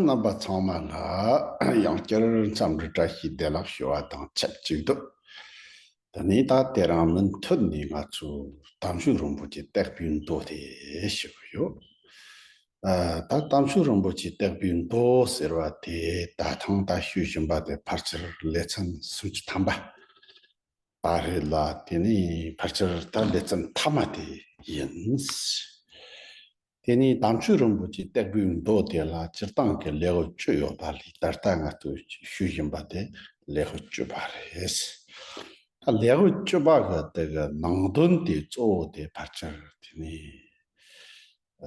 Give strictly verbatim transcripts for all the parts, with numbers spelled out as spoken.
རྣམ་པ་ཚང་མ་ལ་ཡང་བསྐྱར་འཚམས་འདྲི་བཀྲ་ཤིས་བདེ་ལེགས་ཞུ་བ་དང་ཆབས་ཅིག་ཏུ། ད་ནི་ད་དེ་རིང་མུ་མཐུད་ནས་ང་ཚོ་དམ་ཆོས་རིན་པོ་ཆེ་བརྟག་པའི་མདོ་དེ་ཞུ་གི་ཡོད། ཨ། ད་དམ་ཆོས་རིན་པོ་ཆེ་བརྟག་པའི་མདོ་ཟེར་བ་དེ་ད་ཐེངས་ད་ཞུ་བཞིན་པ་དེ་ཕལ་ཆེར་ལེ་ཚན་སུམ་ཅུ་ཐམ་པ་པ་རེད་ལ། དེ་ནི་ཕལ་ཆེར་ད་ལེ་ཚན་མཐའ་མ་དེ་ཡིན། དེ་ནི་དམ་ཆོས་རིན་པོ་ཆེ་བརྟག་པའི་མདོ་དེ་ལ་སྤྱིར་བཏང་གི་ལེའུ་བཅུ་ཡོད་པ་ལས། ད་ལྟ་ང་ཚོས་ཞུ་བཞིན་པ་དེ་ལེའུ་བཅུ་པ་རེད། ད་ལེའུ་བཅུ་པ་གི་དེ་གི་ནང་དོན་དེ་གཙོ་བོ་དེ་ཕལ་ཆེར་དེ་ནི།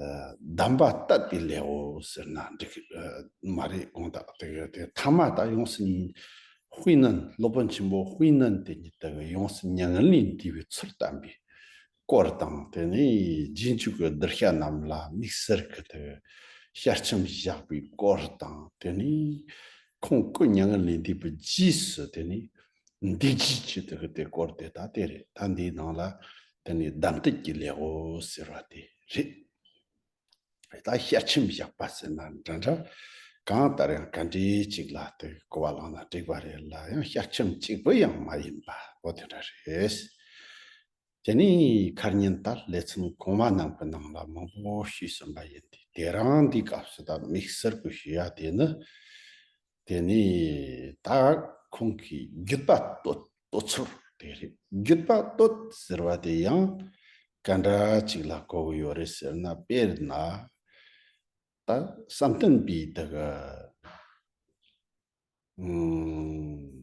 ཨ། གདམས་པ་དད་པའི་ལེའུ་ཟེར་ན་འགྲིག་གི་མ་རེད། དགོངས་དག་དེ་གི་དེ་མཐའ་མ་ད་ཡོངས་སུ་དཔེ་རྣོན། སློབ་དཔོན་ཆེན་པོ་དཔེ་རྣོན་དེ་ཉིད་དེ་གི་ཡོངས་སུ་མྱ་ངན་ལས་འདས་པའི་ཚུལ་བསྟན་པའི་སྐོར་དང་། དེ་ནས་རྗེས་འཇུག་གི་གདུལ་བྱ་རྣམས་ལ་དམིགས་བསལ་གྱི་དེ་ཞལ་ཆེམས་བཞག་པའི་སྐོར་དང་། དེ་ནས་ཁོང་སྐུ་མྱ་ངན་ལས་འདས་པའི་རྗེས་སུ་དེ་ནས་འདས་རྗེས་ཀྱི་དེ་གི་དེ་སྐོར་དེ་ད་དེ་རེད། ད་འདིའི་ནང་ལ་དེ་ནས་གདམས་དད་ཀྱི་ལེའུ་ཟེར་བ་དེ་རེད། ད་ཞལ་ཆེམས་བཞག་པ་ཟེར་ན་འདྲ་འདྲ། གང་ལྟར་ཡང་ག་འདྲའི་ཅིག་ལ་དེ་གོ་བ་བླངས་ན་འགྲིག་པ་རེད་ལ། ཡང་ཞལ་ཆེམས་གཅིག་པུ་ཡང་མ་ཡིན་པ་འོ་དེ་འདྲ་རེད། དེ་ནས་ཁ་ཉིན་ད་ལེ་ཚན་གོང་མ་རྣམས་ཀྱི་ནང་ལ་མང་པོ་ཞུས་ཟིན་པ་ཡིན་ཏེ། དེ་རིང་འདིའི་སྐབས་སུ་ད་དམིགས་བསལ་གྱི་ཞུ་ཡ་དེ་ནི། དེ་ནས་ད་ཁོང་གིས་བརྒྱུད་པ་བསྟོད་བསྟོད་ཚུལ་དེ་རེད། བརྒྱུད་པ་བསྟོད་ཟེར་བ་དེ་ཡང་ག་འདྲ་ཅིག་ལ་གོ་གི་ཡོད་རེད་ཟེར་ན། དཔེར་ན་ད་བསམ་གཏན་པའི་དེ་གི་ཨུམ།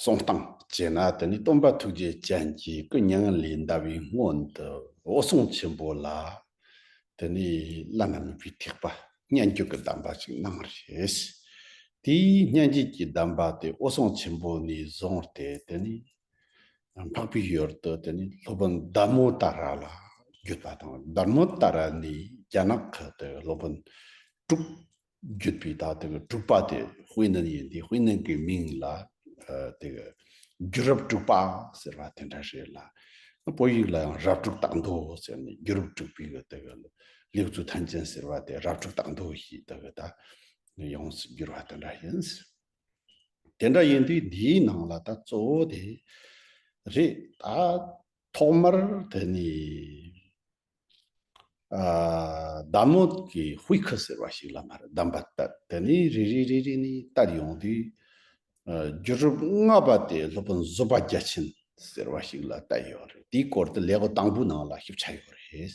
གསུང་སྟངས་བྱས་ན། དེ་ནི་སྟོན་པ་ཐུགས་རྗེ་ཅན་གྱིས་སྐུ་མྱ་ངན་ལས་འདའ་བའི་སྔོན་དུ་འོད་སྲུང་ཆེན་པོ་ལ་དེ་ནི་བླ་ན་མེད་པའི་ཐེག་པ་སྙན་བརྒྱུད་ཀྱི་གདམས་པ་ཞིག་གནང་བ་རེད། དེའི་སྙན་བརྒྱུད་ཀྱི་གདམས་པ་དེ་འོད་སྲུང་ཆེན་པོ་ནས་བཟུང་སྟེ་དེ་ནི་འཕགས་པའི་ཡུལ་དུ་དེ་ནི་སློབ་དཔོན་དཱ་མོ་ཏཱ་ར་ལ་བརྒྱུད་པ་དང་། དཱ་མོ་ཏཱ་ར་ནས་རྒྱ་ནག་གི་དེ་སློབ་དཔོན་དྲུག་བརྒྱུད་པའི་ད་དེ་གི་དྲུག་པ་དེ་དཔེ་རྣོན་ཡིན་ཏེ། དཔེ་རྣོན་གྱི་མིང་ལ་ཨ་དེ་གི་བརྒྱུད་རབས་དྲུག་པ་ཟེར་བ་དེ་འདྲ་རེད་ལ། བོད་ཡིག་ལ་ཡང་རབ་དྲུག་བརྟག་མདོ་ཟེར་ནས། བརྒྱུད་རབས་དྲུག་པའི་གི་དེ་གི་ལེགས་བཅུ་ཐམས་ཅད་ཟེར་བ་དེ་རབ་དྲུག་བརྟག་མདོ་ཞེས་དེ་གི་ད་ཡོངས་སུ་བསྒྱུར་བ་དེ་འདྲ་ཡིན། དེ་འདྲ་ཡིན་དུས་འདིའི་ནང་ལ་ད་གཙོ་བོ་དེ་རེད། ད་ཐོག་མར་དེ་ནི་ཨ་དཱ་མོ་གི་དཔེ་ཁུ་ཟེར་བ་ཞིག་ལ་མར་གདམས་པ་བསྟོད། དེ་ནས་རེ་རེ་རེ་རེ་ནས་བསྟོད་ཡོང་དུས། ཨ་བརྒྱུད་རབས་ལྔ་པ་དེ་སློབ་དཔོན་བཟོད་པ་རྒྱ་ཆེན་ཟེར་བ་ཞིག་ལ་བསྟོད་ཡོད་རེད། དེའི་སྐོར་དེ་ལེའུ་དང་པོའི་ནང་ལ་ཞིབ་ཆ་ཡོད་རེད།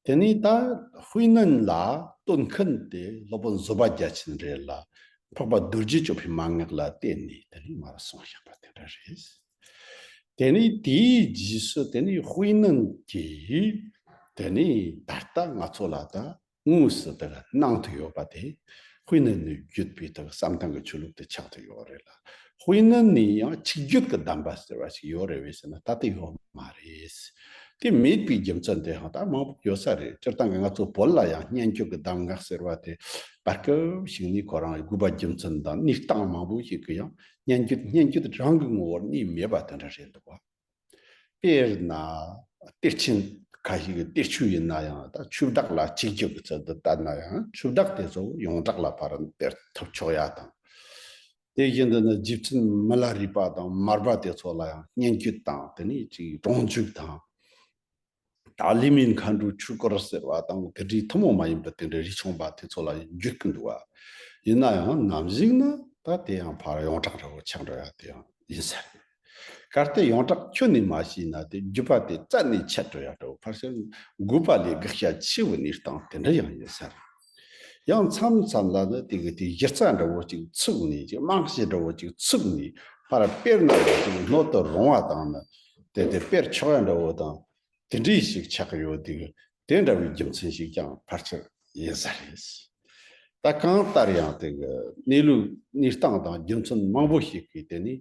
དེ་ནས་ད་དཔེ་རྣོན་ལ་བསྟོད་མཁན་དེ་སློབ་དཔོན་བཟོད་པ་རྒྱ་ཆེན་རེད་ལ། འཕགས་པ་རྡོ་རྗེ་གཅོད་པའི་མན་ངག་ལ་བརྟེན་ནས་དེ་ནས་མར་གསུངས་བཞག་པ་དེ་འདྲ་རེད། དེ་ནས་དེའི་རྗེས་སུ་དེ་ནས་དཔེ་རྣོན་གྱིས་དེ་ནས་ད་ལྟ་ང་ཚོ་ལ་ད་དངོས་སུ་དེ་ལ་གནང་དུ་ཡོད་པ་དེ། དཔེ་རྣོན་ནས་བརྒྱུད་པའི་དེ་བསམ་གཏན་གྱི་ཆོས་ལུགས་དེ་ཆགས་དུ་ཡོད་རེད་ལ། དཔེ་རྣོན་ནས་ཡང་ཆིག་བརྒྱུད་ཀྱི་གདམས་པ་ཟེར་བ་ཞིག་ཡོད་རེད་བས་ཟེར་ན། ད་དེ་ཡོད་མ་རེད། དེ་མེད་པའི་རྒྱུ་མཚན་དེ་ཡང་ད་མང་པོ་ཡོད་ས་རེད། སྤྱིར་བཏང་གི་ང་ཚོ་བོད་ལ་ཡང་སྙན་བརྒྱུད་ཀྱི་གདམས་ངག་ཟེར་བ་དེ་བར་སྐབས་ཤིག་ནས་ཁོ་རང་དགོས་པ་རྒྱུ་མཚན་དང་གནས་སྟངས་མང་པོ་ཞིག་གིས་ཡང་སྙན་བརྒྱུད་སྙན་བརྒྱུད་རང་གི་ངོ་བོར་གནས་མེད་པ་དེ་འདྲ་རེད་འདུག་བ། དཔེར་ན་གཏེར་ཆེན་ཁ་ཤས་ཀྱི་གཏེར་ཆོས་ཡིན་ན་ཡང་། ད་ཆོས་བདག་ལ་ཆིག་བརྒྱུད་ཀྱི་ཚུལ་དུ་བལྟས་ན་ཡང་། ཆོས་བདག་དེ་ཚོ་ཡོངས་གྲགས་ལ་ཕར་སྟེར་ཐུབ་ཆོག་ཡ་དང་། དེ་བཞིན་དུ་ནི་རྗེ་བཙུན་མི་ལ་རས་པ་དང་མར་པ་དེ་ཚོ་ལ་ཡང་སྙན་བརྒྱུད་དང་། དེ་ནས་ཅིག་སྒྲུང་འཇུག་དང་། ད་ལི་མིན་མཁའ་འགྲོའི་ཆོས་སྐོར་ཟེར་བ་དང་། དེ་འདྲའི་ཐུན་མོང་མ་ཡིན་པ་དེ་འདྲའི་རིགས་ཆུང་པ་དེ་ཚོ་ལ་ཡང་བརྒྱུད་ཀྱི་འདུག་བ། ཡིན་ན་ཡང་ནམ་ཞིག་ན་ད་དེ་ཡང་ཕར་ཡོངས་གྲགས་འདྲ་བོ་ཆགས་འགྲོ་ཡ་དེ་ཡང་ཡིན་ས་རེད། གལ་ཏེ་ཡོངས་གྲགས་ཁྱོན་ནས་མ་ཤེས་ན། དེ་བརྒྱུད་པ་དེ་རྩད་ནས་ཆད་འགྲོ་ཡ་འདྲ་བོ། ཕལ་ཆེར་དགོས་པ་ལས་དགག་བྱ་ཆེ་བའི་གནས་སྟངས་དེ་འདྲ་ཡང་ཡིན་ས་རེད། ཡང་མཚམས་མཚམས་ལ་ནི་དེ་གི་དེ་གཞི་རྩ་འདྲ་བོ་ཅིག་ཚུགས་ནས། ཅིག་རྨང་གཞི་འདྲ་བོ་ཅིག་ཚུགས་ནས། ཕར་སྤེལ་ན་ཡང་ཅིག་སྣོད་དུ་རུང་བ་དང་ནི། དེ་དེ་སྤེལ་ཆོག་ཡ་འདྲ་བོ་དང་། དེ་འདྲའི་ཞིག་ཆགས་ཡོད་དེ་གི། དེ་འདྲ་བའི་རྒྱུ་མཚན་ཞིག་ཀྱང་ཕལ་ཆེར་ཡིན་ས་རེད། ད་གང་ལྟར་ཡང་དེ་གི་གནས་ལུགས་གནས་སྟངས་དང་རྒྱུ་མཚན་མང་པོ་ཞིག་གིས་དེ་ནི་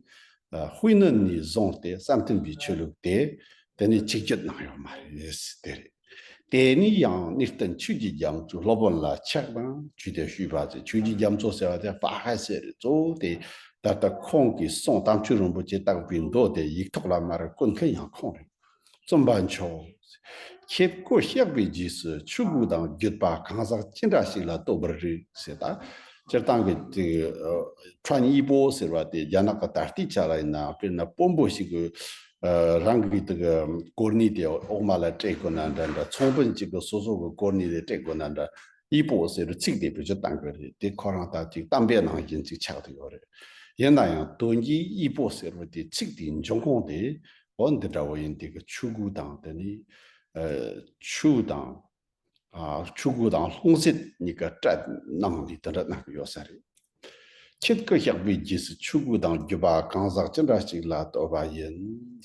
ཨ་དཔེ་རྣོན་ནས་བཟུང་སྟེ་བསམ་གཏན་པའི་ཆོས་ལུགས་དེ་དེ་ནི་ཆིག་བརྒྱུད་གནང་ཡོད་མ་རེད། དེ་རེད། དེ་ནི་ཡང་གནས་བརྟན་ཆོས་ཀྱི་རྒྱ་མཚོ་སློབ་དཔོན་ལ་ཕྱག་དང་ཆོས་དེ་ཞུས་པ་ཟེར། ཆོས་ཀྱི་རྒྱ་མཚོ་ཟེར་བ་དེ་ཧྥ་ཧ་ཟེར་རེད། གཙོ་བོ་དེ་ད་ལྟ་ཁོང་གིས་གསུངས། དམ་ཆོས་རིན་པོ་ཆེ་བརྟག་པའི་མདོ་དེ་ཡིག་ཐོག་ལ་མར་བཀོད་མཁན་ཡང་ཁོང་རེད། སྟོན་པ་མཆོག །ཁྱེད་སྐུ་གཤེགས་པའི་རྗེས་སུ་ཆོས་གོས་དང་བརྒྱུད་པ་གང་ཟག་ཅི་འདྲ་ཞིག་ལ་བསྟོད་པར་རིགས་ཟེར། ད་སྤྱིར་བཏང་གི་དེ་穿衣服ཟེར་བ་དེ་རྒྱ་ནག་གི་ད་ལྟའི་ཆ་ལ་ཡིན་ན་དཔེར་ན་དཔོན་པོ་ཞིག་གི་རང་གི་དེ་གི་གོ་གནས་དེ་འོག་མ་ལ་སྤྲད་དགོས་ན་འདྲ་འདྲ། ཚོང་དཔོན་གཅིག་གི་སོ་སོ་གི་གོ་གནས་དེ་སྤྲད་དགོས་ན་འདྲ།衣服ཟེར་བའི་ཚིག་དེ་བེད་སྤྱོད་གཏང་གི་རེད། དེ་ཁོ་རང་ད་ཅིག་གཏམ་དཔེ་ནང་བཞིན་ཅིག་ཆགས་བསྡད་ཡོད་རེད། ཡིན་ན་ཡང་དོན་གྱིས་衣服ཟེར་བའི་དེ་ཚིག་དེའི་འབྱུང་ཁུངས་དེ་འོ་འདི་འདྲ་བོ་ཡིན། དེ་གི་ཆོས་གོས་དང་དེ་ནི་ཨ་ཆོས་དང་ཨ་ཆོས་གོས་དང་ལྷུང་བཟེད་གཉིས་ཀ་སྤྲད་གནང་ནས་དེ་འདྲ་གནང་གི་ཡོད་ས་རེད། ཁྱེད་སྐུ་གཤེགས་པའི་རྗེས་སུ་ཆོས་གོས་དང་བརྒྱུད་པ་གང་ཟག་ཅི་འདྲ་ཞིག་ལ་བསྟོད་པ་ཡིན་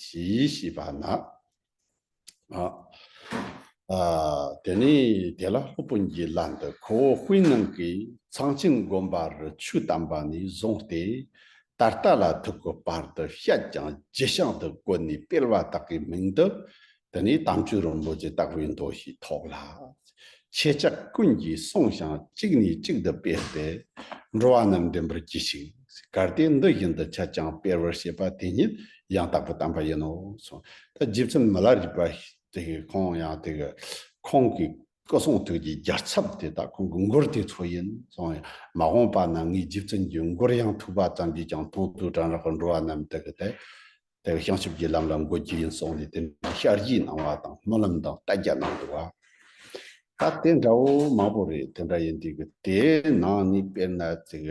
ཞེས་ཞུས་པ་ན། ཨ། ཨ། དེ་ནས་དེ་ལ་སློབ་དཔོན་གྱིས་ལན་དུ། ཁོ་བོ་དཔེར་ན་གི་ཚངས་ཆེན་དགོན་པ་རུ་ཆོས་བསྟན་པ་ནས་བཟུང་སྟེ་ད་ལྟ་ལ་ཐུག་གི་བར་དུ་བཤད་ཀྱང་རྒྱུད་བྱང་དུ་བཀོད་ནས་སྤེལ་བ་དག་གི་མིང་དུ་དེ་ནས་དམ་ཆོས་རིན་པོ་ཆེ་བརྟག་པའི་མདོ་ཞེས་ཐོགས་ལ། ཁྱེད་ཅག་ཀུན་གྱིས་གསུངས་ཤིང་གཅིག་ནས་གཅིག་ཏུ་སྤེལ་ཏེ་འགྲོ་བ་རྣམས་འདྲེན་པར་གྱིས་ཤིག །གལ་ཏེ་འདི་བཞིན་དུ་ཁྱེད་ཀྱང་སྤེལ་བར་བྱེད་པ་དེ་ཉིད་ཡང་དག་པར་བསྟན་པ་ཡིན་ནོ་གསུངས། ད་རྗེ་བཙུན་མི་ལ་རས་པ་དེ་གི་ཁོང་ཡང་དེ་གི་ཁོང་གི་སྐུ་གསུང་ཐུགས་ཀྱི་རྒྱལ་ཚབ་དེ་དག་ཁོང་གི་མགུར་དེ་ཚོ་ཡིན་གསུངས། མ་འོངས་པ་ན་ངས་རྗེ་བཙུན་གྱི་མགུར་དབྱངས་ཐོས་པ་ཙམ་གྱིས་ཀྱང་མཐོང་ཐོས་གྲང་རེག་གི་འགྲོ་བ་རྣམས་དེ་གི་དེ། དེ་བྱང་ཆུབ་ཀྱི་ལམ་ལ་འགོད་རྒྱུ་ཡིན་གསུངས་ནས་དེ་འདྲའི་ཞལ་བཞེས་གནང་བ་དང་སྨོན་ལམ་དང་བསྟན་རྒྱ་གནང་འདུག་བ། ད་དེ་འདྲ་བོ་མང་པོ་རེད། དེ་འདྲ་ཡིན་དུས་ཀྱི་དེའི་ནང་ནས་དཔེར་ན་ཅིག་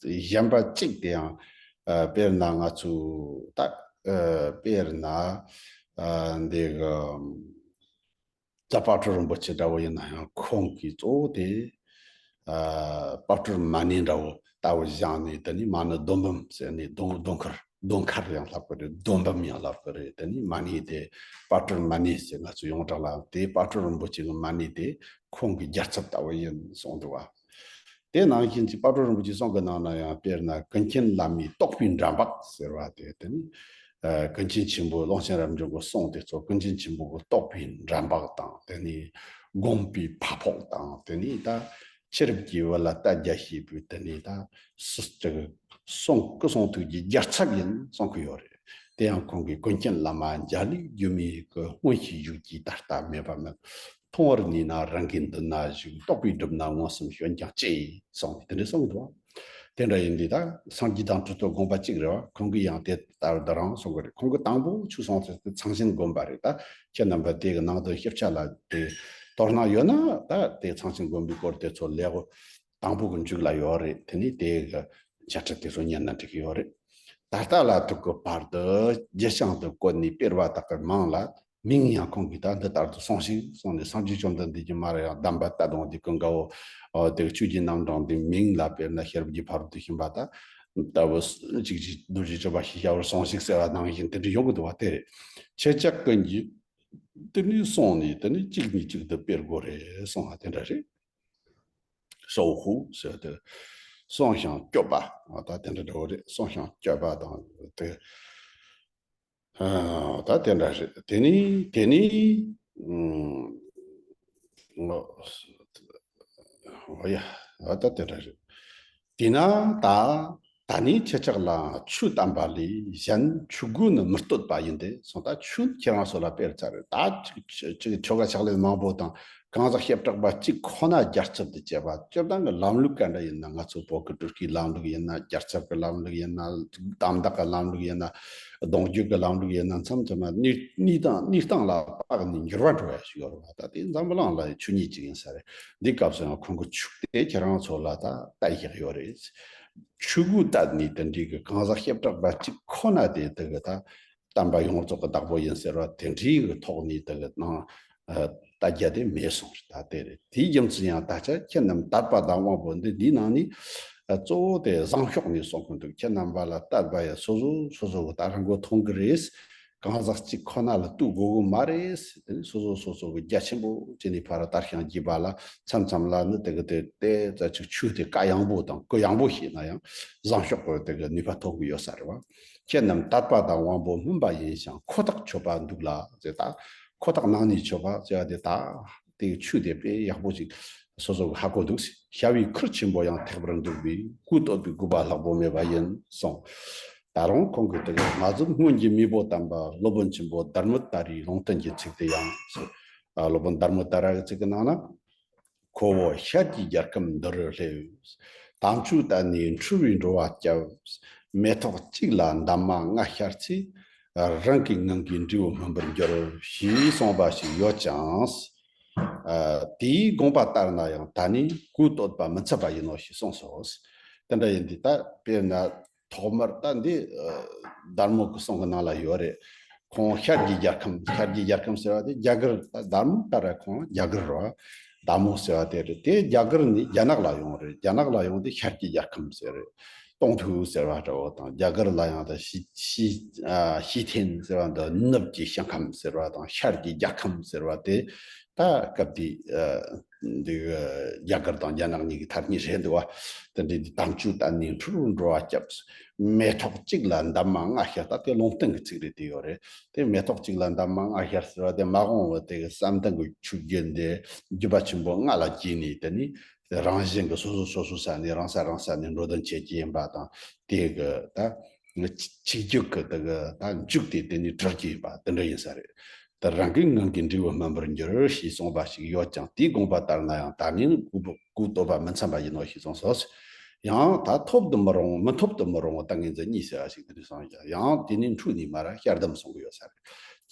གཞན་པ་གཅིག་དེ་ཡང་ཨ་དཔེར་ན་ང་ཚོ་ད་ཨ་དཔེར་ན་ཨ་འདི་གི་རྫ་དཔལ་སྤྲུལ་རིན་པོ་ཆེ་འདྲ་བོ་ཡིན་ན་ཡང་ཁོང་གིས་གཙོ་བོ་དེ་ཨ་དཔལ་སྤྲུལ་མ་ཎི་འདྲ་བོ་ལྟ་བུ་བཞེངས་ནས། དེ་ནས་མ་ཎི་སྡོམ་བུམ་ཟེར་ནས་སྡོམ་སྡོམ་མཁར་སྡོམ་མཁར་ཡང་ལབ་ཀྱི་རེད། སྡོམ་བུམ་ཡང་ལབ་ཀྱི་རེད། དེ་ནས་མ་ཎི་དེ་དཔལ་སྤྲུལ་མ་ཎི་ཟེར་ང་ཚོ་ཡོངས་གྲགས་ལ་དེ་དཔལ་སྤྲུལ་རིན་པོ་ཆེ་གི་མ་ཎི་དེ་ཁོང་གི་རྒྱལ་ཚབ་ལྟ་བུ་ཡིན་གསུངས་འདུག་བ། དེ་ནང་བཞིན་གྱི་དཔལ་སྤྲུལ་རིན་པོ་ཆེའི་གསུང་གི་ནང་ན་ཡང་དཔེར་ན་ཀུན་མཁྱེན་བླ་མའི་རྟོགས་པའི་འགྲམ་བག་ཟེར་བ་དེ། དེ་ནི་ཨ་ཀུན་མཁྱེན་ཆེན་པོ་ཀློང་ཆེན་རབ་འབྱམས་ཀྱི་གསུང་དེ་ཚོ་ཀུན་མཁྱེན་ཆེན་པོ་གི་རྟོགས་པའི་འགྲམ་བག་དང་། དེ་ནི་དགོངས་པའི་ཕ་ཕོགས་དང་། དེ་ནི་ད་ཕྱི་རབས་ཀྱི་བོད་ལ་བསྟན་རྒྱ་ཞེས་པའི་དེ་ནི་ད་སུ་ཅིག་གསུང་སྐུ་གསུང་ཐུགས་ཀྱི་རྒྱལ་ཚབ་ཡིན་གསུང་གི་ཡོད་རེད། དེ་ཡང་ཁོང་གིས་ཀུན་མཁྱེན་བླ་མ་འཇའ་ལུས་སྒྱུ་མའི་སྐུ། མངོན་ཤེས་བཞུགས་ཀྱིས་ད་ལྟ་མེད་པ་མིན། མཐོང་བར་ནུས་ན་རང་གི་མདུན་ན་བཞུགས། རྟོགས་པས་བསྒྲུབས་ན་མངོན་སུམ་བྱོན་ཀྱང་ཅི་གསུངས་ནས་དེ་འདྲ་གསུངས་འདུག་དེ་འདྲ་ཡིན་དུས་ད་སངས་རྒྱས་དང་གྲུབ་ཐོབ་དགོངས་པ་གཅིག་རེད་བ། ཁོང་གིས་ཡང་དེ་ལྟར་འདི་རང་གསུང་གི་རེད། ཁོང་གིས་དང་པོ་ཆོས་གསུང་ཚུལ་དེ་ཚངས་ཆེན་དགོན་པ་རེད། ད་ཁྱེད་རྣམ་པ་དེ་གི་ནང་དུ་ཞིབ་ཆ་ལ་དེ་དོ་སྣང་ཡོད་ན་ད་དེ་ཚངས་ཆེན་དགོན་པའི་སྐོར་དེ་ཚོ་ལས་འགོ་དང་པོ་གི་མཇུག་ལ་ཡོད་རེད། དེ་ནས་དེ་གི་བཅད་ཁྲ་དེ་ཚོ་ཉན་ན་འགྲིག་གི་ཡོད་རེད། ད་ལྟ་ལ་ཐུག་གི་བར་དུ་རྒྱུད་བྱང་དུ་བཀོད་ནས་སྤེལ་བ་དག་གི་མིང་ལ། མིང་ཡང་ཁོང་གིས་ད་འདི་ལྟར་དུ་གསུངས་ཤིག་གསུངས་ནས། སངས་རྒྱས་བཅོམ་ལྡན་འདས་ཀྱིས་མར་ཡང་གདམས་པ་ད་དུང་དེ་ཀུན་དགའ་བོ་དེ་གི་ཆོས་ཀྱི་རྣམ་གྲངས་དེ་མིང་ལ་དཔེར་ན་ཤེས་རབ་ཀྱི་ཕ་རོལ་ཏུ་ཕྱིན་པ་ད་ལྟ་བུ་གཅིག་གཅིག་རྡོ་རྗེ་གཅོད་པ་ཞེས་བྱ་བར་གསུངས་ཤིག་ཟེར་བ་ནང་བཞིན་དེ་འདྲ་ཡོང་གི་འདུག་བ། དེ་རེད། ཁྱེད་ཅག་ཀུན་གྱིས་དེ་ནས་གསུངས་ནས་དེ་ནས་གཅིག་ནས་གཅིག་ཏུ་སྤེལ་དགོས་རེད་གསུངས་པ་དེ་འདྲ་རེད། སོའུ་ཧུ་ཟེར་ཏེ། གསུངས་ཤིང་བསྐྱོད་པ། ད་དེ་འདྲ་འདྲ་བོ་རེད། གསུངས་ཤིང་བསྐྱོད་པ་དང་དེ། ཨ་ད་དེ་འདྲ་རེད། དེ་ནི་དེ་ནི་ཨུམ། ཨོ་ཡ། ཨ་ད་དེ་འདྲ་རེད། དེས་ན་ད་ད་ནི་ཁྱེད་ཅག་ལ་ཆོས་བསྟན་པ་ལས་གཞན་ཆོས་གོས་ནི་མི་བསྟོད་པ་ཡིན་ཏེ་གསུངས། ད་ཆོས་ཁྱེད་རང་ཚོ་ལ་སྤེལ་ཚར་རེད། ད་ཅིག་ཅིག་ཆོ་ག་ཕྱག་ལེན་མང་པོ་དང་གང་ཟག་བྱེ་བྲག་པ་གཅིག་ཁོ་ན་རྒྱལ་ཚབ་ཏུ་བྱེད་པ། སྤྱིར་བཏང་གི་ལམ་ལུགས་ག་འདྲ་ཡིན་ན། ང་ཚོ་བོད་ཀྱི་སྤྲུལ་སྐུའི་ལམ་ལུགས་ཡིན་ན། རྒྱལ་ཚབ་ཀྱི་ལམ་ལུགས་ཡིན་ན། དམ་བདག་གི་ལམ་ལུགས་ཡིན་ན། གདུང་རྒྱུད་ཀྱི་ལམ་ལུགས་ཡིན་ན། མཚམས་མཚམས་ལ་གནས་གནས་སྟངས་གནས་སྟངས་ལ་དཔག་ནས་འགྱུར་བ་འགྲོ་ཡ་ཞིག་ཡོད་རེད་བ། ད་དེ་འཛམ་བུ་གླིང་ལ་ཆོས་ཉིད་ཅིག་ཡིན་ས་རེད། འདི་སྐབས་སུ་ཡང་ཁོང་གི་ཆོས་དེ་ཁྱེད་རང་ཚོ་ལ་ད་བསྟན་བཞག་ཡོད་རེད། ཆོས་གོས་བསྟན་ནས་དེ་འདྲའི་གི་གང་ཟག་བྱེ་བྲག་པ་གཅིག་ཁོ་ན་དེ་དེ་གི་ད་བསྟན་པ་ཡོངས་རྫོགས་ཀྱི་བདག་པོ་ཡིན་ཟེར་བ་དེ་འདྲའི་གི་ཐོག་ནས་དེ་གི་ནང་ཨ་ལྟ་རྒྱ་དེ་མེད་སོང་རེད། ད་དེ་རེད། དེའི་རྒྱུ་མཚན་ཡང་ད་ཆ་ཁྱེད་རྣམས་དད་པ་དང་དབང་པོ་འདི། འདིའི་ནང་ནས་ཨ་གཙོ་བོ་དེ་བཟང་ཕྱོགས་ནས་གསུང་གི་འདུག་ཁྱེད་རྣམ་པ་ལ་དད་པ་ཡ་སོ་སོ་སོ་སོ་གི་ད་རང་མགོ་ཐོན་གི་རེད། གང་ཟག་གཅིག་ཁོ་ན་ལ་ལྟོས་དགོས་གི་མ་རེད། དེ་ནི་སོ་སོ་སོ་སོ་གི་རྒྱ་ཆེན་པོ་ཅན་ནས་ཕར་དར་ཞིང་རྒྱས་པ་ལ་མཚམས་མཚམས་ལ་ནི་དེ་གི་དེ་དེ་ཙ་ཅིག་ཆོས་དེ་བཀའ་ཡངས་པོ་དང་གུ་ཡངས་པོ་བྱས་ན་ཡང་བཟང་ཕྱོགས་ཀྱི་དེ་གི་ནུས་པ་ཐོན་གི་ཡོད་ས་རེད་བ། ཁྱེད་རྣམས་དད་པ་དང་དབང་པོ་སྨིན་པ་ཡིན་ཞིང་། ཁོ་ཐག་ཆོད་པ་འདུག་ལ་ཟེར། ད་ཁོ་ཐག་ནང་ནས་ཆོད་པ་ཟེར་བ་དེ་ད་དེ་གི་ཆོས་དེ་དཔེ་ཡག་པོ་ཅིག་སོ་སོ་གི་ཧ་གོ་འདུག་བྱ་བའི་ཁུར་ཆེན་པོ་ཡང་ཐེག་པར་འདུག་པས། གོས་བསྟོད་པའི་དགོས་པ་ལྷག་པོ་མེད་པ་ཡིན་གསུངས། ད་རུང་ཁོང་གིས་དེ་ག་ང་ཚོ་སྔོན་གྱི་མེས་པོ་དམ་པ་སློབ་དཔོན་ཆེན་པོ་དྷརྨ་ཏཱ་རའི་ལུང་བསྟན་གྱི་ཚིག་དེ་ཡང་ཟེར། ཨ། སློབ་དཔོན་དྷརྨ་ཏཱ་ར་གི་ཚིག་གི་ནང་ན། ཁོ་བོ་ཤར་གྱི་རྒྱལ་ཁམས་འདི་རུ་སླེབས། དམ་ཆོས་བསྟན་ནས་འཁྲུལ་བའི་འགྲོ་བ་བསྐྱབས། མེ་ཏོག་གཅིག་ལ་འདབ་མ་ལྔ་ཤར་ཚེ། རང་གི་ངང་གིས་འབྲས་བུ་སྨིན་པར་འགྱུར། ཞེས་གསུངས་པ་ཞིག་ཡོད་ཅིང་། ཨ། དེའི་དགོངས་པ་ལྟར་ན་ཡང་ད་ནི་གུ་བཏོད་པ་མི་འཚམ་པ་ཡིན་ནོ་ཞེས་གསུངས་སོ། དེ་འདྲ་ཡིན་དུས་ད་དཔེར་ན། ཐོག་མར་ད་འདི་ཨ་དྷརྨོ་གི་གསུང་གི་ནང་ལ་ཡོད་རེད། ཁོང་ཤར་གྱི་རྒྱལ་ཁམས། ཤར་གྱི་རྒྱལ་ཁམས་ཟེར་བ་དེ་རྒྱ་གར། ད་དྷརྨོ་ཏཱ་ར་ཁོང་རྒྱ་གར་རེད་བ། དྷརྨོ་ཟེར་བ་དེ་རེད། དེ་རྒྱ་གར་ནས་རྒྱ་ནག་ལ་ཡོང་རེད། རྒྱ་ནག་ལ་ཡོང་དུས་ཤར་གྱི་རྒྱལ་ཁམས་ཟེར་རེད། ཏོང་ཐུའུ་ཟེར་བ་འདྲ་བོ་དང་། རྒྱ་གར་ལ་ཡང་ད་ཞི་ཞི་ཨ་ཞི་ཐེན་ཟེར་བ་འདི་ནུབ་ཀྱི་ཞིང་ཁམས་ཟེར་བ་དང་། ཤར་གྱི་རྒྱལ་ཁམས་ཟེར་བ་དེ། ད་སྐབས་དེ་ཨ་འདི་རྒྱ་གར་དང་རྒྱ་ནག་གཉིས་ཀྱི་ཐ་སྙད་རེད་འདུག་བ། དེ་འདྲའི་འདི་དམ་ཆོས་བསྟན་ནས་འཁྲུལ་བའི་འགྲོ་བ་བསྐྱབས། མེ་ཏོག་གཅིག་ལ་འདབ་མ་ལྔ་ཤར། ད་དེ་ལུང་བསྟན་གྱི་ཚིག་རེད། དེ་ཡོད་རེད། དེ་མེ་ཏོག་གཅིག་ལ་འདབ་མ་ལྔ་ཤར་ཟེར་བ་དེ། མ་འོངས་པ་དེ་གི་བསམ་གཏན་གྱི་ཆོས་བརྒྱད་འདི་བརྒྱུད་པ་ཆེན་པོ་ལྔ་ལ་བརྒྱུད་ནས། དེ་ནི་རང་བཞིན་གྱི་སོ་སོ་སོ་སོའི་ས་ནས། རང་ས་རང་ས་ནས་འགྲོ་དོན་བྱེད་ཀྱི་ཡིན་པ་དང་། དེ་གི་ད་ཆིག་བརྒྱུད་ཀྱི་དེ་གི་ད་མཇུག་དེ་དེ་ནས་གྲོལ་གྱི་ཡིན་པ་དེ་འདྲ་ཡིན་ས་རེད། ད་རང་གི་ངང་གིས་འབྲས་བུ་སྨིན་པར་འགྱུར། ཞེས་གསུངས་པ་ཞིག་ཡོད་ཀྱང་། དེའི་དགོངས་པ་ལྟར་ན་ཡང་ད་ནི་གུ་གུ་བཏོད་པ་མི་འཚམ་པ་ཡིན་ནོ་ཞེས་གསུངས་སོ། ཡང་ད་ཐོབ་ཏུ་མི་རུང་། མི་ཐོབ་ཏུ་མི་རུང་བའི་ཏིང་ངེ་འཛིན་གཉིས་ཟེར་བ་ཞིག་དེ་ནས་གསུངས་ཀྱང་། ཡང་དེ་ནས་འཁྲུལ་ནས་མར་ཤར་གདམས་གསུང་གི་ཡོད་ས་རེད།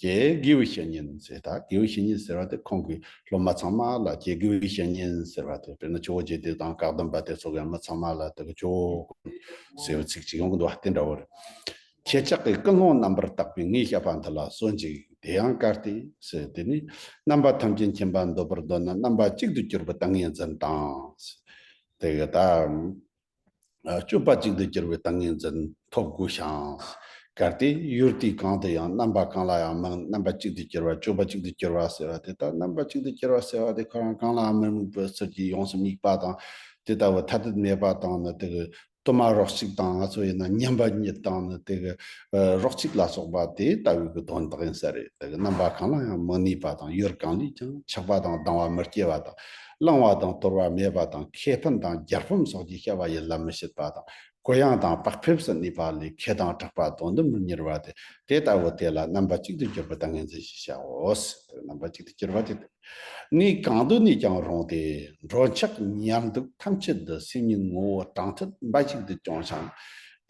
ཀྱེ་དགེ་བའི་བཤེས་གཉེན་ཟེར། ད་དགེ་བའི་བཤེས་གཉེན་ཟེར་བ་དེ་ཁོང་གི་སློབ་མ་ཚང་མ་ལ། ཀྱེ་དགེ་བའི་བཤེས་གཉེན་ཟེར་བ་དེ། དཔེར་ན་ཇོ་བོ་རྗེ་དེ་དང་བཀའ་གདམས་པ་དེ་ཚོ་གི་མི་ཚང་མ་ལ་དེ་གི་ཇོ་བོ་ཟེར་བའི་ཚིག་ཅིག་ཡོང་གི་འདུག་བ། དེ་འདྲ་བོ་རེད། ཁྱེད་ཅག་གིས་ཀུན་སློང་རྣམ་པར་དག་པས་ངའི་བཤད་པ་འདི་ལ་གསོན་ཅིག་དེ་ཡང་གལ་ཏེ་ཟེར། དེ་ནི་རྣམ་པ་ཐམས་ཅད་མཁྱེན་པ་འདོད་པར་འདོད་ན། རྣམ་པ་གཅིག་ཏུ་གྱུར་པའི་ཏིང་ངེ་འཛིན་དང་། དེ་གི་ད་སྤྱོད་པ་གཅིག་ཏུ་གྱུར་པའི་ཏིང་ངེ་འཛིན་ཐོབ་དགོས་ཤིང་། གལ་ཏེ་ཡུལ་དུས་གང་དུ་ཡང་རྣམ་པ་གང་ལ་ཡང་མི། རྣམ་པ་གཅིག་ཏུ་གྱུར་པ། སྤྱོད་པ་གཅིག་ཏུ་གྱུར་པ་ཟེར་བ་དེ། ད་རྣམ་པ་གཅིག་ཏུ་གྱུར་པ་ཟེར་བ་དེ་ཁོ་རང་གང་ལའང་མི་རྨོངས་པའི་ཚུལ་གྱིས་ཡོངས་སུ་དམིགས་པ་དང་། དེ་ལྟ་བུ་ཐ་དད་མེད་པ་དང་ནི། དེ་གི་དུ་མ་རོ་གཅིག་དང་། ང་ཚོ་ཡིན་ན་མཉམ་པ་ཉིད་དང་ནི། དེ་གི་ཨ་རོ་གཅིག་ལ་སོགས་པ་དེ་ལྟ་བུའི་གི་དོན་དག་ཡིན་ས་རེད། དེ་གི་རྣམ་པ་གང་ལ་ཡང་མི་གནས་པ་དང་། ཡུལ་གང་ལས་ཀྱང་ཆགས་པ་དང་སྡང་བ་མི་སྐྱེ་བ་དང་། བླང་བ་དང་དོར་བ་མེད་པ་དང་། ཁེ་ཕན་དང་རྒྱལ་ཕམ་སོགས་ཀྱི་བྱ་བ་ཡིད་ལ་མི་བྱེད་པ་དང་། གུ་ཡངས་དང་བག་ཕེབས་སུ་གནས་པ་ལས། ཁེ་དང་གྲགས་པ་དོན་དུ་མི་གཉེར་བ་སྟེ། དེ་ལྟ་བུ་དེ་ལ་རྣམ་པ་གཅིག་ཏུ་གྱུར་པའི་ཏིང་ངེ་འཛིན་ཞེས་བྱའོ། རྣམ་པ་གཅིག་ཏུ་གྱུར་པ་དེ། གནས་གང་དུ་གནས་ཀྱང་རུང་སྟེ། འགྲོ་འཆག་ཉལ་འདུག་ཐམས་ཅད་དུ། སེམས་ཉིད་ངོ་བོ་དྲང་ཐད་འབའ་ཞིག་ཏུ་སྐྱོང་ཞིང་།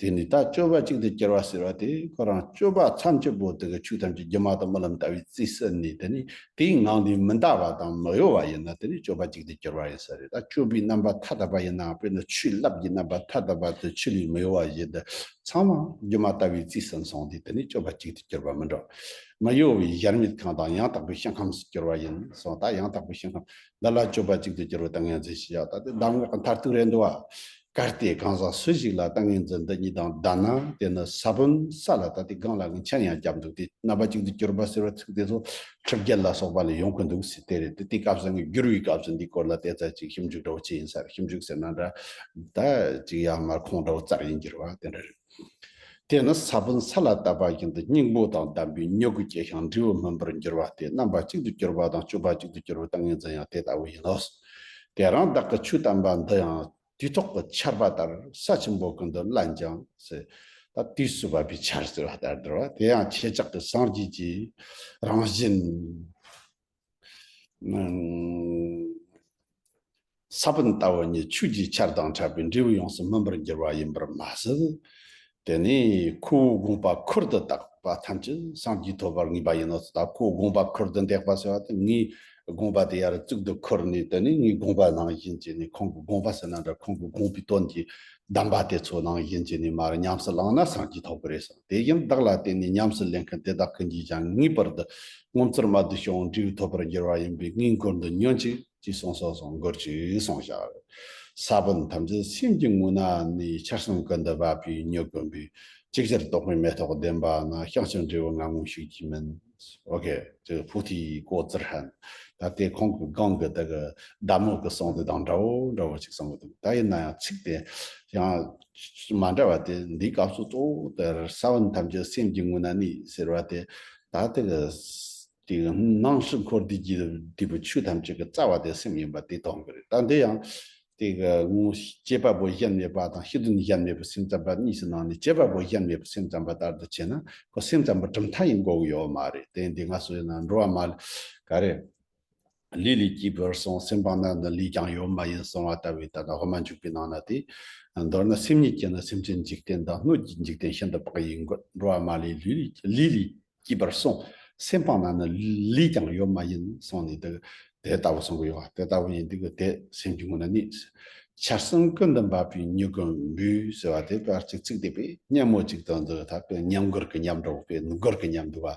དེ་ནི་ད་སྤྱོད་པ་གཅིག་ཏུ་གྱུར་པ་ཟེར་བ་དེ་ཁོ་རང་སྤྱོད་པ་ཐམས་ཅད་པོ་དེ་གི་ཆོས་ཐམས་ཅད་སྒྱུ་མ་དང་རྨི་ལམ་ལྟ་བུའི་རྩིས་ཟིན་ནས། དེ་ནི་དེའི་ངང་ལས་མི་འདའ་བ་དང་མི་གཡོ་བ་ཡིན་ན། དེ་ནི་སྤྱོད་པ་གཅིག་ཏུ་གྱུར་པ་ཡིན་ས་རེད། ད་སྤྱོད་པའི་རྣམ་པ་ཐ་དད་པ་ཡིན་ནའང་། དཔེར་ན་ཆུའི་རླབས་ཀྱི་རྣམ་པ་ཐ་དད་པ་དེ་ཆུ་ལས་མི་གཡོ་བ་བཞིན་དུ། ཚང་མ་སྒྱུ་མ་ལྟ་བུའི་རྩིས་ཟིན་སོང་དུས། དེ་ནི་སྤྱོད་པ་གཅིག་ཏུ་གྱུར་པ་མི་འགྲོ། མི་གཡོ་བའི་གཞལ་མེད་ཁང་དང་། ཡང་དག་པའི་ཞིང་ཁམས་སུ་གྱུར་པ་ཡིན་གསུངས། ད་ཡང་དག་པའི་ཞིང་ཁམས་འདི་ལ་སྤྱོད་པ་གཅིག་ཏུ་གྱུར་པའི་ཏིང་ངེ་འཛིན་ཞེས་བྱ། ད་དེ་གདམས་ངག་གི་མཐར་ཐུག་རེད་འདུག་བ། གལ་ཏེ་གང་ཟག་སུ་ཞིག་ལ་ཏིང་ངེ་འཛིན་འདི་གཉིས་དང་ལྡན་ན། དེ་ནི་ས་བོན་ས་ལ། ད་དེ་སྒང་ལ་ངས་མཆན་ཡང་བརྒྱབ་འདུག་དེ་རྣམ་པ་གཅིག་ཏུ་གྱུར་པ་ཟེར་བའི་ཚིག་དེ་ཚོ་ཁྲི་བརྒྱད་ལ་སོགས་པ་ལས་ཡོང་གི་འདུག་ཟེར། དེ་རེད། དེ་དེ་སྐབས་སུ་ངས་བསྒྱུར་བའི་སྐབས་སུ་འདིའི་སྐོར་ལ་དེ་ཙམ་ཅིག་ཞིབ་འཇུག་འདྲ་བོ་བྱས་ཡིན་ས་རེད། ཞིབ་འཇུག་ཟེར་ན་འདྲ། ད་ཅིག་ཡར་མར་ཁུངས་འདྲ་བོ་བཙལ་ཡིན་གྱི་རེད་བ། དེ་འདྲ་རེད། དེ་ནི་ས་བོན་ས་ལ་བཏབ་པ་བཞིན་དུ་སྙིང་པོ་དང་ལྡན་པས་མྱུ་གུ་སྐྱེ་ཞིང་འབྲས་བུ་སྨིན་པར་འགྱུར་བ་སྟེ། རྣམ་པ་གཅིག་ཏུ་གྱུར་པ་དང་སྤྱོད་པ་གཅིག་ཏུ་གྱུར་པའི་ཏིང་ངེ་འཛིན་ཡང་དེ་ལྟ་བུ་ཡིན་ནོ། དེ་རང་བདག་གི་ཆོས་བསྟན་པ་འདི་ཡང་དུས་ཐོག་གི་ཆར་པ་ལྟར་ས་ཆེན་པོ་ཀུན་ཏུ་བརླན་ཅིང་ཟེར། ད་དུས་སུ་བབས་པའི་ཆར་ཟེར་བ་ལྟར་འདྲ་བ། དེ་ཡང་ཁྱེད་ཅག་གི་སངས་རྒྱས་ཀྱི་རང་བཞིན། ས་བོན་ལྟ་བུ་ཉིད་ཆོས་ཀྱི་ཆར་དང་འཕྲད་པས་འབྲས་བུ་ཡོངས་སུ་སྨིན་པར་འགྱུར་བ་ཡིན་པར་མ་ཟད། དེ་ནས་ཁོ་བོའི་དགོངས་པ་ཁུར་དུ་བཏགས་པ་ཐམས་ཅད་སངས་རྒྱས་ཐོབ་པར་ངེས་པ་ཡིན་ནོ། ད་ཁོ་བོའི་དགོངས་པ་ཁུར་དུ་འདེགས་པ་ཟེར་བ་དེ། ངའི་དགོངས་པ་དེ་ཡར་གཙུག་ཏུ་ཁུར་ནས། དེ་ནས་ངའི་དགོངས་པ་ནང་བཞིན་བྱས་ནས། ཁོང་གི་དགོངས་པ་ཟེར་ན་འདྲ། ཁོང་གི་དགོངས་པའི་དོན་གྱི་གདམས་པ་དེ་ཚོ་ནང་བཞིན་བྱས་ནས་མར་ཉམས་སུ་བླངས་ན་སངས་རྒྱས་ཐོབ་ཀྱི་རེད་གསུངས། དེ་བཞིན་བདག་ལ་བརྟེན་ནས་ཉམས་སུ་ལེན་མཁན་དེ་དག་ཀུན་གྱིས་ཀྱང་ངེས་པར་དུ་ངོ་མཚར་རྨད་དུ་བྱུང་བའི་འབྲས་བུ་ཐོབ་པར་འགྱུར་བ་ཡིན་པས། ངའི་མགུར་འདི་ཉོན་ཅིག་ཅེས་གསུངས་སོ། གསུངས། མགུར་ཅིག་གསུངས་བཞག། ས་བོན་ཐམས་ཅད་སེམས་ཀྱི་ངོས་ན་གནས། ཆར་གསུམ་ཀུན་ཏུ་འབབ་པའི་མྱུ་གུ་འབུས། ཅིག་ཅར་རྟོག་པའི་མེ་ཏོག་ལྡེམ་པ་ན། བྱང་ཆུབ་འབྲས་བུ་ང་ངོ་ཤེས་ཀྱི་མིན། ཨོ་ཀེ། ཅིག་བུ་ཐི་ཀོ་ཙིར་ཧན། ད་དེ་ཁོང་གི་སྒང་གི་དེ་གི་བདག་མོ་གི་གསུང་དེ་དང་འདྲ་བོ་འདྲ་བོ་ཅིག་གསུང་གི་འདུག་ད་ཡིན་ན་ཡང་ཚིག་དེ་ཡང་མ་འདྲ་བ་དེ། འདིའི་སྐབས་སུ་གཙོ་བོ་དེ་ས་བོན་ཐམས་ཅད་སེམས་ཀྱི་ངོས་ན་གནས་ཟེར་བ་དེ། ད་དེ་གི་དེ་གི་སྣང་སྲིད་འཁོར་འདས་ཀྱི་འདུས་པའི་ཆོས་ཐམས་ཅད་ཀྱི་རྩ་བ་དེ་སེམས་ཡིན་པ་དེ་སྟོན་གྱི་རེད། ད་འདི་ཡང་ དེ་གི་ངོ་བྱེད་པ་པོ་གཞན་མེད་པ་དང་ཕྱི་དོན་གཞན་མེད་པའི་སེམས་ཙམ་པ་གཉིས་སུ་སྣང་ནས། བྱེད་པ་པོ་གཞན་མེད་པའི་སེམས་ཙམ་པ་ལྟར་དུ་བྱས་ན་ཁོ་སེམས་ཙམ་པའི་གྲུབ་མཐའ་ཡིན་དགོས་ཀྱི་ཡོད་མ་རེད། དེ་འདི་ང་ཚོ་ཡིན་ན་འགྲོ་བ་མ་ག་རེ། ལས་ལས་སྐྱེས་པར་གསུངས། སེམས་སྤངས་ན་ནི་ལས་ཀྱང་ཡོད་མ་ཡིན་གསུངས་པ་ལྟ་བུའི། ད་ལྟ་དབུ་མ་འཇུག་པའི་ནང་ན་དེ། མདོར་ན་སེམས་ཉིད་ཀྱིས་ནི་སེམས་ཅན་འཇིག་རྟེན་དང་སྣོད་ཀྱི་འཇིག་རྟེན་ཤིན་ཏུ་བག་ཡིན་དགོས། འགྲོ་བ་མ་ལུས་ལས་ལས་ལས་སྐྱེས་པར་གསུངས། སེམས་སྤངས་ན་ནི་ལས་ཀྱང་ཡོད་མ་ཡིན་གསུངས་ནས། དེ་དེ་ལྟ་བུ་གསུང་གི་ཡོད་པ། དེ་ལྟ་བུ་ཡིན་དུས་དེ་སེམས་ཀྱི་ངོ་ན་གནས། ཆར་ཟིམ་ཀུན་ཏུ་འབབ་པའི་མྱུ་གུ་འབུས་ཟེར་བ་དེ་བར་གཅིག་ཚིག་དེ་པས་སྙན་མོ་གཅིག་ཏུ་འདུག་ད་པས་ཉམས་མགུར་གྱི་ཉམས་འགྲོ་པས་མགུར་གྱི་ཉམས་འདུག་བ།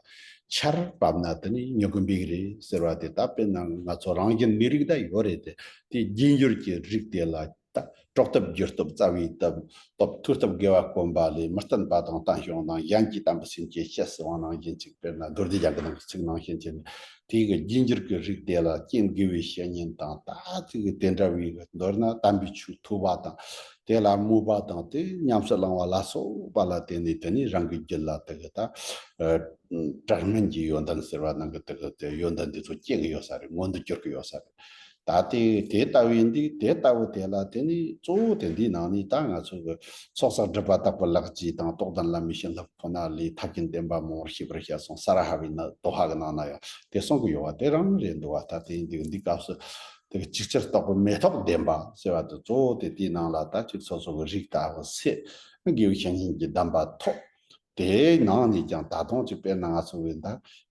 ཆར་བབས་ན་དེ་ནི་མྱུ་གུ་འབུས་ཀྱི་རེད་ཟེར་བ་དེ། ད་དཔེར་ན་ང་ཚོ་རང་བཞིན་མི་རིགས་ད་ཡོད་རེད་དེ། དེ་རྒྱས་འགྱུར་གྱི་རིགས་དེ་ལ་ད་གྲོགས་སྟོབས་རྒྱུ་སྟོབས་རྩ་བའི་སྟོབས་སྟོབས་མཐུ་སྟོབས་དགེ་བ་གོམས་པ་ལས་མི་བརྟན་པ་དང་བརྟན་བྱུང་དང་གཞན་གྱི་བརྟན་པོ་སེམས་ཀྱི་བཤད་ཟེར་བ་ནང་བཞིན་ཅིག་དཔེར་ན་མདོ་སྡེ་རྒྱན་གྱི་ནང་གི་ཚིག་ནང་བཞིན་བྱས་ནས། དེ་གི་རྒྱས་འགྱུར་གྱི་རིགས་དེ་ལ་རྐྱེན་དགེ་བའི་བཤེས་གཉེན་དང་། ད་དེ་གི་དེ་འདྲ་བའི་མདོར་ན་དམ་པའི་ཆོས་ཐོས་པ་དང་། དེ་ལ་མོས་པ་དང་། དེ་ཉམས་སུ་བླང་བ་ལ་སོགས་པ་ལ་བརྟེན་ནས། དེ་ནས་རང་གི་རྒྱུད་ལ་དེ་གི་ད་ཨ་དྲག་དམན་གྱི་ཡོན་ཏན་ཟེར་བ་ནང་གི་དེ་གི་དེ་ཡོན་ཏན་འདི་ཚོ་སྐྱེ་གི་ཡོད་ས་རེད། མངོན་དུ་གྱུར་གི་ཡོད་ས་རེད། ད་དེ་དེ་ལྟ་བུ་ཡིན་དུས། དེ་ལྟ་བུ་དེ་ལ་དེ་ནི་གཙོ་བོ་དེ་འདིའི་ནང་ནས་ད་ང་ཚོ་གི་ཚོགས་བསགས་སྒྲིབ་པ་དག་པའི་ལེགས་སྐྱེས་དང་རྟོགས་ལྡན་བླ་མའི་བྱིན་རླབས་ཁོ་ན་ལས་ཐབས་ཀྱིས་བདེན་པ་མང་བར་ཤེས་པར་བྱ་གསུངས། ས་ར་ཧ་བའི་ནི་དོ་ཧ་གི་ནང་ན་ཡང་དེ་གསུང་གི་ཡོད་པ་དེ་རང་རེད་འདུག་བ། ད་དེ་ཡིན་དུས་འདི་སྐབས་སུ་དེ་གི་ཅིག་ཅར་རྟོགས་པའི་མེ་ཏོག་ལྡན་པ་ཟེར་བ་དེ་གཙོ་བོ་དེ་དེའི་ནང་ལ་ད་ཅིག་སོ་སོ་གི་རིགས་ལྟ་བུ་སད། དགེ་བའི་བཤེས་གཉེན་གྱི་གདམས་པ་ཐོབ། དེའི་ནང་ནས་ཀྱང་ད་དུང་ཅིག་དཔེར་ན་ང་ཚོ་བས་ད་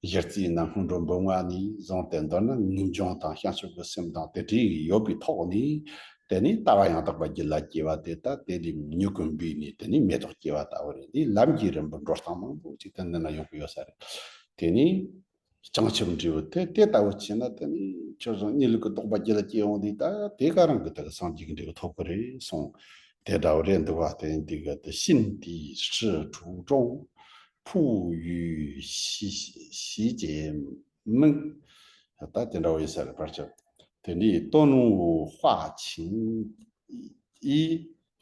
གཞི་རྩའི་ནང་སྔོན་འགྲོ་འབུམ་ལྔ་ནས་བཟུང་སྟེ། མདོར་ན་ངེས་འབྱུང་དང་བྱང་ཆུབ་ཀྱི་སེམས་དང་དེ་འདྲའི་ཡོད་པའི་ཐོག་ནས། དེ་ནས་ལྟ་བ་ཡང་དག་པ་རྒྱུད་ལ་སྐྱེ་བ་དེ། ད་དེ་ལས་མྱུ་གུ་འབུས་ནས་དེ་ནས་མེ་ཏོག་སྐྱེ་བ་ལྟ་བུ་རེད། འདི་ལམ་གྱི་རིམ་པ་འགྲོ་སྟངས་མང་པོ་ཅིག་དེ་འདི་ན་ཡོང་གི་ཡོད་ས་རེད། དེ་ནས་བྱང་ཆུབ་འབྲས་བུ་དེ་དེ་ལྟ་བུ་བྱས་ན། དེ་ནས་ཆོས་བཟང་གཉིས་ལུགས་ཀྱི་རྟོགས་པ་རྒྱུད་ལ་སྐྱེ་ཡོང་དུས། ད་དེ་ག་རང་གི་དེ་གི་སངས་རྒྱས་ཀྱི་འབྲས་བུ་ཐོབ་ཀྱི་རེད་གསུངས། དེ་འདྲ་བ་རེད་འདུག་བ། དེ་འདི་ག་དེ་ཤིན་ཏུ་ཧྲི་ཁྲུའུ་ཀྲོང་ཕུའུ་ཡུས་ཞི་ཞི་ཅེ་མིང་། ད་དེ་འདྲ་བ་ཡིན་ས་རེད། བར་ཆད་དེ་འདྲའི་ཏོ་ནུ་ཧྭ་ཆིང་ཡི་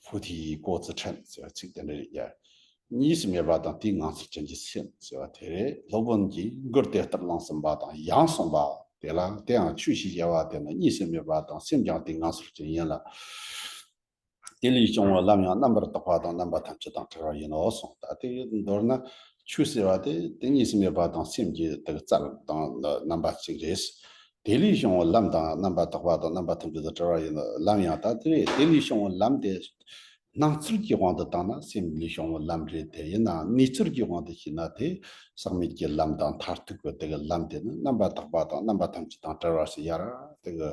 ཧྥུ་ཐི་ཀོ་ཙི་ཁྲན་ཟེར་བ་ཚིག་དེ་འདྲ་རེད་ཡ། གཉིས་སུ་མེད་པ་དང་དེའི་ངང་ཚུལ་ཅན་གྱི་སེམས་ཟེར་བ་དེ་རེད། སློབ་དཔོན་གྱིས་མགུར་དེ་ལྟར་བླངས་ཟིན་པ་དང་ཡང་གསུངས་པ་དེ་ལ། དེའང་ཆོས་ཞེས་བྱ་བ་དེ་ནི་གཉིས་སུ་མེད་པ་དང་སེམས་ཀྱང་དེའི་ངང་ཚུལ་ཅན་ཡིན་ལ། དེ་ལས་བྱུང་བའི་ལམ་ཡང་རྣམ་པར་དག་པ་དང་རྣམ་པ་ཐམས་ཅད་དང་བྲལ་བ་ཡིན་ནོ་གསུངས། ད་དེ་མདོར་ན་ཆོས་ཟེར་བ་དེ་དེ་གཉིས་སུ་མེད་པ་དང་སེམས་ཀྱི་དེ་རྩལ་དང་རྣམ་པ་གཅིག་རེད། དེ་ལས་བྱུང་བའི་ལམ་དང་རྣམ་པར་དག་པ་དང་རྣམ་པ་ཐམས་ཅད་དང་བྲལ་བ་ཡིན་ནོ། ལམ་ཡང་ད་དེ་རེད། དེ་ལས་བྱུང་བའི་ལམ་དེ་སྣང་ཚུལ་གྱི་དབང་དུ་བཏང་ན་སེམས་ལས་བྱུང་བའི་ལམ་རེད་དེ། ཡིན་ནའང་གནས་ཚུལ་གྱི་དབང་དུ་བྱས་ན་དེ་ཟག་མེད་ཀྱི་ལམ་དང་མཐར་ཐུག་གི་དེ་གི་ལམ་དེ་ནི་རྣམ་པར་དག་པ་དང་རྣམ་པ་ཐམས་ཅད་དང་བྲལ་བ་ཞིག་ཡར་དེ་གི་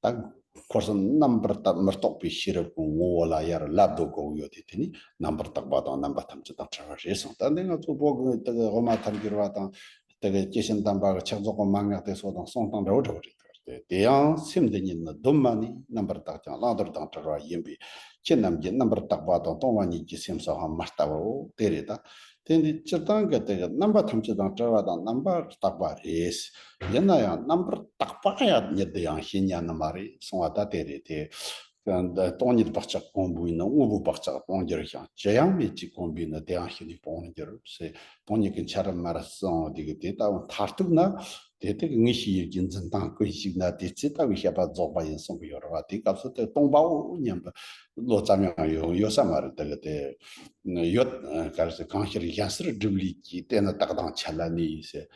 ད་འཁོར་གསུམ་རྣམ་པར་དག་མི་རྟོག་པའི་ཤེས་རབ་ཀྱི་ངོ་བོ་ལ་ཡར་ལབ་འདོད་དགོས་ཡོད་དེ། དེ་ནི་རྣམ་པར་དག་པ་དང་རྣམ་པ་ཐམས་ཅད་དང་བྲལ་བ་རེད་གསུངས། ད་འདི་ང་ཚོ་བོད་ཀྱི་དེ་གི་དབུ་མ་ཐལ་འགྱུར་བ་དང་དེ་གི་སྐྱེས་ཆེན་དམ་པ་གི་ཕྱག་རྫོགས་ཀྱི་མན་ངག་དེ་ཚོ་དང་གསུང་སྟངས་འདྲ་བོ་འདྲ་བོ་རེད། དེ་དེ་ཡང་སེམས་འདི་ཉིད་ནི་གདོད་མ་ནས་རྣམ་པར་དག་ཀྱང་བླང་དོར་དང་བྲལ་བ་ཡིན་པས། ཁྱེད་རྣམས་ཀྱིས་རྣམ་པར་དག་པ་དང་སྟོང་པ་ཉིད་ཀྱི་སེམས་སུའང་མི་ལྟ་བར། འོ་དེ་རེད་ད། དེ་འདི་སྤྱིར་བཏང་གི་དེ་གི་རྣམ་པ་ཐམས་ཅད་དང་བྲལ་བ་དང་རྣམ་པར་དག་པ་རེད། ཡིན་ན་ཡང་རྣམ་པར་དག་པ་ཡང་ཉིད་དུ་ཡང་ཞེན་ཉན་ནི་མ་རེད་གསུང་བ་ད་དེ་རེད་དེ། སྟོང་ཉིད་བག་ཆགས་གོང་བུ་ཡིན་ན་དངོས་པོའི་བག་ཆགས་སྤོང་འགྱུར་ཞིང་། ཅི་ཡང་མེད་ཅེས་གོམས་པས་ནི་དེ་ཡང་ཞི་ནས་སྤོང་འགྱུར་ཟེར། སྟོང་ཉིད་ཀྱི་ཆ་རབ་མ་རབ་གསུངས་དེ་གི་དེ་ལྟ་བུ་མཐར་ཐུག་ན། དེ་དག་དངོས་ཤེས་ཡུལ་གྱི་འཛིན་སྟངས་ཀུན་ཞིག་ན། དེ་ཚེ་ལྟ་བུའི་བཤད་པ་རྫོགས་པ་ཡིན་གསུང་གི་ཡོད་རེད་བ། དེ་སྐབས་སུ་དེ་སྟོང་པའོ་སྙམ་པའི་བློ་ཙམ་ཡང་ཡོད་ཡོད་ས་མ་རེད། དེ་གི་དེ་ཡོད་ག་རེ་ཟེར། གང་ཕྱིར་གཞན་སར་སྒྲུབ་ལས་སྐྱེས། དེ་ནི་རྟག་དང་ཆད་ལ་གནས་ཟེར།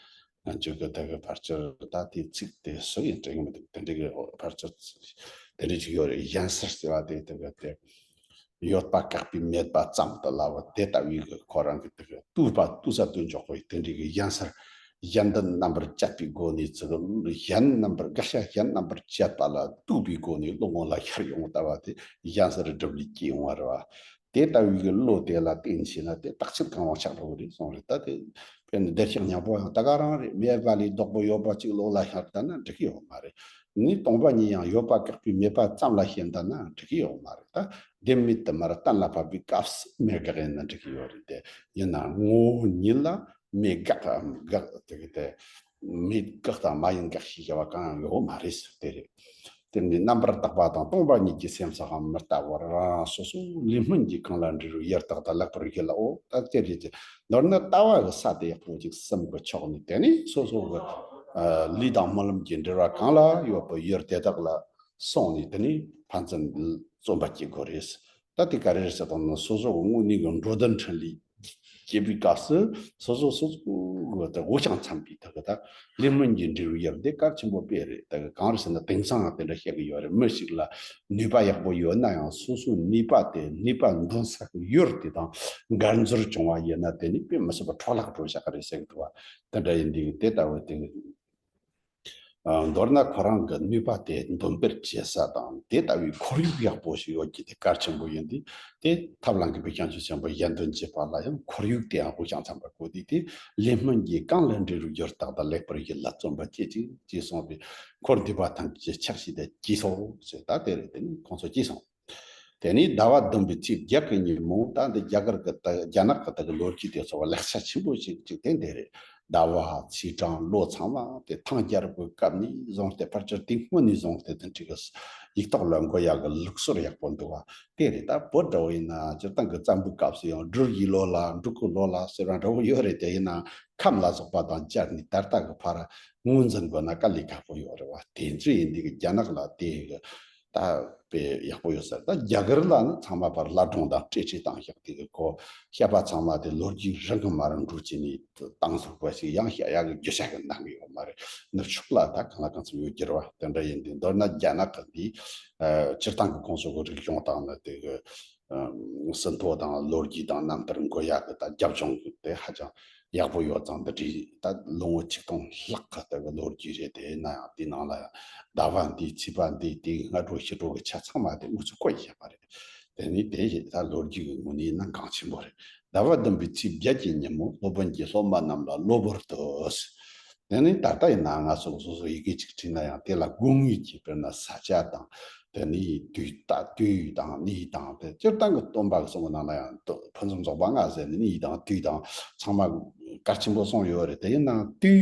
ང་ཚོས་གི་དེ་གི་ཕལ་ཆེར་ད་དེ་ཚིག་དེ་སུ་ཡིན་དྲན་གི་མི་འདུག་དེ་འདྲ་གི་ཕལ་ཆེར་དེ་འདྲ་ཅིག་ཡོད་རེད། གཞན་སར་ཟེར་བ་དེ་དེ་གི་དེ། ཡོད་པ་བཀག་པའི་མེད་པ་ཙམ་དུ་སླ་བ་དེ་ལྟ་བུའི་གི་ཁོ་རང་གི་དེ་གི་ལྟོས་པ་ལྟོས་ས་དོན་འཇོག་པའི་དེ་འདྲའི་གི་གཞན་སར། གཞན་དོན་རྣམ་པར་དཔྱད་པའི་སྒོ་ནས་ཚུལ་གཞན་རྣམ་པར། དགག་བྱ་གཞན་རྣམ་པར་དཔྱད་པ་ལ་ལྟོས་པའི་སྒོ་ནས་བློ་ངོ་ལ་ཤར་ཡོང་ལྟ་བ་དེ་གཞན་སར་སྒྲུབ་ལས་སྐྱེས་ཡོང་བ་རེད་བ། དེ་ལྟ་བུའི་གི་བློ་དེ་ལ་བརྟེན་བྱས་ན་དེ་རྟག་ཆད་གང་བ་ཆགས་འགྲོ་གི་རེད་གསུངས་རེད། ད་དེ་དཔེར་ན་བདེ་གཤེགས་སྙིང་པོ་ཡང་ད་ག་རང་རེད། མེད་པ་ལས་ལྡོག་པའི་ཡོད་པ་གཅིག་བློ་ལ་ཤར་ད་ན་འགྲིག་གི་ཡོད་མ་རེད། ནི་སྟོང་པ་ཉིད་ཡང་ཡོད་པ་བཀག་པའི་མེད་པ་ཙམ་ལ་ཞེན་ད་ན་འགྲིག་གི་ཡོད་མ་རེད། ད་བདེན་མེད་དུ་མར་གཏན་ལ་ཕབ་པའི་སྐབས་སུ་མེད་དགག་ཡིན་ན་འགྲིག་གི་ཡོད་རེད་དེ། ཡིན་ན་ངོ་བོ་ཉིད་ལ་མེད་དགག་དགག་དེ་གི་དེ་མེད་དགག་དང་མ་ཡིན་དགག་ཞེས་བྱ་བ་གང་ཡང་ཡོད་མ་རེད་ཟེར་དེ་རེད། དེ་ནི་རྣམ་པར་དག་པ་དང་སྟོང་པ་ཉིད་ཀྱི་སེམས་སུའང་མི་ལྟ་བར། རང་རང་སོ་སོའི་ལས་སྨོན་གྱིས་གང་ལ་འབྲེལ་བའི་ཡུལ་དག་ཏུ་ལེགས་པར་བཞེད་ལ། འོ་ད་དེ་རེད་དེ། མདོར་ན་ལྟ་བ་གི་ས་དེ་ཡག་པོ་ཅིག་བསམ་གི་ཆོག་ནས། དེ་ནས་སོ་སོ་གི་ལས་དང་སྨོན་ལམ་གྱི་འབྲེལ་བ་གང་ལ་ཡོད་པའི་ཡུལ་དེ་དག་ལ། སོང་ནས་དེ་ནས་ཕན་ཚུན་རྩོམ་པ་སྐྱེལ་དགོས་རེད། ད་དེ་ག་རེ་རེད་ཟེར་དང་ན། སོ་སོ་གི་དངོས་གནས་ཀྱི་འགྲོ་དོན་འཕྲིན་ལས་སྐྱེལ་བའི་སྐབས་སུ་སོ་སོ་སོ་སོ་གི་དེ་དབུ་ཞང་འཚམ་པའི་ཐོག་གི་ད་ལས་སྨོན་གྱི་འབྲས་བུ་ཡོད་དེ་གལ་ཆེན་པོ་དཔེ་རེད། ད་གང་རེད་ཟེར་ན། དེང་སང་དེ་འདྲ་བཤད་གི་ཡོད་རེད། མི་ཞིག་ལ་ནུས་པ་ཡག་པོ་ཡོད་ན་ཡང་སོ་སོའི་ནུས་པ་དེ་ནུས་པ་འདོན་ས་གི་ཡུལ་དེ་དང་འགལ་འཛོལ་བྱུང་བ་ཡིན་ན་དེ་ནི་དཔེ་མི་སྲིད་པ་འཕྲོ་བརླག་འགྲོ་བཞག་གི་རེད་ཟེར་གི་འདུག་བ། དེ་འདྲ་ཡིན་དུས་དེ་ལྟ་བུ་དེ། ཨ། མདོར་ན་ཁོ་རང་གི་ནུས་པ་དེ་འདོན་སྤེལ་བྱེད་ས་དང་དེ་ལྟ་བུའི་ཁོར་ཡུག་ཡག་པོ་ཞིག་ཡོད་རྒྱུ་དེ་གལ་ཆེན་པོ་ཡིན་དུས། དེ་ཐབས་ལམ་གྱི་བུ་ཤང་ཆུ་ཆེན་པོ་གཞན་དོན་བྱེད་པ་ལ་ཡང་ཁོར་ཡུག་དེའང་དབུ་ཞང་འཚམ་པར་དགོས་དུས། དེ་ལས་སྨོན་གྱིས་གང་ལ་འབྲས་བུར་གྱུར་རྟག་ད་ལེགས་པར་ཞུས་ལ་རྩོམ་པ་སྐྱེས་ཅིག་ཅེས་གསུངས་པས། འཁོར་འདུས་པ་ཐམས་ཅད་ཕྱག་བྱས་ཏེ་སྐྱེས་སོ་ཟེར། ད་དེ་རེད། དེ་ནི་ཁོང་ཚོ་སྐྱེས་སོང་། དེ་ནས་ཟླ་བ་བདུན་པའི་ཚེས་བརྒྱད་ཀྱི་ཉིན་མོ། ད་འདི་རྒྱ་གར་གྱི་ད་རྒྱ་ནག་གི་ད་གི་ལོ་རྒྱུས་དེ་ཚོ་བ་ལེགས་ཆ་ཆེན་པོ་ཞིག་ཅིག་དེ་འདི་རེད། ཟླ་བ་ཚེས་གྲངས་ལོ་ཚང་མ་དེ་ཐང་རྒྱལ་པོའི་སྐབས་ནས་བཟུང་སྟེ་ཕལ་ཆེར་དེ་སྔོན་ནས་བཟུང་སྟེ་དེ་འདྲ་གི་ཡིག་ཐོག་ལ་འགོད་ཡག་གི་ལུགས་སྲོལ་ཡག་པོ་འདུག་བ། དེ་རེད། ད་བོད་འདྲ་བོ་ཡིན་ན་སྤྱིར་བཏང་གི་བཙན་པོའི་སྐབས་སུ་ཡང་སྦྲུལ་གྱི་ལོ་ལ་འབྲུག་གི་ལོ་ལ་ཟེར་བ་འདྲ་བོ་ཡོད་རེད། དེ་ཡིན་ན་ཁམས་ལ་སོགས་པ་དང་སྦྱར་ནས་ད་ལྟ་གི་བར་ངོས་འཛིན་དགོས་ན་དཀའ་ལས་ཁག་པོ་ཡོད་རེད་བ། དེ་ཚོ་ཡིན་དུས་རྒྱ་ནག་ལ་དེ་གི་ད་དཔེ་ཡག་པོ་ཡོད་ས་རེད། ད་རྒྱ་གར་ལ་ནི་ཚང་མ་བར་བླ་བྲང་དང་སྤྲོས་བྲིས་བཏང་བཞག་དེ་གི་ཁོ་བཤད་པ་ཚང་མ་དེ་ལོ་རྒྱུས་རིང་གི་མ་རུ་འགྲོ་བྱས་ནས་བཏང་ཟིག་པ་ཞིག་ཡང་བཤད་ཡག་གི་རྒྱུ་ཆ་གི་འདང་གི་ཡོད་མ་རེད། ནུབ་ཕྱོགས་ལ་ད་གང་ལ་གང་འཚམ་ཡོད་རྒྱུ་རེད་བ། དེ་འདྲ་ཡིན་དུས་མདོར་ན་རྒྱ་ནག་གི་འདི་ཨ་སྤྱིར་བཏང་གི་ཁོང་ཚོ་གི་རིག་གཞུང་དང་ནི་དེ་གི་ཨ་ཟིན་ཐོ་དང་ལོ་རྒྱུས་དང་རྣམ་ཐར་འགོད་ཡག་གི་ད་རྒྱབ་ལྗོངས་གི་དེ་ཧ་ཅང་ཡག་པོ་ཡོད་ཙང་། འདི་བྲིས་ད་ལོ་ངོ་ཆིག་སྟོང་ལྷག་གི་ད་གི་ལོ་རྒྱུས་རེད། དེ་ན་ཡང་དེ་ནང་ལ་ཡང་ཟླ་བ་འདི་ཚེས་པ་འདི་དེའི་སྔ་དྲོ་ཕྱི་དྲོ་གི་ཆ་ཚང་མ་དེ་དངོས་སུ་བཀོད་བཞག་པ་རེད། དེ་ནི་དེ་ད་ལོ་རྒྱུས་ཀྱི་ངོས་ནས་ན་འགངས་ཆེན་པོ་རེད། ཟླ་བ་བདུན་པའི་ཚེས་བརྒྱད་ཀྱི་ཉིན་མོ་སློབ་དཔོན་གྱིས་སློབ་མ་རྣམས་ལ་གློ་བུར་དུ། དེ་ནི་ད་ལྟ་ཡིན་ན་ང་ཚོ་སོ་སོ་ཡི་གེ་གཅིག་བྲིས་ན་ཡང་དེ་ལ་དགོས་ངེས་ཀྱི་དཔེར་ན་ས་ཆ་དང་། དེ་ནི་དུས་ད་དུས་དང་གནས་དང་། དེ་སྤྱིར་བཏང་གི་སྟོན་པ་གི་གསུང་གི་ནང་ལ་ཡང་ཕུན་སུམ་ཚོགས་པ་ལྔ་ཟེར་ནས་གནས་དང་དུས་དང་ཚང་མ་གལ་ཆེན་པོ་གསུངས་ཡོད་རེད། དེ་ཡིན་ནའང་དུས་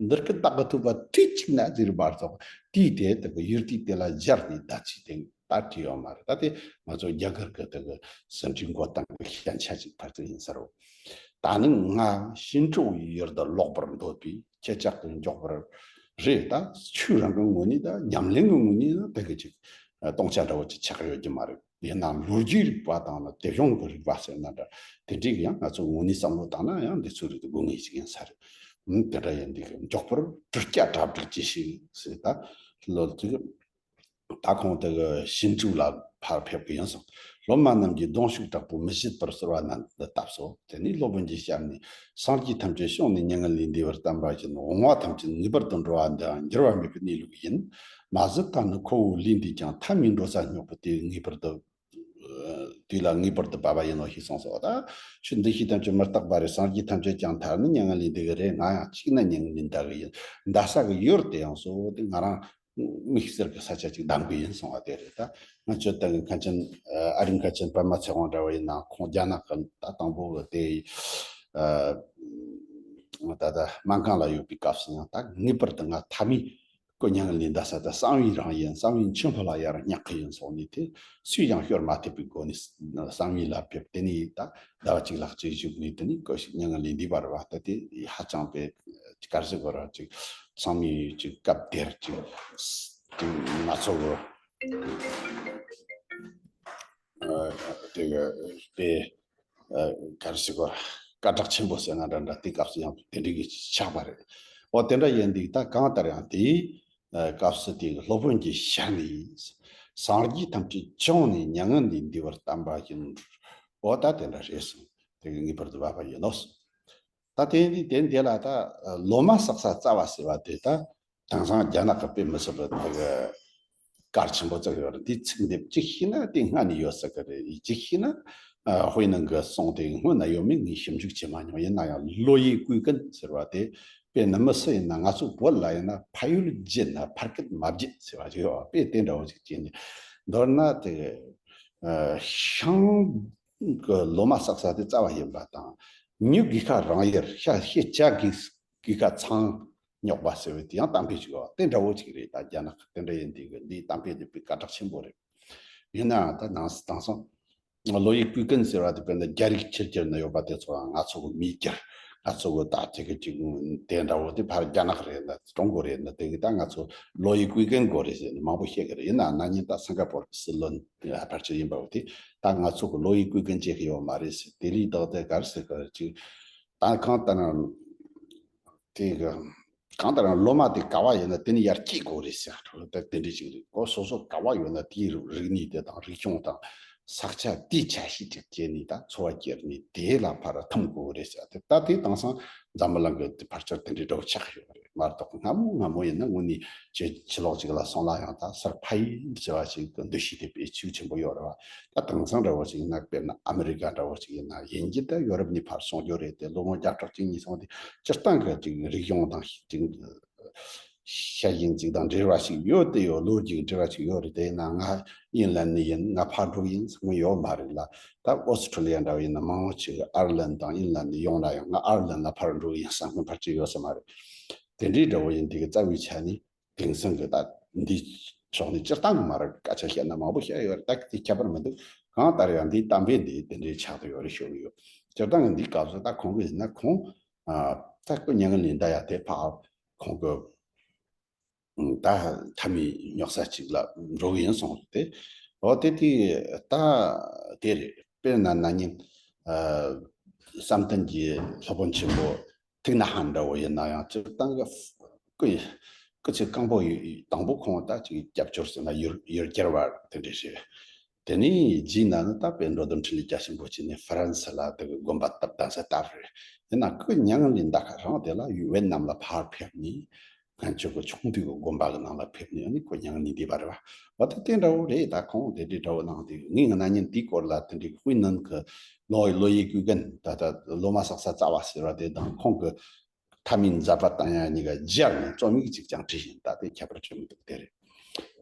འདིར་ཀི་བདག་གི་ཐུབ་པ་དུས་གཅིག་ན་ཟེར་བར་སོགས་དུས་དེ་དེ་གི་ཡུལ་དུས་དེ་ལ་སྦྱར་ནས་ད་ཅི་དེ་ད་བྲིས་ཡོད་མ་རེད། ད་དེ་ང་ཚོ་རྒྱ་གར་གི་དེ་གི་ཟིན་བྲིས་འགོད་སྟངས་ཀྱི་ཞན་ཆ་ཅིག་ཕར་ཚུར་ཡིན་ས་རེད། ད་ནི་ང་ཞིང་འབྲོག་ཡུལ་དུ་ལོག་པར་འདོད་པས་ཁྱེད་ཅག་ཏུ་མགྱོགས་པར་རེད། ད་ཆོས་རང་གི་ངོས་ནས་ད་ཉམས་ལེན་གྱི་ངོས་ནས་ད་དེ་གི་ཅིག་སྟོང་ཆ་འདྲ་བོ་ཅིག་ཆགས་ཡོད་ཀྱི་མ་རེད། ཡིན་ནའང་ལོ་རྒྱུས་རིག་པ་དང་ནི་དེབ་གཞུང་གི་རིག་པ་ཟེར་ན་འདྲ། དེ་འདྲའི་ཡང་ང་ཚོ་ངོས་ནས་བསམ་བློ་བཏང་ན་ཡང་འདི་ཚོ་རིགས་དགོས་ངེས་ཅིག་ཡིན་ས་རེད། ཨུམ། དེ་འདྲ་ཡིན་དུས་མགྱོགས་པར་གྲུ་སྐྱ་གྲ་སྒྲིག་ཅིག་ཞིག་ཟེར། ད་ལོ་ཚིགས་ད་ཁོང་དེ་གི་ཞིང་ཕྲུག་ལ་ཕར་ཕེབས་ཀྱི་ཡིན་སོང་། སློབ་མ་རྣམས་ཀྱིས་གདུང་ཤུགས་དྲག་པོས་མི་བཞེད་པར་གསོལ་བ་ན་འདི་བཏབ་སོ། དེ་ནས་སློབ་དཔོན་གྱི་ཞལ་ནས། སངས་རྒྱས་ཐམས་ཅད་བྱུང་ནས་མྱ་ངན་ལས་འདས་པར་བསྟན་པ་བཞིན། འོང་བ་ཐམས་ཅད་ངེས་པར་དུ་འགྲོ་བ་འདི་འགྱུར་བ་མེད་པའི་གནས་ལུགས་ཡིན། མ་གཞི་ད་ནི་ཁོ་བོ་ལུས་འདས་ཀྱང་ཐ་མའི་འགྲོ་ས་སྙོགས་པའི་དུས་ངེས་པར་དུ། དུས་ལ་ངེས་པར་དུ་བབ་པ་ཡིན་ནོ་ཞེས་གསུངས་སོ། ད་ཆོས་འདི་ཤེས་ཐམས་ཅད་མི་རྟག་པ་རེད། སངས་རྒྱས་ཐམས་ཅད་ཀྱང་ཐར་ནས་མྱ་ངན་ལས་འདས་ཀྱི་རེད། ང་ཡང་གཅིག་ན་མྱ་ངན་ལས་འདའ་གི་ཡིན། འདའ་ས་གི་ཡུལ་དེ་ཡང་སོ་དེ་ང་རང་མིག་གསེར་གྱི་ས་ཆ་ཅིག་བདམས་གི་ཡིན་གསུང་བ་དེ་རེད། ད་ང་ཆོས་ད་གི་མཁན་ཆེན་ཨ་རིག་མཁན་ཆེན་པདྨ་ཚེ་དབང་འདྲ་བོ་ཡིན་ན་ཁོང་རྒྱ་ནག་གི་ད་དང་པོ་གི་དེ་ཨ་ད་ད་སྨན་ཁང་ལ་ཡོད་པའི་སྐབས་སུ་ཡང་ད་ངེས་པར་དུ་ང་ཐ་མའི་ཀོ་མྱ་ངན་ལས་འདའ་ས་ད་གསང་བའི་རང་ཡིན། གསང་བའི་མཆོད་འབུལ་ལ་ཡར་བསྙེག་གི་ཡིན་གསུངས་ནས་དེ་སུས་ཀྱང་ཤོར་མ་ཐུབ་པའི་སྒོ་ནས་གསང་བའི་ལ་ཕེབས། དེ་ནས་ད་ཟླ་བ་གཅིག་ལྷག་ཅིག་བཞུགས་ནས་དེ་ནས་ཀོ་ཞིག་མྱ་ངན་ལས་འདས་པ་རེད་བ། ད་དེ་ཧ་ཅང་པའི་དཀར་ཟིག་གོ་ར་ཅིག་ཚང་མས་ཅིག་སྐབས་དེར་ཅིག་ཅིག་ང་ཚོ་གི་ཨ་དེ་གི་དཔེ་ཨ་ག་རེ་ཟེར་དགོས་ར། སྐད་གྲགས་ཆེན་པོ་ཟེར་ན་འདྲ་འདྲ་དེ་སྐབས་སུ་ཡང་དེ་འདྲ་གི་ཆགས་པ་རེད། འོ་དེ་འདྲ་ཡིན་དུས་ད་གང་ལྟར་ཡང་དེའི་ཨ་སྐབས་སུ་དེ་གི་སློབ་དཔོན་གྱི་ཞལ་ནས། སངས་རྒྱས་ཐམས་ཅད་བྱུང་ནས་མྱ་ངན་ལས་འདས་པར་བསྟན་པ་ཡིན། འོ་ད་དེ་འདྲ་རེད་གསུངས། དེ་གི་ངེས་པར་དུ་བབ་པ་ཡིན་ནོ་གསུངས། ད་དེ་ནི་དེ་འདི་ལ་ད་ལོ་མ་བསགས་ས་རྩ་བ་ཟེར་བ་དེ་ད་དེང་སང་རྒྱ་ནག་གི་དཔེ་མི་སྲིད་པ་དེ་གི་གལ་ཆེན་པོ་བརྩི་གི་ཡོད་རེད། འདི་ཚིག་འདི་གཅིག་ཤེས་ན་དེ་སྔ་ནས་ཡོད་ས་གི་རེད། གཅིག་ཤེས་ན་ཨ་དཔེ་ནང་གི་གསུང་དེ་སྔོན་ན་ཡོད་མེད་ངས་ཞིབ་འཇུག་བྱེད་མ་མྱོང་། ཡིན་ན་ཡང་བློ་ཡི་ཀུན་ཀུན་ཟེར་བ་དེ་དཔེ་ནི་མི་སུ་ཡིན་ན་ང་ཚོ་བོད་ལ་ཡིན་ན་ཕ་ཡུལ་བརྗེད་ན་ཕ་སྐད་མ་བརྗེད་ཟེར་བ་ཅིག་ཡོད་པ། དཔེ་དེ་འདྲ་བོ་ཅིག་བྱས་ནས་མདོར་ན་དེ་ཨ་ཤང་གི་ལོ་མ་བསགས་ས་དེ་རྩ་བ་ཡིན་པ་དང་། མྱི་རྒས་ཁ་རང་ཡལ། ཤ་ཤེད་བྱ་རྒས་རྒས་ཁ་ཚང་རྙོག་པ་ཟེར་བའི་དེ་ཡང་གཏམ་དཔེ་ཞིག་ཡོད། དེ་འདྲ་བོ་ཅིག་རེད། ད་རྒྱ་ནག་དེ་འདྲ་ཡིན་དུས་གི་འདིའི་གཏམ་དཔེ་འདི་དཔེ་སྐད་གྲགས་ཆེན་པོ་རེད། ཡིན་ནའང་ད་ནང་དེང་སང་བློ་ཡི་ཀུན་ཀུན་ཟེར་བ་དེ་དཔེར་ན་རྒྱ་རིགས་ཕྱི་རྒྱལ་ན་ཡོད་པ་དེ་ཚོ་ལ་ང་ཚོ་གི་མི་སྒེར་ ང་ཚོ་གི་ད་དེ་གི་ཅིག་དེ་འདྲ་བོ་དེ་ཕར་རྒྱ་ནག་རེད་ན་ཀྲུང་གོ་རེད་ན་དེ་གི་ད་ང་ཚོ་བློ་ཡི་ཀུན་མཁྱེན་དགོས་རེད་ཟེར་ནས་མང་པོ་བཤད་གི་རེད། ཡིན་ན་ན་ཉིན་ད་སིང་ག་པོར་གི་སྲིད་བློན་ཕལ་ཆེར་ཡིན་པ་བོ་དེ་ད་ང་ཚོ་གི་བློ་ཡི་ཀུན་མཁྱེན་བྱེད་གི་ཡོད་མ་རེད་ཟེར། དེ་ལས་ལྡོག་དེ་ག་རེ་ཟེར་གི་རེད། ཅིག་ད་གང་ལྟར་ན་དེ་གི་གང་ལྟར་ན་སློབ་མ་དེ་ག་བ་ཡིན་ན་དེ་ནི་ཡར་སྐྱེད་དགོས་རེད་ཟེར། ད་དེ་འདྲ་ཅིག་རེད། ཁོ་སོ་སོ་ག་བ་ཡོད་ན་དེའི་རིག་གནས་དེ་དང་རིག་གཞུང་དང་ས་ཆ་དེའི་ཆ་ཤས་ཅིག་སྐྱེས་ནས་ད་འཚོ་བ་སྐྱེལ་ནས་དེ་ལ་ཕར་ཐིམ་དགོས་རེད་ཟེར། དེ་ད་དེ་དེང་སང་འཛམ་བུ་གླིང་གི་ཕལ་ཆེར་དེ་འདྲའི་འདྲ་བོ་ཆགས་ཡོད་རེད། མ་གཏོགས་སྔ་མོ་སྔ་མོ་ཡིན་ན་དངོས་གནས་ཆེ་ཕྱི་ལོགས་ཅིག་ལ་སོང་ལ་ཡང་ད་སར་ཕ་ཡུལ་ཟེར་བ་ཞིག་གི་འདུ་ཤེས་དེ་དཔེ་ཤུགས་ཆེན་པོ་ཡོད་རེད་བ། ད་དེང་སང་འདྲ་བོ་ཞིག་ཡིན་ན་དཔེར་ན་ཨ་མི་རི་ཀ་འདྲ་བོ་ཞིག་ཡིན་ན་ཡིན་གྱི་ད་ཡོ་རོབ་ནས་ཕར་སོང་རྒྱུ་རེད་དེ། ལོ་ངོ་བརྒྱ་ཕྲག་གཅིག་གཉིས་སོང་དེ་སྤྱིར་བཏང་གི་ཅིག་རིག་གཞུང་དང་ཅིག་ཤ་ཞེན་ཅིག་དང་འབྲེལ་བ་ཞིག་ཡོད་དེ་ཡོད། ལོ་རྒྱུས་འབྲེལ་བ་ཞིག་ཡོད་རེད། དེ་ཡིན་ན་ང་ཨིན་ལན་ནས་ཡིན། ང་ཕར་འགྲོ་ཡིན་ཟེར་མི་ཡོད་མ་རེད་ལ། ད་ཨོ་སི་ཁྲུ་ལི་ཡ་འདྲ་བ་ཡིན་ན་མང་ཆེ་གི་ཨར་ལན་དང་ཨིན་ལན་ནས་ཡོང་ན་ཡང་ང་ཨར་ལན་ལ་ཕར་འགྲོ་ཡིན་བསམ་མཁན་ཕལ་ཆེར་ཡོད་ས་མ་རེད། དེ་འདྲའི་འདྲ་བོ་ཡིན་དེ་གི་རྩ་བའི་ཆ་ནས་དེང་སང་གི་ད་འདི་ཕྱོགས་ནས་སྤྱིར་བཏང་གི་མ་རེད། སྐད་ཆ་བཤད་ན་མང་པོ་བཤད་ཡོད་རེད། ད་དེ་ཁྱད་པར་མི་འདུག་གང་ལྟར་ཡང་འདིའི་གཏམ་དཔེ་འདི་དེ་འདྲའི་ཆགས་ཏེ་ཡོད་རེད་ཞུ་གི་ཡོད། སྤྱིར་བཏང་གི་འདིའི་སྐབས་སུ་ད་ཁོང་གི་ཡིན་ན་ཁོང་ད་ཁོ་མྱ་ངན་ལས་འདའ་ཡ་དེ་ཕར་ཁོང་གི་ད་མཐའ་མའི་རྙོག་ས་ཅིག་ལ་འགྲོ་གི་ཡིན་གསུངས་ཏེ། འོ་དེ་དེ་ད་དེ་རེད། དཔེར་ན་ན་ནིང་བསམ་གཏན་གྱི་སློབ་དཔོན་ཆེན་པོ་ཐིག་ན་ཧན་འདྲ་བོ་ཡིན་ན་ཡང་སྤྱིར་བཏང་གི་སྐུ་སྐུ་ཚེ་གང་པོ་ཡི་དང་པོ་ཁོང་ད་ཅིག་སྐྱབས་བཅོལ་ཟེར་ན་ཡུལ་ཡུལ་གྱར་བ་དེ་འདྲ་ཞིག་དེ་ནས་རྗེས་ན་ནི་ད་དཔལ་འགྲོ་དོན་འཕྲིན་ལས་རྒྱ་ཆེན་པོ་བྱས་ནས་ཧྥ་རན་སི་ལ་དེ་གི་དགོན་པ་བཏབ་གདན་ས་བཏབ་རེད། ཡིན་ན་ཁོས་མྱ་ངན་ལས་འདའ་ཁ་རང་དེ་ལ་ཡུ་ཝེ་ནམ་ལ་ཕར་ཕེབས་ནས་སྔོན་ཆད་ཀྱི་ཆུང་དུས་ཀྱི་དགོན་པ་གི་ནང་ལ་ཕེབས་ནས་ནི་ཁོ་མྱ་ངན་ལས་འདས་པ་རེད་བ། འོ་ད་དེ་འདྲ་བོ་རེད། ད་ཁོང་དེ་འདྲའི་འདྲ་བོ་གནང་དུས་ངས་ང་ན་ཉིན་དེའི་སྐོར་ལ་དེ་འདྲའི་ཧུའེ་ནན་གྱི་ལོ་ལོ་ཡི་ཀུའུ་ཀན་ད་ལྟ་སློབ་མ་བསགས་ས་རྩ་བ་ཟེར་བ་དེ་དང་ཁོང་གི་མཐའ་མའི་མཛད་པ་བཏང་ཡ་གཉིས་ཀ་སྦྱར་ནས་རྩོམ་ཡིག་ཅིག་ཀྱང་བྲིས་ཤིང་། ད་དེ་ཁྱད་པར་ཆེན་པོ་འདུག་དེ་རེད།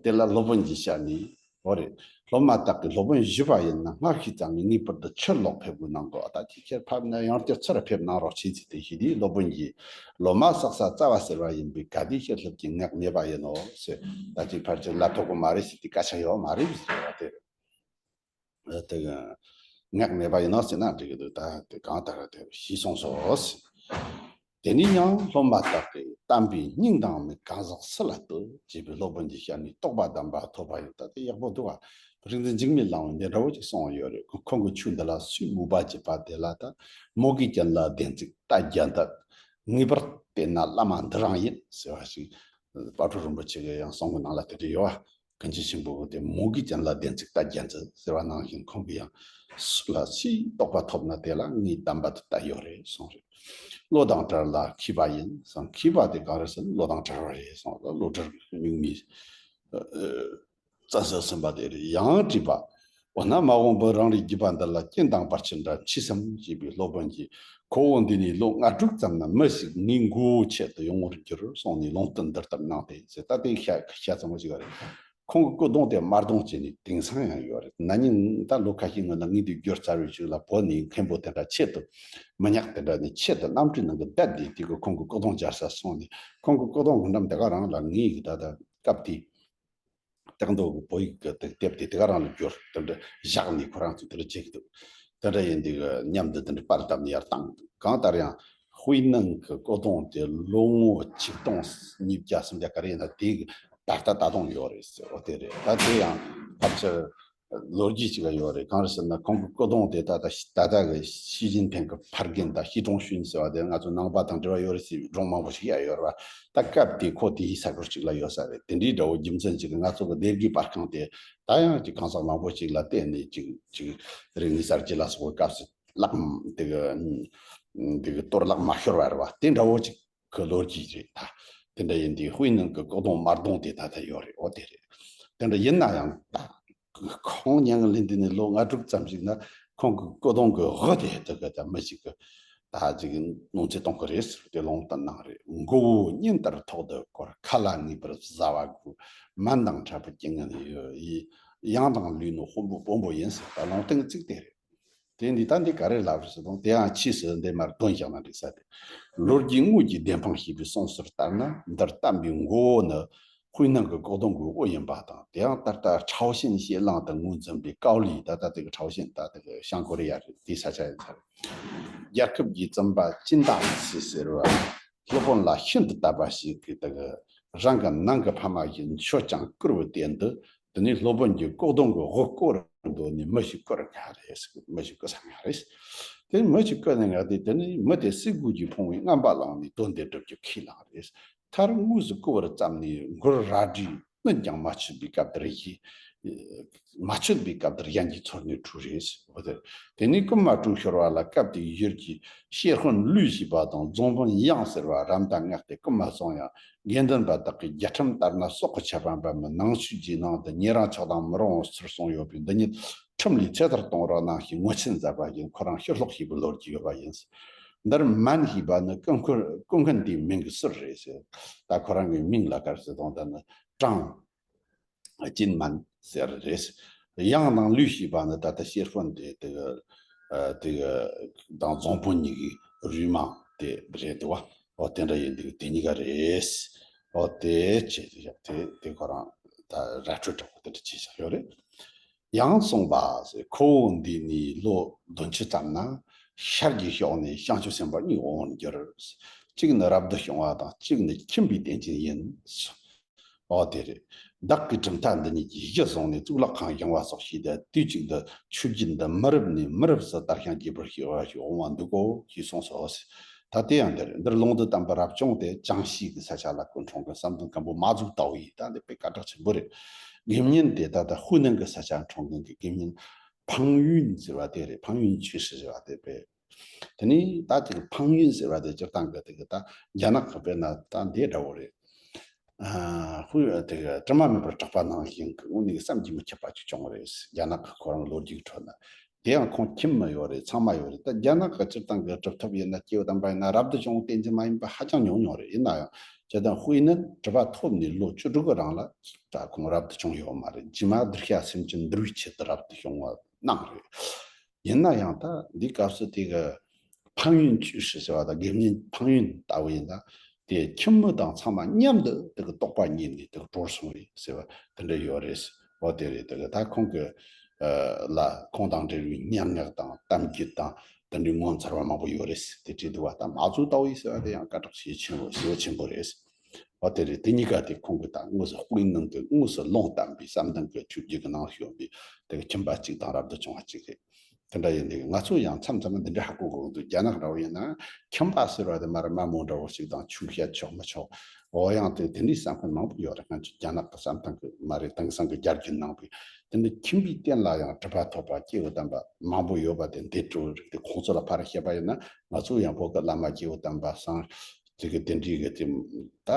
དེ་ལ་སློབ་དཔོན་གྱིས་བཤད་ནས། འོ་རེད། སློབ་མ་དག་གིས་སློབ་དཔོན་ཞུས་པ་ཡིན་ན་སྔར་བཞིན་ཙམ་ནས་ངེས་པར་དུ་ཕྱིར་ལོག་ཕེབས་དགོས་གནང་གོ། ད་ཅིག་ཕྱིར་ཕེབས་ན་ཡང་བསྐྱར་ཚུར་ཕེབས་གནང་རོགས་བྱེད་ཅིག་དེ་ཞུས་དུས་སློབ་དཔོན་གྱིས་སློབ་མ་བསགས་ས་རྩ་བ་ཟེར་བ་ཡིན་པས་ག་དུས་ཕྱིར་སླེབས་ཀྱི་ངེས་མེད་པ་ཡིན་ནོ་ཟེར། ད་ཅིག་ཕལ་ཆེར་ལབ་ཐུབ་ཀྱི་མ་རེད་ཟེར་དུས་སྐད་ཆ་ཡོད་མ་རེད་ཟེར་བ་དེ་རེད། དེ་གི་ངག་མེད་པ་ཡིན་ནོ་ཟེར་ན་འགྲིག་གི་འདུག་ད་དེ་གང་ལྟར་དེ་ཞེས་གསུངས་སོ། དེ་ནས་ཡང་སློབ་མ་དག་གིས་བསྟན་པའི་སྙིང་དང་མི་གང་ཟག་སུ་ལ་ལྟོས་ཅེས་པའི་སློབ་དཔོན་གྱི་ཞལ་ནས་རྟོགས་པ་དམ་པ་ཐོབ་པ་ཡིན། ད་དེ་ཡག་པོ་འདུག་ཨ། རིག་འཛིན་འཇིགས་མེད་ལྷ་བོས་འདི་འདྲ་བོ་ཅིག་གསུངས་ཡོད་རེད། ཁོང་གི་ཆོས་འདི་ལ་སུས་མོས་པ་བགྱིས་པ་དེ་ལ་ད་མོས་གུས་ཅན་ལ་བདེན་ཚིག་ལྟ་རྒྱ་འདི། ངེས་པར་བལྟས་ན་བླ་མ་འདི་རང་ཡིན་ཟེར་བ་ཞིག་དཔལ་སྤྲུལ་རིན་པོ་ཆེ་གི་ཡང་གསུང་གི་ནང་ལ་དེ་འདྲ་ཡོད་བ། ཀུན་མཁྱེན་ཆེན་པོ་གི་དེ་མོས་གུས་ཅན་ལ་བདེན་ཚིག་ལྟ་རྒྱ་འདི་ཟེར་བ་ནང་བཞིན་ཁོང་གིས་ཡང་སུ་ལ་སུའི་རྟོགས་པ་ཐོབ་ན་དེ་ལ་ངས་དམ་པ་དེ་ལྟ་ཡོད་རེད་གསུངས་རེད། བློ་དང་བྲལ་ལ་མཁས་པ་ཡིན་གསུངས། མཁས་པ་དེ་གང་རེད་ཟེར་ན་བློ་དང་བྲལ་བ་རེད་གསུངས། བློ་བྲལ་གྱི་མིག་མིག་བཙན་ས་ཟིན་པ་དེ་རེད། ཡང་དྲིས་པ། འོ་ན་མ་འོངས་པར་རང་རེའི་རྒྱུད་པ་འདི་ལ་རྐྱེན་དང་བར་ཆད་འདྲ་མཆིས་སམ་ཞེས་པའི་སློབ་དཔོན་གྱིས། ཁོ་བོ་འདི་ནས་ལོ་ལྔ་དྲུག་ཙམ་ན་མི་ཞིག་ངའི་མགོ་བོ་ཆེད་དུ་ཡོང་བར་འགྱུར་གསུངས་ནས་ལུང་བསྟན་འདི་ལྟར་གནང་སྟེ་ཟེར། ད་དེ་ཤ་ཤ་ཚ་མོ་ཞིག་རེད། ཁོང་གི་སྐུ་གདུང་དེ་དམར་གདུང་བྱས་ནས་དེང་སང་ཡང་ཡོད་རེད། ན་ནིང་ད་ལོ་ཁ་ཤས་སྔོན་ལ་ངས་དེ་བརྒྱུད་ཚར་བའི་ཤུལ་ལ་བོད་ནས་མཁན་པོ་དེ་འདྲ་ཆེད་དུ་མི་ཉག་དེ་འདྲ་ནས་ཆེད་དུ་གནམ་གྲུའི་ནང་གི་བསྡད་དེ་དེ་གི་ཁོང་གི་སྐུ་གདུང་སྦྱར་ས་སོང་ནས་ཁོང་གི་སྐུ་གདུང་གི་འགྲམ་དེ་ག་རང་ལ་ངས་ད་ལྟ་སྐབས་དེ། སྟག་མདོ་གི་བོད་ཡིག་གི་དེབ་དེ་དེ་ག་རང་ལ་བསྒྱུར། དེ་འདྲ་བཞག་ནས་ཁོ་རང་ཚོས་དེ་འདྲ་བྱེད་ཀྱི་འདུག་དེ་འདྲ་ཡིན་དུས་མཉམ་དུ་དེ་འདྲ་པར་བཏབ་ནས་ཡར་བཏང་འདུག་གང་ལྟར་ཡང་ཧུའེ་ནན་གྱི་སྐུ་གདུང་དེ་ལོ་ངོ་ཆིག་སྟོང་ཉིས་བརྒྱ་སུམ་བརྒྱ་ག་རེ་ཡིན་ན་དེ་གི་ད་ལྟ་ད་དུང་ཡོད་རེད་ཟེར། འོ་དེ་རེད། ད་དེ་ཡང་ཕལ་ཆེར་ལོ་རྒྱུས་ཅིག་ཡོད་རེད། གང་རེད་ཟེར་ན་ཁོང་གི་སྐུ་གདུང་དེ་ད་ལྟ་ད་ལྟ་གི་ཞི་ཅིན་ཕིང་གི་ཕ་རྒན་དང་ཞི་ཀྲུང་ཞུན་ཟེར་བ་དེ་ང་ཚོ་ནང་པ་དང་འབྲེལ་བ་ཡོད་རེད་ཟེར་བའི་སྒྲུང་མང་པོ་ཞིག་ཡང་ཡོད་རེད་བ། ད་སྐབས་དེ་ཁོ་དེའི་ས་ཁུལ་གཅིག་ལ་ཡོད་ས་རེད། དེ་འདྲའི་འདྲ་བོ་རྒྱུ་མཚན་གཅིག་གིས་ང་ཚོ་གི་སྡེ་དགེ་པར་ཁང་དེ་ད་ཡང་ཅིག་གང་ཟག་མང་པོ་ཞིག་ལ་བརྟེན་ནས་ཅིག་ཅིག་རིག་གནས་གསར་བརྗེ་ལ་སོགས་པའི་སྐབས་སུ་བརླག་དེ་གི་དེ་གི་གཏོར་བརླག་མ་ཤོར་བ་རེད་བ། དེ་འདྲ་བོ་ཅིག་གི་ལོ་རྒྱུས་རེད་ད། དེ་འདྲ་ཡིན་དུས་ཧུའེ་ནན་གྱི་སྐུ་གདུང་དམར་གདུང་དེ་ད་ལྟ་ཡོད་རེད། འོ་དེ་རེད། དེ་འདྲ་ཡིན་ན་ཡང་ད། ཁོང་མྱ་ངན་ལས་འདས་ནས་ལོ་ལྔ་དྲུག་ཙམ་ཞིག་ན་ཁོང་གི་སྐུ་གདུང་གི་འོག་དེ་དེ་ག་ད་མི་ཞིག་གི་ད་ཅིག་གནོད་འཚེ་གཏོང་གི་རེད་ཟེར་ཏེ་ལུང་བསྟན་གནང་རེད། མགོ་བོ་གཉེན་ལྟར་ཐོག་ཏུ་བསྐོར། ཁ་ལ་ངེས་པར་བཟའ་བ་དགོས། སྨན་དང་ཕྲལ་པའི་རྐྱེན་ངན་ཡོད། ཡང་དང་ལུས་ནི་དཔོན་པོ་དཔོན་པོ་ཡིན་ཟེར་ད་ལུང་བསྟན་གི་ཚིག་དེ་རེད། དེ་འདི་ད་འདི་ག་རེ་ལབ་རེད་ཟེར་དང་དེའང་ཕྱིས་སུ་འདི་མར་འདོན་བཞག་ན་འགྲིག་ས་དེ། ལོ་རྒྱུས་དངོས་ཀྱི་བདེན་དཔང་ཞེས་པའི་གསུངས་སྲོལ་ལྟར་ན་འདིར་བསྟན་པའི་མགོ་བོ་ནི། དཔེར་ན་གི་ཀོག་ཏུང་གི་དབུ་ཡིན་པ་དང་། དེ་ཡང་ད་ལྟ་ཁྲའོ་ཞན་ཞེ་གླིང་དུ་ངོས་འཛིན་པའི་ཀའོ་ལི། ད་ལྟ་དེ་གི་ཁྲའོ་ཞན་ད་དེ་གི་བྱང་ཀོ་རི་ཡ་རེད། དེའི་ས་ཆ་ཡིན་ས་རེད། རྒྱལ་ཁབ་ཀྱི་བཙུན་པ་ཅིན་ཏཱ་ཟེར་ཟེར་བ། སློབ་དཔོན་ལ་ཤིན་ཏུ་དད་པ་ཞིག་གིས་དེ་གི་རང་གི་ནང་གི་ཕ་མ་བཞིན་མཆོད་ཅིང་བཀུར་བའི་དོན་དུ། དེ་ནས་སློབ་དཔོན་གྱིས་ཀོག་ཏུང་གི་དབུ་བསྐོར་འདུག་ནས་མི་ཞིག་བསྐོར་ང་རེད། མི་ཞིག་བསྐོར་ས་ང་རེད། དེ་མི་ཞིག་བསྐོར་ནས་ང་དེ་དེ་ནས་མི་དེ་སེ་གོལ་གྱིས་ཕུང་བའི་རྔམ་པ་ལངས་ནས་དོན་དེ་སྒྲུབ་རྒྱུ་ཁས་བླངས་རེད། མཐར་དངོས་སུ་བསྐོར་བར་བརྩམས་ནས་མགུར་རལ་གྲིས་གནོན་ཀྱང་མ་ཆོད་པའི་སྐབས་དེར་ཡིད། མ་ཆོད་པའི་སྐབས་དེར་ཡན་གྱི་ཚོར་ནས་བྲོས་རེད། འོ་དེ། དེ་ནས་རྐུན་མ་དྲུག་ཤོར་བ་ལ་སྐབས་དེའི་ཡུལ་གྱི་ཤེར་དཔོན་ལུས་ཞེས་པ་དང་རྫོང་དཔོན་ཡང་ཟེར་བ་རམ་དང་མངགས་ཏེ་རྐུན་མ་བཙོངས་ཡང་། དགེ་འདུན་པ་དག་གིས་རྒྱལ་ཁྲིམས་ལྟར་ན་སྲོག་གི་ཁྱད་པར་འབབ་མིན། ནང་ཆོས་ཀྱི་ནང་དུ་ཉེ་རིང་ཆགས་སྡང་མི་རུང་བའི་ཚུལ་གསུངས་ཡོད་པས། འདི་ཉིད་ཁྲིམས་ལས་ཚེ་ཐར་གཏོང་རོགས་གནང་ཞེས་ངོ་ཆེན་མཛད་པ་ཡིན། ཁོ་རང་ཕྱིར་ལོག་བྱེད་པའི་ལོ་རྒྱུས་ཡོད་པ་ཡིན། འདིར་མན་ཞེས་པ་ནི་རྐུན་མཁན་རྐུན་མཁན་དེའི་མིང་གི་ཟུར་རེད་ཟེར། ད་ཁོ་རང་གི་མིང་ལ་ག་རེ་ཟེར་དང་། ད་ནི་ཀྲང་ཅིན་མན་ཟེར་རེད། ཡང་ནང་ལུས་ཞེས་པ་ནི་ད་ལྟ་ཤེར་དཔོན་དེ་དེ་གི་དེ་གི་དང་རྫོང་དཔོན་གཉིས་ཀྱི་རུས་མ་དེ་རེད་འདུག་བ། འོ་དེ་འདྲ་ཡིན་འདུག་དེ་གཉིས་ཀ་རེད། འོ་དེ་བྱས་དེ་ཡག་དེ་དེ་ཁོ་རང་ད་ར་འཕྲོད་དྲག་པོ་དེ་འདྲ་བྱས་བཞག་ཡོད་རེད། ཡང་གསུངས་པ། ཁོ་བོ་འདས་ནས་ལོ་བདུན་ཅུ་ཙམ་ན་ཤར་གྱི་ཕྱོགས་ནས་བྱང་ཆུབ་སེམས་དཔའ་གཉིས་འོང་བར་འགྱུར། གཅིག་ནི་རབ་ཏུ་བྱུང་བ་དང་གཅིག་ནི་ཁྱིམ་པའི་རྟེན་ཅན་ཡིན། འོ་དེ་རེད། བདག་གིས་གྲུབ་མཐའ་འདི་ཉིད་ཀྱི་གཞི་བཟུང་ནས་གཙུག་ལག་ཁང་བཞེངས་པ་སོགས་བྱས་ཏེ། དུས་གཅིག་ཏུ་ཆོས་བརྒྱུད་འདི་མི་རབས་ནས་མི་རབས་སུ་དར་ཞིང་རྒྱས་པར་བྱེད་པ་ཞིག་འོང་བར་འདུག་གོ་ཞེས་གསུངས་སོ། ད་དེ་ཡང་འདིར་འདིར་ལུང་དུ་བསྟན་པའི་རབ་བྱུང་དེ་ཅང་ཤིས་ཀྱི་ས་ཆ་ལ་སྐུ་འཁྲུངས་མཁན་བསམ་གཏན་སྐམ་པོ་མ་རྫོགས་ལྟ་བུ་ཡིན། ད་འདི་དཔེ་སྐད་གྲགས་ཆེན་པོ་རེད། དགེ་བསྙེན་དེ་ད་ལྟ་ཧུའུ་ནན་གྱི་ས་ཆ་འཁྲུངས་མཁན་གྱི་དགེ་བསྙེན་ཕང་ཡུན་ཟེར་བ་དེ་རེད། ཕང་ཡུན་ཆོས་ཧྲི་ཟེར་བ་དེ་དཔེ། དེ་ནས་ད་དེ་གི་ཕང་ཡུན་ཟེར་བ་དེ་སྤྱིར་བཏང་གི་དེ་གི་ད་རྒྱ་ནག་གི་དཔེར་ན་ད་འདི་འདྲ་བོ་རེད། ཨ་ཧུ་དེ་གི་དྲི་མ་མེད་པར་གྲགས་པ་ནང་བཞིན་གྱི་དངོས་གནས་བསམ་གྱིས་མི་ཁྱབ་པ་ཅིག་བྱུང་བ་རེད། རྒྱ་ནག་གི་ཁོ་རང་ལོ་རྒྱུས་ཁྲོད་ན། དེ་ཡང་ཁོང་ཁྱིམ་མི་ཡོད་རེད། ཚང་མ་ཡོད་རེད། ད་རྒྱ་ནག་གི་སྤྱིར་བཏང་གི་གྲུབ་ཐོབ་ཡིན་ན་སྐྱེས་བུ་དམ་པ་ཡིན་ན་རབ་ཏུ་བྱུང་བའི་རྟེན་ཅན་མ་ཡིན་པ་ཧ་ཅང་ཉུང་ཉུང་རེད། ཡིན་ན་ཡང་སྤྱིར་བཏང་ཧུའུ་ནན་གྲུབ་པ་ཐོབ་ནས་ལོ་བཅུ་དྲུག་གི་རིང་ལ་ད་ཁོང་རབ་ཏུ་བྱུང་ཡོད་མ་རེད། རྗེས་མ་གདུལ་བྱ་སེམས་ཅན་འདུལ་བའི་ཆེད་དུ་རབ་ཏུ་བྱུང་བ་གནང་རེད། ཡིན་ན་ཡང་ད་འདི་སྐབས་སུ་དེ་གི་ཕང་ཡུན་ཅུས་ཧྲི་ཟེར་བ་དང་དགེ་བསྙེན་ཕང་ཡུན་ལྟ་བུ་ཡིན་ན། དེ་ཁྱིམ་མི་དང་ཚང་མ་མཉམ་དུ་དེ་གི་རྟོགས་པ་རྙེད་ནས་དེ་གི་གྲོལ་སོང་བས་ཟེར་བ་དེ་འདྲ་ཡོད་རེད། འོ་དེ་རེད། དེ་གི་ད་ཁོང་གི་ལ་ཁོང་དང་འབྲེལ་བའི་སྙན་ངག་དང་གཏམ་རྒྱུད་དང་དེ་འདྲའི་ངོ་མཚར་བ་མང་པོ་ཡོད་རེད། དེ་བྲིས་འདུག་བ། ད་མ་རྫོགས་ལྟ་བུ་ཡིན་ཟེར་བ་དེ་ཡང་སྐད་གྲགས་ཆེས་ཆེན་པོ་ཞེ་པོ་ཆེན་པོ་རེད། འོ་དེ་རེད། དེ་གཉིས་ཀ་དེ་ཁོང་གི་ད་དངོས་སུ་དཔེ་ནང་གི་དངོས་སུ་ལུང་བསྟན་པའི་བསམ་གཏན་གྱི་ཆོས་བརྒྱུད་ཀྱི་ནང་ཞུགས་པའི་དེ་གི་ཁྱིམ་པ་གཅིག་དང་རབ་ཏུ་བྱུང་བ་གཅིག་རེད། དེ་འདྲ་ཡིན་དུས་ང་ཚོ་ཡང་མཚམས་མཚམས་འདི་འདྲ་ཧ་གོ་དགོས་འདུག་རྒྱ་ནག་འདྲ་བོ་ཡིན་ན་ཁྱིམ་པ་ཟེར་བ་དེ་མར་དམའ་མོ་འདྲ་བོ་ཞིག་དང་ཆུང་བཤད་ཆོག་མི་ཆོག་འོ་ཡང་དེ་དེ་འདྲའི་བསམ་མཁན་མང་པོ་ཡོད་རེད། ང་ཚོ་རྒྱ་ནག་གི་བསམ་སྟངས་ཀྱི་མ་རེད། དེང་སང་གི་རྒྱ་རྒྱུད་ནང་པའི་དེ་འདྲ་ཁྱིམ་པའི་རྟེན་ལ་ཡང་གྲུབ་པ་ཐོབ་པ་སྐྱེས་བུ་དམ་པ་མང་པོ་ཡོད་པ་དེ་འདི་འདྲ་བོ་རིགས་དེ་ཁོང་ཚོ་ལ་ཕར་བཤད་པ་ཡིན་ན། ང་ཚོ་ཡང་བོད་ཀྱི་བླ་མ་སྐྱེས་བུ་དམ་པ་སང་དེ་གི་དེ་འདྲའི་གི་དེ་ད་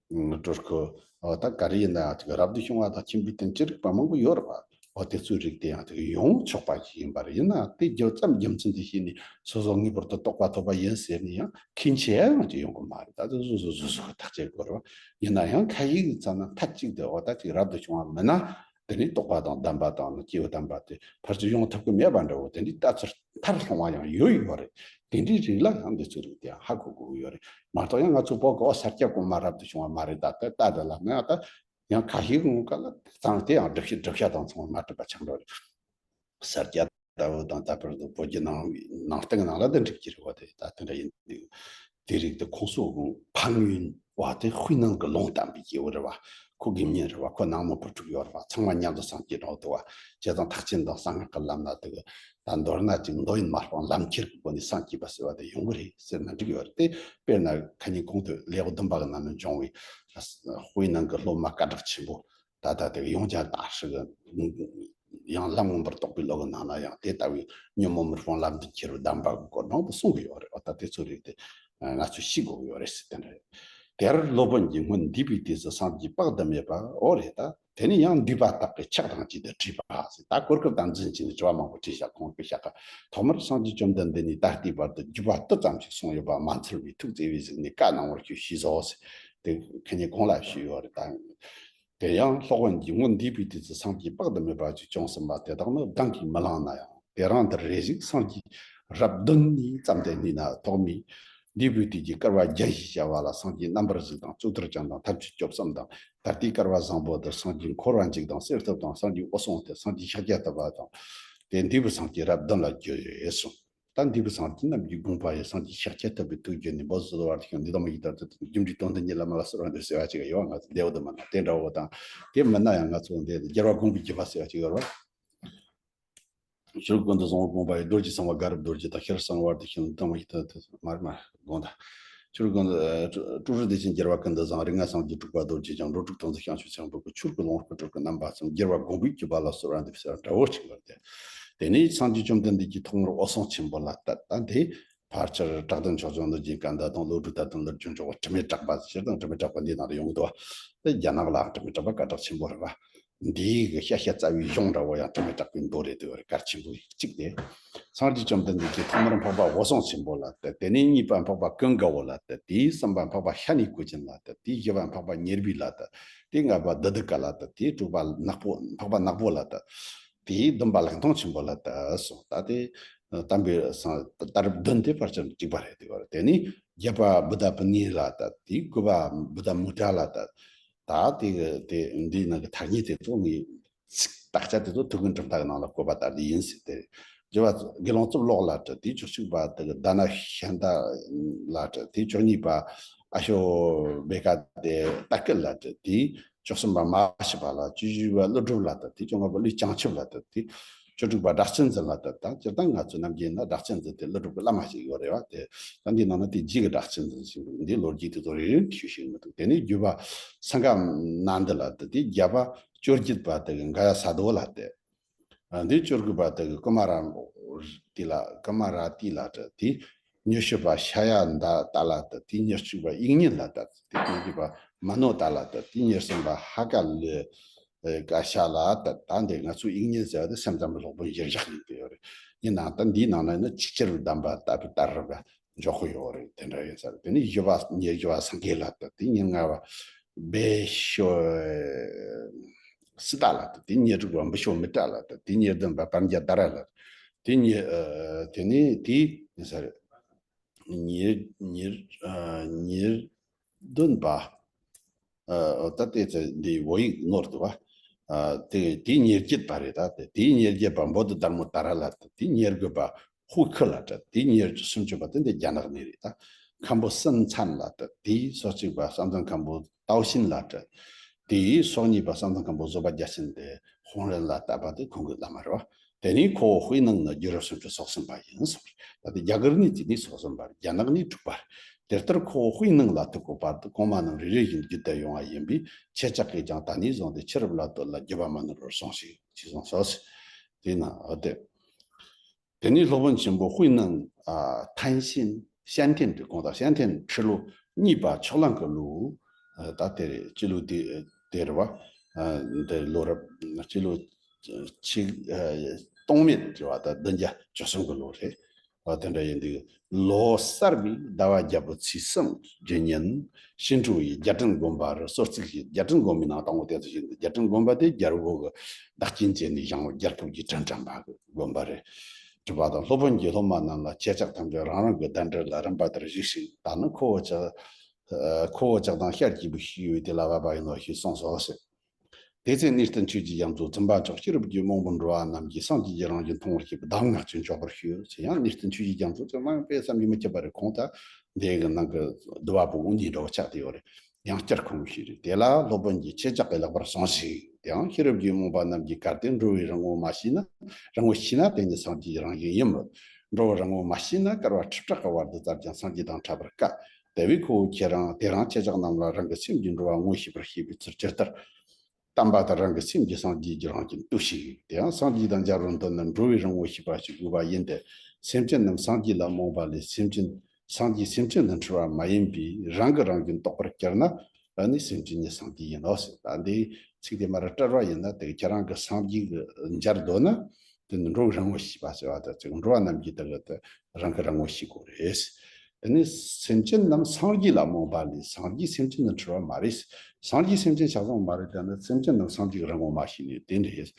དེ། སྒྲོལ་ཁོ། ཨོ་ད་ག་རེ་ཡིན་ན་ཡང་དེ་གི་རབ་ཏུ་བྱུང་བ་དང་ཁྱིམ་པའི་རྟེན་ཅི་རིགས་པ་མང་པོ་ཡོད་རེད་པ། ཨོ་དེ་ཚོའི་རིགས་དེ་ཡང་དེ་གི་ཡོང་ཆོག་པ་ཞིག་ཡིན་པ་རེད། ཡིན་ན་དེ་རྒྱུ་ཙམ་རྒྱུ་མཚན་དེ་ཤེས་ནས་སོ་སོ་ངེས་པར་དུ་རྟོགས་པ་ཐོབ་པ་ཡིན་ཟེར་ནས་ཡང་མཁྱེན་ཆེ་ཡང་ཅིག་ཡོང་གི་མ་རེད། ད་དེ་སོ་སོ་སོ་སོ་གི་ཐག་བཅད་དགོས་རེད་པ། ཡིན་ན་ཡང་ཁ་ཡིག་ཙམ་ན་མཐའ་གཅིག་ཏུ་ཨོ་ད་ཅིག་རབ་ཏུ་བྱུང་བ་མིན་ན། དེ་ནས་རྟོགས་པ་དང་ལྡན་པ་དང་སྐྱེས་བུ་དམ་པ་དེ་ཕར་ཚུར་ཡོང་ཐུབ་ཀྱི་མེད་པ་འདྲ་བོ་དེ་འདྲའི་ལྟ་ཚུལ་མཐར་ལྷུང་བ་ཡང་ཡོད་ཡོད་རེད། དེ་འདྲའི་རིགས་ལ་ཡང་འདི་ཚོའི་རིགས་དེ་ཡང་ཧ་གོ་དགོས་ཀྱི་ཡོད་རེད། མ་གཏོགས་ཡང་ང་ཚོ་བོད་ཀྱི་ཨོ་སར་སྐྱ་གོང་མ་རབ་ཏུ་བྱུང་བ་མ་རེད། ད་ལྟ་ལྟ་དེ་ལ་ང་ད་ཡང་ཁ་ཤས་ཀྱི་ངོ་སྐལ་ལ་གཙང་དེ་ཡང་སྒྲུབ་བྱེད་སྒྲུབ་བྱ་དང་ཚང་མ་མ་གྲུབ་པ་ཆགས་འགྲོ་རེད། སར་སྐྱ་ལྟ་བུ་དང་ད་བར་དུ་བོད་ཀྱི་ནང་ནང་སྟེང་ནང་ལ་དེ་འགྲིག་གི་རེད་བ། དེ་ད་དེ་འདྲ་ཡིན་དུས་དེ་རིགས་དེ་ཁོང་ཚོ་ཕན་ཡོན་བ་དེ་དཔེ་ནང་གི་ལུང་བསྟན་པའི་སྐྱེས་བུ་རེད་བ། ཁོ་དགེ་བསྙེན་རེད་བ། ཁོ་ནང་མི་བུ་ཕྲུག་ཡོད་རེད་བ། ཚང་མ་མཉམ་དུ་སངས་རྒྱས་འགྲོ་འདུག་བ། བྱས་ཙང་ཐེག་ཆེན་དང་གསང་སྔགས་ཀྱི་ལམ་ན་དེ་གི་ད་མདོར་ན་ཅིག་མདོ་ཡིན་མ་སྤངས་ལམ་ཁྱེར་གྱི་སྒོ་ནས་སངས་རྒྱས་པ་ཟེར་བ་དེ་ཡོང་གི་རེད་ཟེར་ན་འགྲིག་ཡོད་རེད། དེ་དཔེར་ན་ཁ་ཉིན་གོང་དུ་ལེའུ་བདུན་པ་གི་ནང་ནས་འབྱུང་བའི་དཔེ་ནང་གི་སློབ་མ་སྐད་གྲགས་ཆེན་པོ། ད་ལྟ་དེ་ཡོངས་ཀྱང་དག་ཧྲི་གི་ཡང་ལམ་མངོན་པར་རྟོགས་པའི་བློ་གི་ནང་ན་ཡང་དེ་ལྟ་བུའི་ཉོན་མོངས་མི་སྤོང་ལམ་དུ་ཁྱེར་བའི་གདམས་པ་གི་སྐོར་མང་པོ་གསུང་གི་ཡོད་རེད། འོ་ད་དེ་ཚོ་རིགས་དེ་ང་ཚོས་ཤེས་དགོས་ཀྱི་ཡོད་རེད་ཟེར་དེ་འདྲ་རེད། དེར་སློབ་དཔོན་གྱིས་སྔོན་འདས་པའི་དུས་སུ་སངས་རྒྱས་དཔག་ཏུ་མེད་པ། འོ་རེད། ད་དེ་ནས་ཡང་འདས་པ་དག་གི་ཕྱག་དང་བཅས་ཏེ་བྲིས་པ་ཟེར། ད་གོ་སྐབས་དང་འཛིན་བྱས་ནས་དྲི་བ་མང་པོ་དྲིས་བཞག་ཁོང་གི་བཤད་ཀ་ཐོག་མར་སངས་རྒྱས་བཅོམ་ལྡན་འདས་ནས་ད་ལྟའི་བར་དུ་བརྒྱུད་པ་འདི་ཙམ་ཞིག་གསུངས་ཡོད་པ་མ་འཚལ་བས་ཐུགས་བརྩེ་བས་གཟིགས་ནས་བཀའ་གནང་བར་ཞུ་ཞུས་སོ་ཟེར། དེ་ཁ་ཉིན་གོང་ལ་ཞུས་ཡོད་རེད་ད། དེ་ཡང་སློབ་དཔོན་གྱིས་སྔོན་འདས་པའི་དུས་སུ་སངས་རྒྱས་དཔག་ཏུ་མེད་པ་ཅིག་བྱུང་ཟིན་པ་དེ་དག་ནི་གདེང་གིས་མི་ལངས་ན་ཡང་། དེ་རིང་འདིར་རེ་ཞིག་སངས་རྒྱས་རབས་བདུན་ནས་བརྩམས་ཏེ་ནུས་ན་ཐོགས་མེད་ འདས་པའི་དུས་ཀྱི་བསྐལ་པ་བརྒྱ་ཞེས་བྱ་བ་ལ་སངས་རྒྱས་རྣམ་པར་གཟིགས་དང་གཙུག་ཏོར་བཅོམ་དང་ཐབས་ཀྱི་སྐྱོབ་གསུམ་དང་། ད་ལྟའི་བསྐལ་པ་བཟང་པོ་དུ་སངས་རྒྱས་འཁོར་བ་འཇིག་དང་གསེར་ཐུབ་དང་སངས་རྒྱས་འོད་སྲུང་སྟེ་སངས་རྒྱས་ཤཱཀྱ་ཐུབ་པ་དང་། དེ་འདས་པའི་སངས་རྒྱས་རབས་བདུན་ལ་བརྗོད་གསུངས། ད་འདས་པའི་སངས་རྒྱས་རྣམས་ཀྱི་དགོངས་པ་ཡི། སངས་རྒྱས་ཤཱཀྱ་ཐུབ་པའི་ཐུགས་བརྗོད་ནས། བོད་སོགས་བར་དུ་ཞིང་འདི་དང་མ་ཡི་ལྟར་དུ། རྒྱུ་འབྲས་དོན་དུ་ཉིད་ལ་མ་ལ་གསོལ་བ་འདེབས་ཟེར་བ་ཅིག་ཡོད། ང་ཚོ་ལེའུ་དུ་མ་ན་དེ་འདྲ་བོ་དང་། དེ་མིན་ན་ཡང་ང་ཚོ་འདི་རྒྱལ་བ་དགོངས་པའི་བརྒྱུད་པ་ཟེར་བ་ཅིག་ཡོད་རེད་བ། ཆོས་ཀུན་ཏུ་བཟང་པོ་དགོངས་པ་ཡི། རྡོ་རྗེ་གསང་བ་དགའ་རབ་རྡོ་རྗེ་དང་། ཤེས་རབ་གསང་བ་བར་དུ་ཞིང་དང་མ་ཡི་ལྟར་དུ། མར་མར་དགོངས་དག་ཆོས་ཀུན་ཏུ་སྤྲུལ་སྤྲུལ་རིགས་བདེ་ཆེན་རྒྱལ་བ་ཀུན་ཏུ་བཟང་། རིགས་ལྔ་སངས་རྒྱས་སྤྲུལ་པ་རྡོ་རྗེ་འཆང་། འགྲོ་དྲུག་དོན་དུ་བྱང་ཆུབ་སེམས་དཔའ་ཀུན། ཆོས་ཀུན་ལོངས་སྐུ་སྤྲུལ་སྐུ་རྣམ་པ་གསུམ། རྒྱལ་བ་དགོངས་པའི་བརྒྱུད་པ་ལ་གསོལ་བ་འདེབས་ཟེར་བ་འདྲ་བོ་ཅིག་ཡོད་རེད་དེ། དེ་ནས་སངས་རྒྱས་བཅོམ་ལྡན་འདས་ཀྱིས་ཐོག་མར་འོད་སྲུང་ཆེན་པོ་ལ་བསྟན། ད་དེ་ཕལ་ཆེར་གྲགས་ལྡན་ཕྱོགས་སྐྱོང་གནོད་སྦྱིན་སྐད་མདའ་དང་། ཀླུ་སྒྲུབ་དར་ལྡན་ཀླུ་སྒྲུབ་འཇོག་པ། དྲི་མེད་གྲགས་པ། སྤྱིར་བཏང་དྲི་མེད་གྲགས་པ་འདིའི་ནང་དུ་ཡོང་གི་འདུག་བ། དེ་རྒྱ་ནག་ལའང་དྲི་མེད་གྲགས་པ་སྐད་གྲགས་ཆེན་པོ་རེད་བ། འདིའི་གི་ཤ་ཤ་རྩ་བའི་གཞུང་འདྲ་བོ་ཡང་དྲི་མེད་གྲགས་པའི་མདོ་རེད་འདུག་བ། རེད། གལ་ཆེན་པོ་གཅིག་དེ། སངས་རྒྱས་བཅོམ་ལྡན་འདས་ཀྱིས་ཐོག་མར་འཕགས་པ་འོད་སྲུང་ཆེན་པོ་ལ་བསྟན། དེ་ནས་གཉིས་པ་འཕགས་པ་ཀུན་དགའ་བོ་ལ་བསྟན། དེའི་གསུམ་པ་འཕགས་པ་ཤ་ནའི་གོས་ཅན་ལ་བསྟན། དེའི་བཞི་པ་འཕགས་པ་ཉེར་སྦས་ལ་བསྟན། དེའི་ལྔ་པ་བདུད་ཀ་ལ་བསྟན། དེའི་དྲུག་པ་ནག་པོ་འཕགས་པ་ནག་པོ་ལ་བསྟན། དེའི་བདུན་པ་ལེགས་མཐོང་ཆེན་པོ་ལ་བསྟན་སོང་། ད་དེ་བསྟན་པའི་སང་ད་རབས་བདུན་དེ་ཕལ་ཆེར་གཅིག་པ་རེད་འདུག་བ། དེ་ནས་བརྒྱད་པ་བུདྡྷ་པུ་ཎི་ལ་བསྟན། དེའི་དགུ་པ་བུདྡྷ་མུ་ཏྲ་ལ་བསྟན། ད་དེ་གི་དེ་འདིའི་ནང་གི་ཐ་སྙད་དེ་ཚོ་ངས་ཚིག་དག་ཆ་དེ་ཚོ་ཐུའུ་བཀྭན་གྲུབ་མཐའ་གི་ནང་ལ་བཀོད་པ་ལྟར་དུ་ཡིན་ཟེར་ཏེ། བཞི་པ་དགེ་སློང་གཙུག་ལོག་ལ་བསྟན། དེའི་བཅུ་གཅིག་པ་དེ་གི་དྷ་ན་ཤཱནྟ་ལ་བསྟན། དེའི་བཅུ་གཉིས་པ་ཨ་ཤོ་བྷེ་ཀ་དེ་ཏ་ཀི་ལ་བསྟན། དེའི་བཅུ་གསུམ་པ་མ་ཤི་པ་ལ། བཅུ་བཞི་པ་ཀླུ་སྒྲུབ་ལ་བསྟན། དེའི་བཅོ་ལྔ་པ་ཀླུ་བྱང་ཆུབ་ལ་བསྟན། དེའི་བཅུ་དྲུག་པ་སྒྲ་གཅན་འཛིན་ལ་བསྟན། ད་སྤྱིར་བཏང་ང་ཚོ་ནམ་རྒྱུན་ན་སྒྲ་གཅན་འཛིན་དེ་ཀླུ་སྒྲུབ་ཀྱི་བླ་མ་ཞིག་ཡོད་རེད་བ། དེ་ད་འདིའི་ནང་ན་དེ་རྗེས་ཀྱི་སྒྲ་གཅན་འཛིན་ཞིག་འདུག་འདིའི་ལོ་རྒྱུས་དེ་ཚོ་རེ་རེ་ཞུ་ཞིག་མི་འདུག་དེ་ནས་བརྒྱད་པ་སིངྒ་ནནྡ་ལ་བསྟན། དེའི་བརྒྱད་པ་བཅོ་བརྒྱད་པ་དེ་གི་ག་ཡ་ས་རྡོ་ལ་བསྟན། ཨ། འདི་བཅུ་དགུ་པ་དེ་གི་ཀུ་མ་ར་ཏི་ལ། ཀུ་མ་ར་ཏི་ལ་བསྟན། དེ་ཉི་ཤུ་པ་ཤ་ཡ་ནནྡ་ལ་བསྟན། དེ་ཉེར་གཅིག་པ་དབྱིག་གཉེན་ལ་བསྟན། དེ་ཉེར་བརྒྱད་པ་མ་ནོ་ཏ་ལ་བསྟན། དེ་ཉེར་གསུམ་པ་ཧ་ཀ་ལི་ཀ་ཤ་ལ་བསྟན། ད་འདི་ང་ཚོ་དབྱིག་གཉེན་ཟེར་བ་དེ་སེམས་ཙམ་པའི་སློབ་དཔོན་གཞིར་བཞག་ཡིན་གྱི་ཡོད་རེད། ཡིན་ནའང་ད་འདིའི་ནང་ན་ནི་ཆོས་ཕྱིར་གདམས་པ་བཏབ་པའི་ལྟར་རེད་པ། འཇོག་གི་ཡོད་རེད། དེ་འདྲ་ཡིན་ས་རེད། དེ་ནས་བཞི་པ་ཉེར་བཞི་པ་སངས་རྒྱས་ལ་བསྟན། དེ་ཉེར་ལྔ་པ་བེ་ཤོ་སི་ཏ་ལ་བསྟན། དེ་ཉེར་དྲུག་པ་བི་ཤོ་མི་ཏྲ་ལ་བསྟན། དེ་ཉེར་བདུན་པ་པྲཛྙཱ་ད་ར་ལ། དེ་ཉེ་ཨ་དེ་ནས་དེ་ཡིན་ས་རེད། ཉེར་ཉེར་ཨ་ཉེར་བདུན་པ། ཨ་ད་ལྟའི་ཚེ་འདི་བོད་ཡིག་ནོར་འདུག་བ། ཨ་དེ་དེ་ཉེར་བརྒྱད་པ་རེད། ད་དེ་དེ་ཉེར་བརྒྱད་པ་བོ་དྷི་དྷརྨོ་ཏཱ་ར་ལ་བསྟན། དེ་ཉེར་དགུ་པ་ཧུའུ་ཁི་ལ་བསྟན། དེ་ཉེར་སུམ་ཅུ་པ་དེ་འདི་རྒྱ་ནག་ནས་རེད། ད་མཁན་པོ་སུན་ཚན་ལ་བསྟན། དེ་སོ་གཅིག་པ་ཟམ་གདོང་མཁན་པོ་ཏའོ་ཤིན་ལ་བསྟན། དེ་སོ་གཉིས་པ་ཟམ་གདོང་མཁན་པོ་བཟོད་པ་རྒྱ་ཆེན་དེ་ཧུང་རན་ལ་བསྟན་པ་དེ་ཁོང་གི་བླ་མ་རེད་བ། དེ་ནས་ཁོ་བོ་དཔེ་ནང་ན་རྒྱུད་རབས་སུམ་ཅུ་སོ་གསུམ་པ་ཡིན་གསུངས་རེད། ད་དེ་རྒྱ་གར་ནས་དེ་ནས་སོ་གསུམ་པ་རེད། རྒྱ་ནག་ནས་དྲུག་པ་རེད། དེ་ལྟར་ཁོ་བོ་དཔེ་ནང་ལ་ཐུག་གོ་བར་དུ་གོང་མ་རྣམས་རེ་རེ་བཞིན་བརྒྱུད་དེ་ཡོང་བ་ཡིན་པས། ཁྱེད་ཅག་གིས་ཀྱང་ད་ནས་བཟུང་སྟེ་ཕྱི་རབས་ལ་ལྟོས་ལ་བརྒྱུད་པ་མ་ནོར་བར་སྲུངས་ཤིག་ཅེས་གསུངས་སོ། དེས་ན་འོ་དེ། དེ་ནས་སློབ་དཔོན་ཆེན་པོ་དཔེ་ནང་ཨ་ཐན་ཤན་ཤན་ཐན་དེ་གོང་དང་ཤན་ཐན་ཁྲི་ལོ་གཉིས་པ་ཕྱོགས་གླང་གི་ལོ། ཨ་ད་དེ་རེད། སྤྱི་ལོ་དེ་དེ་རེད་བ། ཨ་འདི་ལོ་རབས་སྤྱི་ལོ་ཆིག་ཨ་སྟོང་མེད་རེད་བ། ད་བདུན་བརྒྱ་བཅུ་གསུམ་གི་ལོ་རེད་བ། དེ་འདྲ་ཡིན་དུས་ལོ་གསར་པའི་ཟླ་བ་བརྒྱད་པའི་ཚེས་གསུམ་གྱི་ཉིན་ཤིན་ཀྲོའུ་ཡི་རྒྱལ་ཕྲན་དགོན་པར་གསོལ་ཚིགས་བཞེས། རྒྱལ་ཕྲན་དགོན་པའི་ནང་དང་པོ་དེ་ཚོ་ཞིག་འདུག་རྒྱལ་ཕྲན་དགོན་པ་དེ་རྒྱལ་པོ་གི་བདག་རྐྱེན་བྱས་ནས་བཞེངས་པ། རྒྱལ་ཁབ་ཀྱི་དྲིན་དྲན་པ་གི་དགོན་པ་རེད། གྲུབ་པ་དང་སློབ་དཔོན་གྱིས་སློབ་མ་རྣམས་ལ། ཁྱེད་ཅག་ཐམས་ཅད་རང་རང་གི་གདན་འདྲེན་ལ་རིམ་པ་ལྟར་བཞུགས་ཤིག་ད་ནི་ཁོ་བོ་ཅག་ཨ་ཁོ་བོ་ཅག་དང་ཤར་གྱི་བུ་ཤི་ཡོད་དེ་ལ་བབ་པ་ཡིན་ནོ་ཞེས་གསུངས་སོ་ཟེར། དེ་ཚེ་གནས་བརྟན་ཆོས་ཀྱི་རྒྱ་མཚོ་བཙུན་པ་མཆོག་ཤེས་རབ་ཀྱི་སྨོན་པོ་འགྲོ་བ་རྣམས་ཀྱིས་སངས་རྒྱས་ཀྱི་རང་བཞིན་མཐོང་བར་བྱེད་པའི་གདམས་ངག་ཅིག་འཇོག་པར་ཞུ། ཟེར་ཡང་གནས་བརྟན་ཆོས་ཀྱི་རྒྱ་མཚོ་ཅིག་མ་ཡང་དཔེ་བསམ་གྱིས་མི་ཁྱབ་པ་རེད། ཁོང་ད་འདི་གི་ནང་གི་འདུལ་བ་པོ་དངོས་གནས་འདྲ་བོ་ཆགས་བསྡད་ཡོད་རེད། ཡང་བསྐྱར་ཁོང་གིས་ཞུས་རེད། དེ་ལ་སློབ་དཔོན་གྱིས། ཁྱེད་ཅག་གིས་ལེགས་པར་གསུངས་ཤིག་དེའང་ཤེས་རབ་ཀྱི་སྨོན་པ་རྣམས་ཀྱིས་གལ་ཏེ་འགྲོ་བའི་རང་ངོ་མ་ཤེས་ན། རང་ངོ་ཤེས་ན་དེ་ཉིད་སངས་རྒྱས་རང་བཞིན་ཡིན་མོད། འགྲོ་བའི་རང་ངོ་མ་ཤེས་ན་སྐལ་བ་ཁྲི་ཕྲག་གི་བར་དུ་བཙལ་ཀྱང་སངས་རྒྱས་དང་འཕྲད་པར་དཀའ། དེ་བས་ཁོ་བོས་ཁྱེད་རང་དེ་རང་ཁྱེད་ཅག་རྣམས་ལ་རང་གི་སེམས་ཀྱི་འགྲོ་བ་ངོ་ཤེས་པར་བྱེད་པའི་ཚུལ་ཇི་ལྟར་བསྟན་པ་ལྟར་རང་གི་སེམས་ཀྱིས་སངས་རྒྱས་ཀྱི་རང་བཞིན་ལྟོས་ཤིག་དེ་ཡང་སངས་རྒྱས་དང་མཇལ་བར་འདོད་ན་འགྲོ་བའི་རང་ངོ་ཤེས་པ་ཞིག་དགོས་པ་ཡིན་ཏེ། སེམས་ཅན་རྣམས་སངས་རྒྱས་ལ་རྨོངས་པ་ལས་སེམས་ཅན་སངས་རྒྱས་སེམས་ཅན་དུ་འཁྲུལ་བ་མ་ཡིན་པས། རང་གིས་རང་བཞིན་རྟོགས་པར་གྱུར་ན། ཨ་ནི་སེམས་ཅན་ཉིད་སངས་རྒྱས་ཡིན་ནོ་ཟེར། ད་འདི་ཚིག་དེ་མར་བཀྲལ་བ་ཡིན་ན། དེ་ཁྱེད་རང་གིས་སངས་རྒྱས་ཀྱི་མཇལ་འདོད་ན། དེ་ནི་འགྲོ་བའི་རང་ངོ་ཤེས་པ་ཟེར་བ་དང་ཚིག་འགྲོ་བ་རྣམས་ཀྱིས་དེ་གི་དེ་རང་གི་རང་ངོ་ཤེས་དགོས་རེད། དེ་ནས་སེམས་ཅན་རྣམས་སངས་རྒྱས་ལ་རྨོངས་པ་ལས། སངས་རྒྱས་སེམས་ཅན་ནི་འཁྲུལ་བ་མ་རེད། སངས་རྒྱས་སེམས་ཅན་ཆགས་སོང་མ་རེད། དེ་ནི་སེམས་ཅན་རྣམས་སངས་རྒྱས་ཀྱི་རང་ངོ་མ་ཤེས་ནས་དེ་འདྲ་ཡིན།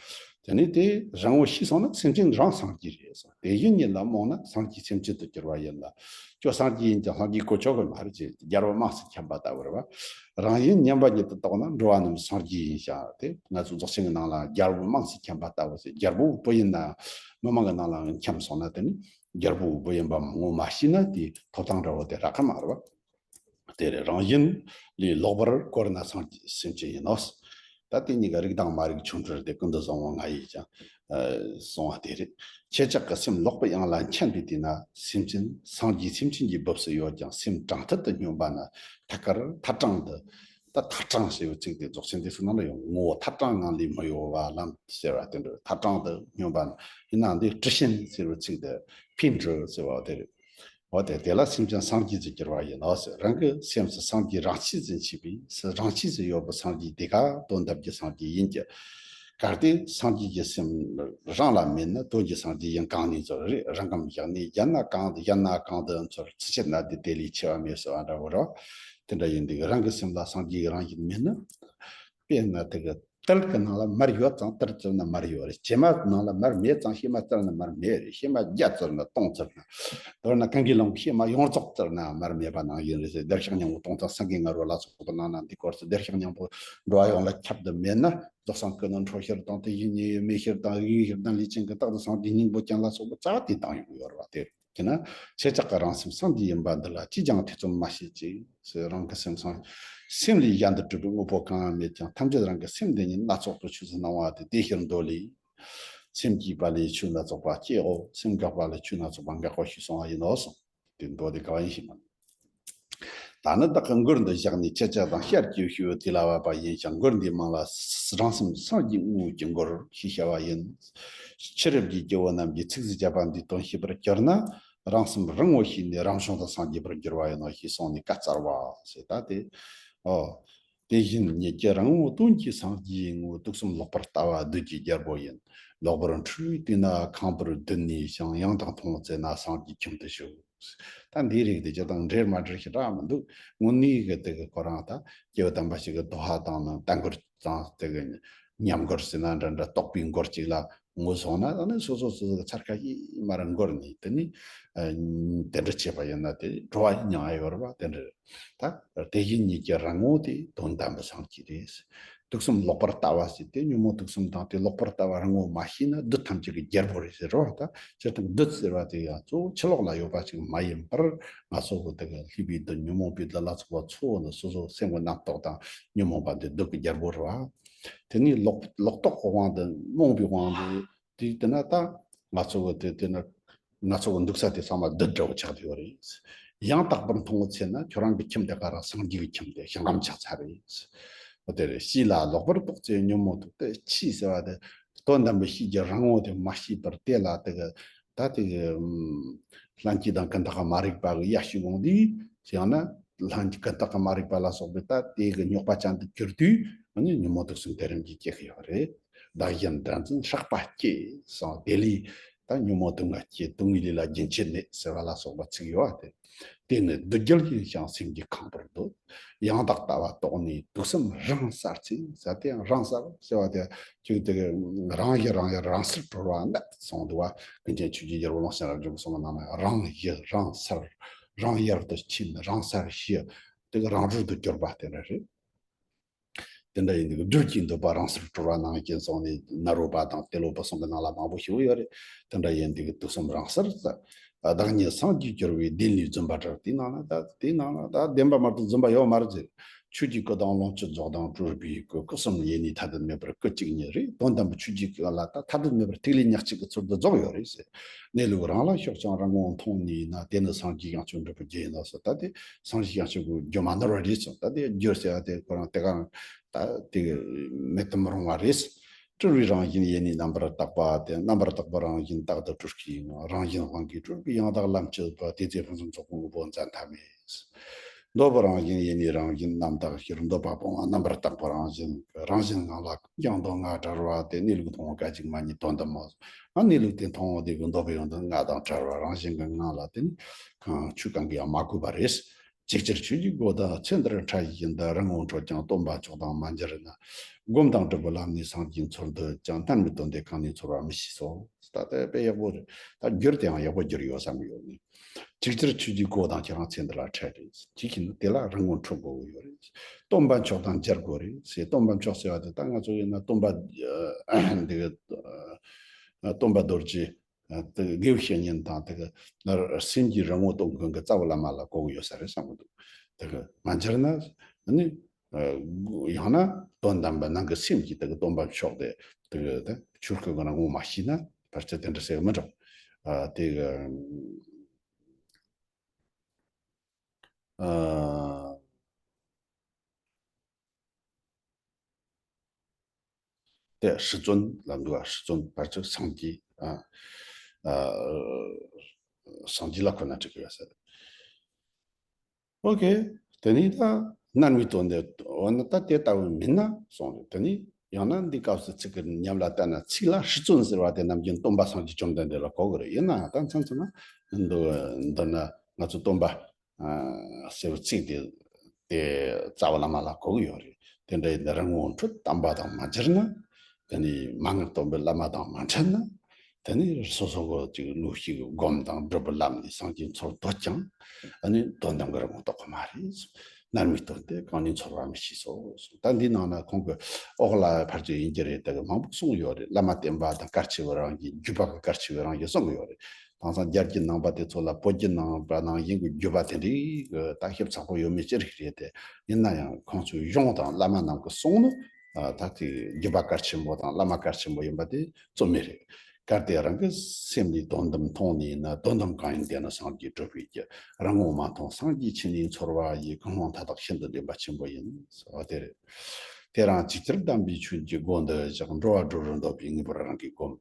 དེ་ནས་དེ་རང་ངོ་ཤེས་སོང་ན་སེམས་ཅན་རང་སངས་རྒྱས་རེད་གསུངས། དེ་བཞིན་ཉིད་ལ་རྨོངས་ན་སངས་རྒྱས་སེམས་ཅན་དུ་འགྱུར་བ་ཡིན་ལ། ཁྱོད་སངས་རྒྱས་ཡིན་ཀྱང་སངས་རྒྱས་གོ་ཆོད་གི་མ་རེད་ཅེས་རྒྱལ་པོ་དམངས་སུ་འཁྱམས་པ་ལྟ་བུ་རེད་བ། རང་བཞིན་ཉམས་པ་ཉིད་དུ་རྟོགས་ན་འགྲོ་བ་རྣམས་སངས་རྒྱས་ཡིན་ཞིང་། དེ་ང་ཚོ་རྫོགས་ཆེན་གྱི་ནང་ལ་རྒྱལ་པོ་དམངས་སུ་འཁྱམས་པ་ལྟ་བུ་ཟེར། རྒྱལ་པོ་བུ་ཡིན་ན་མི་མང་གི་ནང་ལ་འཁྱམས་སོང་ན་དེ་ནི་རྒྱལ་པོ་བུ་ཡིན་པ་ངོ་མ་ཤེས་ན་དེའི་ཐོབ་ཐང་འདྲ་བོ་དེ་རག་གི་མ་རེད་བ། དེ་རེད། རང་བཞིན་ལས་ལོག་པར་གོལ་ན་སངས་རྒྱས་སེམས་ཅན་ཡིན་ནོ། ད་དེ་གཉིས་ཀ་རིགས་དང་མ་རིག་ཆུང་འབྲིང་དེ་ཀུན་ཏུ་བཟང་བོ་ང་ཡིས་ཀྱང་གསུང་བ་དེ་རེད། ཁྱེད་ཅག་གི་སེམས་ལོག་པའི་དབྱིངས་ལ་འཁྱམས་པའི་དུས་ན་སེམས་ཅན་སངས་རྒྱས་སེམས་ཅན་གྱི་སྦུབས་སུ་ཡོད་ཀྱང་སེམས་དྲང་ཐད་དུ་སྙོམས་པ་ན་ཐད་ཀར་ཐད་དྲངས་དུ། ད་ཐད་དྲངས་ཟེར་བའི་ཚིག་དེ་རྫོགས་ཆེན་སྡེ་སྲིད་ནང་ལ་ཡོད། ངོ་བོ་ཐད་དྲངས་ངང་ལས་མི་གཡོ་བ་ལམ་ཟེར་བ་དེ་འདྲ་ཐད་དྲངས་དུ་སྙོམས་པ་ན། ཡིན་ནའང་འདི་དྲི་ཞིམ་ཟེར་བའི་ཚིག་དེ་ཕན་འབྲས་ཟེར་བ་དེ་རེད། འོ་དེ་དེ་ལ་སེམས་ཅན་སངས་རྒྱས་སུ་འགྱུར་བ་ཡིན་ནོ་ཟེར། རང་གི་སེམས་སུ་སངས་རྒྱས་རང་ཆས་སུ་མཆིས་པས་རང་ཆས་སུ་ཡོད་པའི་སངས་རྒྱས་དེ་ག་དོན་དམ་གྱི་སངས་རྒྱས་ཡིན་གྱི། གལ་ཏེ་སངས་རྒྱས་ཀྱི་སེམས་རང་ལ་མེད་ན་དོན་གྱི་སངས་རྒྱས་ཡིན་གང་ནས་ཚོར་རེད། རང་ངམ་བཞག་ནས་གཞན་ན་གང་དུ་གཞན་ན་གང་དུ་ཚོར། ཚུལ་ཆེད་ན་དེ་དེ་ལས་ཆེ་བ་མེད་ཟེར་བ་འདྲ་བོ་རེད། དེ་འདྲ་ཡིན་དུས་རང་གི་སེམས་ལ་སངས་རྒྱས་རང་བཞིན་མེད་ན། དཔེར་ན་དེ་གི་དར་གྱི་ནང་ལ་མར་ཡོད་ཙང་དར་བཙིར་ན་མར་ཡོད་རེད། བྱེ་མ་ནང་ལ་མར་མེད་ཙང་བྱེ་མ་བཙིར་ན་མར་མེད་རེད། བྱེ་མ་བརྒྱ་བཙིར་ན་སྟོང་བཙིར་ན། མདོར་ན་གངྒཱའི་ལུང་བྱེ་མ་ཡོངས་རྫོགས་བཙིར་ན་མར་མེད་པ་ནང་བཞིན་རེད་ཟེར། བདེ་གཤེགས་སྙིང་པོ་སྟོང་ཐུན་སེང་གེའི་ང་རོ་ལ་སོགས་པའི་ནང་ན་འདི་སྐོར་ཚོ་བདེ་གཤེགས་སྙིང་པོ་འགྲོ་བ་ཡོངས་ལ་ཁྱབ་ཏུ་མེད་ན། རྫོགས་སངས་ཀུན་ནས་འཕྲོ་ཕྱིར་དང་དེ་བཞིན་ཉེ་བའི་མེ་ཤེར་དང་དབྱིངས་ཤེར་དང་ལུས་ཅན་གྱི་རྟག་ཏུ་སངས་རྒྱས་སྙིང་པོ་ཅན་ལ་སོགས་པ་རྩ་བ་དེ་དང་ཡོང་གི་ཡོད་རེད་བ། དེ་ཡིན་ན་ཁྱེད་ཅག་གི་རང་སེམས་སངས་རྒྱས་ཡིན་པ་འདི་ལ་ཅིས་ཀྱང་ཐེ་ཚོམ་མ་བྱེད་ཅིག་ཟེར། རང་གི་སེམས་སངས། སེམས་ལས་གཞན་དུ་གྲུབ་པའི་དངོས་པོ་གང་ཡང་མེད་ཀྱང་ཐམས་ཅད་རང་གི་སེམས་དེ་ཉིད་སྣ་ཚོགས་པའི་ཆོས་སུ་སྣང་བ་སྟེ། དེ་ཕྱིར་མདོ་ལས། སེམས་སྐྱིད་པ་ལས་ཆོས་སྣ་ཚོགས་པ་སྐྱེའོ། སེམས་འགག་པ་ལས་ཆོས་སྣ་ཚོགས་པ་འགག་གོ་ཞེས་གསུངས་པ་ཡིན་ནོ་གསུངས། དེ་མདོ་དེ་ག་བ་ཡིན་ཞེ་ན། ད་ནི་བདག་གིས་མགུར་འདི་བཞག་ནས་ཁྱེད་ཅག་དང་བཤད་རྒྱུ་ཞུ་བའི་དུས་ལ་བབ་པ་ཡིན་ཞིང་། མགུར་འདིའི་མིང་ལ་རང་སེམས་སངས་རྒྱས་དངོས་ཀྱི་མགུར་ཞེས་བྱ་བ་ཡིན། ཕྱི་རབས་ཀྱི་སྐྱེ་བོ་རྣམས་ཀྱིས་ཚིག་གཟིགས་བརྒྱ་པ་འདིའི་དོན་ཤེས་པར་གྱུར་ན། རང་སེམས་རང་ངོ་ཤེས་ནས་རང་བྱུང་དུ་སངས་རྒྱས་པར་འགྱུར་བ་ཡིན་ནོ་ཞེས་གསུངས་ནས་བཀའ་སྩལ་བ་ཟེར། ད་དེ། ཨོ། དེ་བཞིན་ཉིད་ཀྱི་རང་ངོ་དོན་གྱི་སངས་རྒྱས་ངོ་། དུག་གསུམ་ལོག་པར་ལྟ་བ་བདུད་ཀྱི་རྒྱལ་པོ་ཡིན། ལོག་པར་འཁྲུལ་བའི་དུས་ན་ཁང་པར་སྡོད་ནས་ཤིང་། ཡང་དག་མཐོང་བར་བཙལ་ན་སངས་རྒྱས་ཁྱིམ་དུ་ཞུགས། ད་འདིའི་རིགས་དེ་སྤྱིར་བཏང་འགྲེལ་མ་འགྲེལ་ཞེ་དྲག་མི་འདུག། དངོས་གནས་ཀྱི་དེ་གི་ཁོ་རང་ད་སྐྱེས་བུ་དམ་པ་ཞིག་གི་དོ་ཧ་བཏང་ན་ལྟ་མགུར་དང་དེ་གི་ཉམས་མགུར་ཟེར་ན་འདྲ་འདྲ་རྟོགས་པའི་མགུར་ཅིག་ལ་ངོས་བཟུང་ན། ད་ནི་སོ་སོ་སོ་སོ་གི་འཚར་ཁ་ཡིད་མར་མགུར་ནས་དེ་ནི་དེ་འདྲ་བྱས་པ་ཡིན་ན་དེ་བྲོ་བ་མྱང་ཡ་ཡོད་རེད་པ། དེ་འདྲ་ད་དེ་བཞིན་ཉིད་ཀྱི་རང་ངོ་དེ་དོན་དམ་པའི་སངས་རྒྱས་རེད། དུག་གསུམ་ལོག་པར་ལྟ་བ་ཟེར་ཏེ་ཉོན་མོངས་དུག་གསུམ་དང་དེ་ལོག་པར་ལྟ་བ་རང་ངོ་མ་ཤེས་ན་བདུད་ཐམས་ཅད་ཀྱི་རྒྱལ་པོ་རེད་ཟེར་རོ། ད་སྤྱིར་བཏང་བདུད་ཟེར་བ་དེ་ཡང་གཙོ་བོ་ཕྱི་ལོགས་ལ་ཡོད་པ་ཅིག་མ་ཡིན་པར། ང་ཚོ་གི་དེ་གི་ལྷའི་བདུད་ཉོན་མོངས་པའི་བདུད་ལ་སོགས་པ་གཙོ་བོ་ནི་སོ་སོ་སེམས་ཀྱི་རྣམ་རྟོག་དང་ཉོན་མོངས་པ་འདི་བདུད་ཀྱི་རྒྱལ་པོ་རེད་བ། དེ་ནས་ལོག་ལོག་རྟོག་གི་དབང་དུ་རྨོངས་པའི་དབང་དུ་དེ་དེ་ན་ད་ང་ཚོ་གི་དེ་དེ་ན་ང་ཚོ་གི་འདུག་ས་དེ་ཚང་མ་བདུད་འདྲ་བོ་ཆགས་བསྡད་ཡོད་རེད། ཡང་དག་པར་མཐོང་བའི་ཚེ་ན་ཁྱོད་རང་གི་ཁྱིམ་དེ་ག་རང་སངས་རྒྱས་ཀྱི་ཁྱིམ་དེ་ཞིང་ཁམས་ཆགས་ཚར་རེད། འོ་དེ་རེད། གཤིས་ལ་ལོག་པར་རྟོག་ཚེ་ཉོན་མོངས་དུག་སྟེ་གཤིས་ཟེར་བ་དེ་དོན་དམ་པའི་གཤིས་ཀྱི་རང་ངོ་དེ་མ་ཤེས་པར་དེ་ལ་དེ་གི་ད་དེ་གི་ལྷན་སྐྱེས་དང་ཀུན་བརྟགས་མ་རིག་པ་གི་ཡ་ཤུ་གོང་དུས་ཡང་ན་ལྷན་སྐྱེས་ཀུན་བརྟགས་མ་རིག་པ་ལ་སོགས་པའི་ད་དེ་གི་རྙོག་པ་ཅན་དུ་གྱུར་དུས་ཨ་ནི་ཉོན་མོངས་དུག་གསུམ་དེ་རིམ་གྱིས་སྐྱེ་གི་ཡོད་རེད། བདག་གཞན་འདྲ་འཛིན་ཧྲག་པ་སྐྱེས་སོང་། དེ་ལས་ད་ཉོན་མོངས་དུག་ལྔ་སྐྱེས། དུག་ལྔའི་ལས་ལ་རྒྱུན་ཆད་མེད་ཟེར་བ་ལ་སོགས་པ་ཚིག་ཡོད་པ་དེ། དེ་ནི་བདུད་རྒྱལ་ཡིན་ཞིང་སེམས་ཀྱི་ཁང་པར་སྡོད། ཡང་དག་ལྟ་བ་རྟོགས་ནས་དུག་གསུམ་རང་སར་ཚེ་ཟེར་དེ་ཡང་རང་སར་ཟེར་བ་དེ་ཅིག་དེ་རང་ཡི་རང་ཡར་རང་སར་གྲོལ་བ་ནི་སོང་འདུག་བ། ཀུན་མཁྱེན་ཆོས་ཀྱི་རྒྱལ་པོ་ཀློང་ཆེན་རབ་འབྱམས་གསུངས་པ་ནང་ན་རང་ཡི་རང་སར་རང་ཡར་དུ་ཕྱིན། རང་སར་ཤི། དེ་གི་རང་གྲོལ་དུ་གྱུར་པ་དེ་འདྲ་རེད། དེ་འདྲ་ཡིན་དུས་སྦྲུལ་གྱི་འདོད་པ་རང་སར་གྲོལ་བ་ནང་བཞིན་སོང་ནས་ནཱ་རོ་པ་དང་ཏེ་ལོ་པ་སོགས་ཀྱི་ནང་ལ་མང་པོ་ཞིག་ཡོད་རེད། དེ་འདྲ་ཡིན་དུས་དུག་གསུམ་རང་སར་ཟེར། བདག་ཉིད་སངས་རྒྱས་གྱུར་པའི་བདེན་ལས་བརྫུན་པ་བྲལ། དེའི་ནང་ན་ད་དེའི་ནང་ན་ད་བདེན་པ་མ་གཏོགས་བརྫུན་པ་ཡོད་མ་རེད་ཟེར། ཆོས་ཀྱི་སྐུ་དང་ལོངས་སྤྱོད་རྫོགས་དང་སྤྲུལ་པའི་སྐུ། སྐུ་གསུམ་ཡེ་ནས་ཐ་དད་མེད་པར་སྐུ་གཅིག་ཉིད་རེད། དོན་དམ་པའི་ཆོས་ཀྱི་སྐུ་ལ་ད་ཐ་དད་མེད་པར་ཐིག་ལེ་ཉག་གཅིག་གི་ཚུལ་དུ་རྫོགས་ཡོད་རེད་ཟེར། གནས་ལུགས་རང་ལ་ཕྱོགས་ཀྱང་རང་ངོ་མཐོང་ནུས་ན། དེ་ནི་སངས་རྒྱས་ཡང་ཆོས་འབྲས་བུ་རྒྱུ་ཡིན་ནོ་ཟེར། ད་དེ་སངས་རྒྱས་ཡང་ཆོས་ཀྱི་རྒྱུ་མ་ནོར་བ་རེད་ཟེར། ད་དེ་རྒྱུ་ཟེར་བ་དེ་ཁོ་རང་དེ་ག་རང་ད་དེ་མེད་དུ་མི་རུང་བ་རེད། སྤྲུལ་པའི་རང་བཞིན་ཡེ་ནས་རྣམ་པར་དག་པ་དེ། རྣམ་པར་དག་པའི་རང་བཞིན་རྟག་ཏུ་སྤྲུལ་སྐུའི་ངང་། རང་བཞིན་དབང་གིས་སྤྲུལ་པའི་ཡང་དག་ལམ་སྤྱོད་པ། དེ་ཚེ་ཕུན་སུམ་ཚོགས་པའི་དངོས་པོ་འཛད་མཐའ་མེད། འདོད་པའི་རང་བཞིན་ཡེ་ནས་རང་བཞིན་རྣམ་དག་ཕྱིར། འདོད་པ་སྤོང་བ་རྣམ་པར་དག་པའི་རང་བཞིན། རང་བཞིན་ངང་ལ་ཀྱང་དོན་ལྔ་བྲལ་བ་སྟེ། གནས་ལུགས་མཐོང་བ་སྐད་ཅིག་མ་ཉིད་དོན་དམ་མོ། ཨ་གནས་ལུགས་དེ་མཐོང་བ་དེ་གི་འདོད་པའི་ཡོན་ཏན་ལྔ་དང་བྲལ་བ་རང་བཞིན་གྱི་ངང་ལ་དེ་ནི་གང་ཆོས་གང་གིས་ཡང་མ་གོས་པ་རེད། ཅིག་ཅར་ཆོས་ཀྱི་སྒོ་དང་ཚེ་འདིར་ཕྲ་ཡི་བཞིན་དུ་རང་ངོ་འཕྲོད་ཀྱང་སྟོན་པ་མཆོག་དང་མ་མཇལ་ན། སྒོམ་དང་སྒྲུབ་པའི་ལམ་ནས་སངས་རྒྱས་འཚོལ་འདོད་ཀྱང་། སྣར་མའི་དོན་དེ་གང་ནས་འཚོལ་བ་མི་ཤེས་སོ། ད་ལྟ་དཔེ་ཡག་པོ་རེད། ད་བསྒྱུར་དེའང་ཡག་པོ་བསྒྱུར་ཡོད་བསམ་གྱི་ཡོད་ནི། ཅིག་ཅར་ཆོས་ཀྱི་སྒོ་དང་ཁྱེད་རང་ཚེ་འདི་ལ་ཕྲད་རེད། ཅིག་གིས་ནི་དེ་ལ་རང་ངོ་འཕྲོད་དགོས་ཀྱི་ཡོད་རེད། སྟོན་པ་མཆོག་དང་མཇལ་དགོས་རེད་ཟེར། སྟོན་པ་མཆོག་ཟེར་བ་དེ་ད་ང་ཚོ་ཡིན་ན་སྟོན་པ་འདི་གི་སྟོན་པ་རྡོ་རྗེ་དེ་གི་དགེ་བའི་བཤེས་གཉེན་དང་དེ་གི་སེམས་ཀྱི་རང་ངོ་སྟོན་མཁན་གྱི་རྩ་བའི་བླ་མ་ལ་གོ་གི་ཡོད་ས་རེད་བསམ་གྱི་འདུག་དེ་གི་མ་མཇལ་ན་ནི། ཡང་ན་དོན་དམ་པའི་ནང་གི་སེམས་ཀྱི་དེ་གི་སྟོན་པ་མཆོག་དེ་དེ་གི་དེ་ཆོས་སྐུ་གི་ནང་ངོ་མ་ཤེས་ན་ཕལ་ཆེར་དེ་འདྲ་ཟེར་གི་མི་འགྲོ། ཨ་དེ་གི་ཨ་དེ་ཧྲི་བརྩོན་ལ་འདུག་ཨ་ཧྲི་བརྩོན་ཕལ་ཆེར་སངས་རྒྱས་ཨ་ཨ་སངས་རྒྱས་ལ་ཁོ་ན་འགྲིག་གི་ཡོད་ས་རེད། ཨོ་ཁེ། དེ་ནས་ད་སྣར་མའི་དོན་དེ་འོ་ན་ད་དེ་ལྟ་བུ་མིན་ན་གསུངས་རེད། དེ་ནས་ཡང་ན་འདི་སྐབས་སུ་ཚིག་གི་ཉམས་ལ་བལྟས་ན་ཚིག་ལ་ཧྲི་བརྩོན་ཟེར་བ་དེ་ནམ་རྒྱུན་སྟོན་པ་སངས་རྒྱས་བཅོམ་ལྡན་འདས་ལ་གོ་གི་རེད། ཡིན་ནའང་ད་མཚམས་མཚམས་ན་འདི་འདི་ན་ང་ཚོ་སྟོན་པ་ཟེར་བའི་ཚིག་དེ་དེ་རྩ་བའི་བླ་མ་ལ་གོ་གི་ཡོད་རེད། དེ་འདྲ་ཡིན་ན་རང་ངོ་འཕྲོད་དམ་པ་དང་མ་སྦྱར་ན། དེ་ནས་མན་ངག་སྟོན་པའི་བླ་མ་དང་མ་འཕྲད་ན། དེ་ནས་སོ་སོ་གི་ཅིག་བློ་ཞིག་སྒོམ་དང་སྒྲུབ་པའི་ལམ་ནས་སངས་རྒྱས་འཚོལ་འདོད་ཀྱང་། ཨ་ནི་དོན་དམ་གྱི་རང་ངོ་རྟོགས་གི་མ་རེད། སྣར་མའི་དོན་དེ་གང་ནས་འཚོལ་བ་མི་ཤེས་སོ། ད་འདི་ནང་ན་ཁོང་གི་ཨོ་ལ་ཕལ་ཆེར་ཡིན་གྱི་རེད། དེ་གི་མང་པོ་གསུངས་ཡོད་རེད། བླ་མ་བསྟེན་པ་དང་གལ་ཆེ་བའི་རང་བཞིན། བརྒྱུད་པ་གི་གལ་ཆེ་བའི་རང་བཞིན་གསུངས་ཡོད་རེད། དེང་སང་རྒྱལ་གྱི་ནང་པ་དེ་ཚོ་ལ་བོད་ཀྱི་ནང་པ་ནང་བཞིན་གྱི་བརྒྱུད་པ་དེ་འདྲའི་གི་ད་ཞིབ་ཚགས་པོ་ཡོད་མེད་ཅི་རིགས་རེད་དེ། ཡིན་ན་ཡང་ཁོང་ཚོའི་གཞུང་དང་བླ་མ་རྣམས་ཀྱི་གསུང་ནི་ད་དེ་བརྒྱུད་པ་གལ་ཆེན་པོ་དང་བླ་མ་གལ་ཆེན་པོ་ཡིན་པ་དེ་རྩོད་མེད་རེད། གལ་ཏེ་རང་གི་སེམས་ལས་དོན་དམ་མཐོང་ནས་ན། དོན་དམ་གང་ཡིན་དེ་ནི་སངས་རྒྱས་སྒྲུབ་པའི་རྒྱུ། རང་ངོ་མ་མཐོང་སངས་རྒྱས་ཕྱི་ནས་འཚོལ་བ་ཡི། གང་སློང་མཐའ་དག་ཤིན་ཏུ་བདེན་པ་ཆེན་པོ་ཡིན་ཟེར་བ་དེ་རེད། དེ་རང་ཇི་ལྟར་གདམས་པའི་ཆོས་ཀྱི་སྒོ་འདི་བཞག་འགྲོ་བ་སྒྲོལ་བར་འདོད་པའི་ངེས་པར་རང་གིས་བསྒོམ།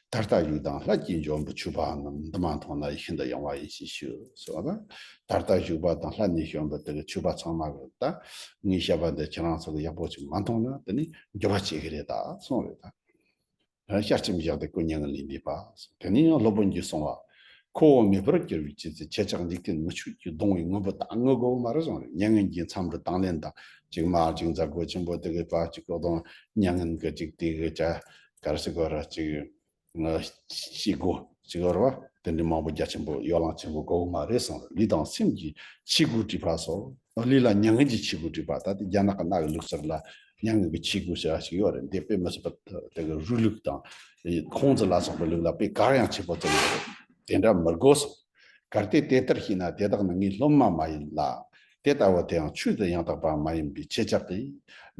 ད་ལྟ་བཞུགས་དང་ལྷ་སྐྱེས་འབྱོན་པའི་ཆོས་པ་རྣམས། འདི་མ་མཐོང་ན་ཡིད་ཤིན་ཏུ་གཡེང་བ་ཡིན་ཞེས་ཞུ་ཟེར་བ་དང་། ད་ལྟ་བཞུགས་པ་དང་ལྷ་ནས་བྱོན་པའི་དེ་གི་ཆོས་པ་ཚང་མ་གི་ད་ངའི་བཤད་པ་འདི་ཁྱེད་རང་ཚོ་གི་ཡག་པོ་ཅིག་མ་མཐོང་ན་དེ་ནི་འགྱོད་པ་བྱེད་གི་རེད་ད་གསུངས་རེད་ད། ཤ་ཆེམ་བཞག་སྟེ་སྐུ་མྱ་ངན་ལས་འདས་པ། དེ་ནས་ཡང་སློབ་དཔོན་གྱིས་གསུངས་པ། ཁོ་བོ་མེད་པར་གྱུར་པའི་ཆོས་ཚུལ། ཁྱེད་ཅག་འཇིག་རྟེན་མི་ཆོས་ཀྱིས། གདུང་བའི་དངོས་པོ་དག་ངུ་དགོས་མ་རེད་གསུངས་རེད། མྱ་ངན་གྱི་མཚམས་རེ་དང་ལེན་དང་། ཅིག་མར་ཅིག་མཛད་སྒོ་ཆེན་པོ་དེ་གི་བར་ཅིག་གོ་དང་མྱ་ངན་གྱི་ཅིག་དེ་གི་ཅ་གར་སི་གོ་ར་ཅིག་ཤི་སྒོ་ཅིག་གོ་ར་བ་དེ་འདྲའི་མང་པོ་རྒྱ་ཆེན་པོ་ཡོ་ལང་ཆེན་པོ་དགོས་མ་རེད་གསུངས་རེད། ལུས་དང་སེམས་ཀྱི་ཆོས་སྒོ་བྲིས་པ་སོགས། ལུས་ལ་མྱ་ངན་གྱི་ཆོས་སྒོ་བྲིས་པ། ད་ལྟ་རྒྱ་ནག་གི་གནའ་གི་ལུགས་སྲོལ་ལ་མྱ་ངན་གྱི་ཆོས་སྒོ་ཟེར་བ་ཞིག་ཡོད་རེད། འདི་དཔེ་མི་སྲིད་པ་དེ་གི་རུས་ལུགས་དང་ཁོང་ཙི་ལ་སོགས་པའི་ལུགས་ལ་དཔེ་གར་ཡང་ཆེ་པོ་བརྩི་ཡོད་རེད། དེ་འདྲ་མི་དགོས་སོ། གལ་ཏེ་དེ་ལྟར་ཤེས་ན། དེ་དག་ནི་ངའི་སློབ་མ་མ་ཡིན་ལ། དེ་ལྟ་བུ་དེའང་ཆོས་དང་ཡང་དག་པ་མ་ཡིན་པས། ཁྱེད་ཅག་གིས་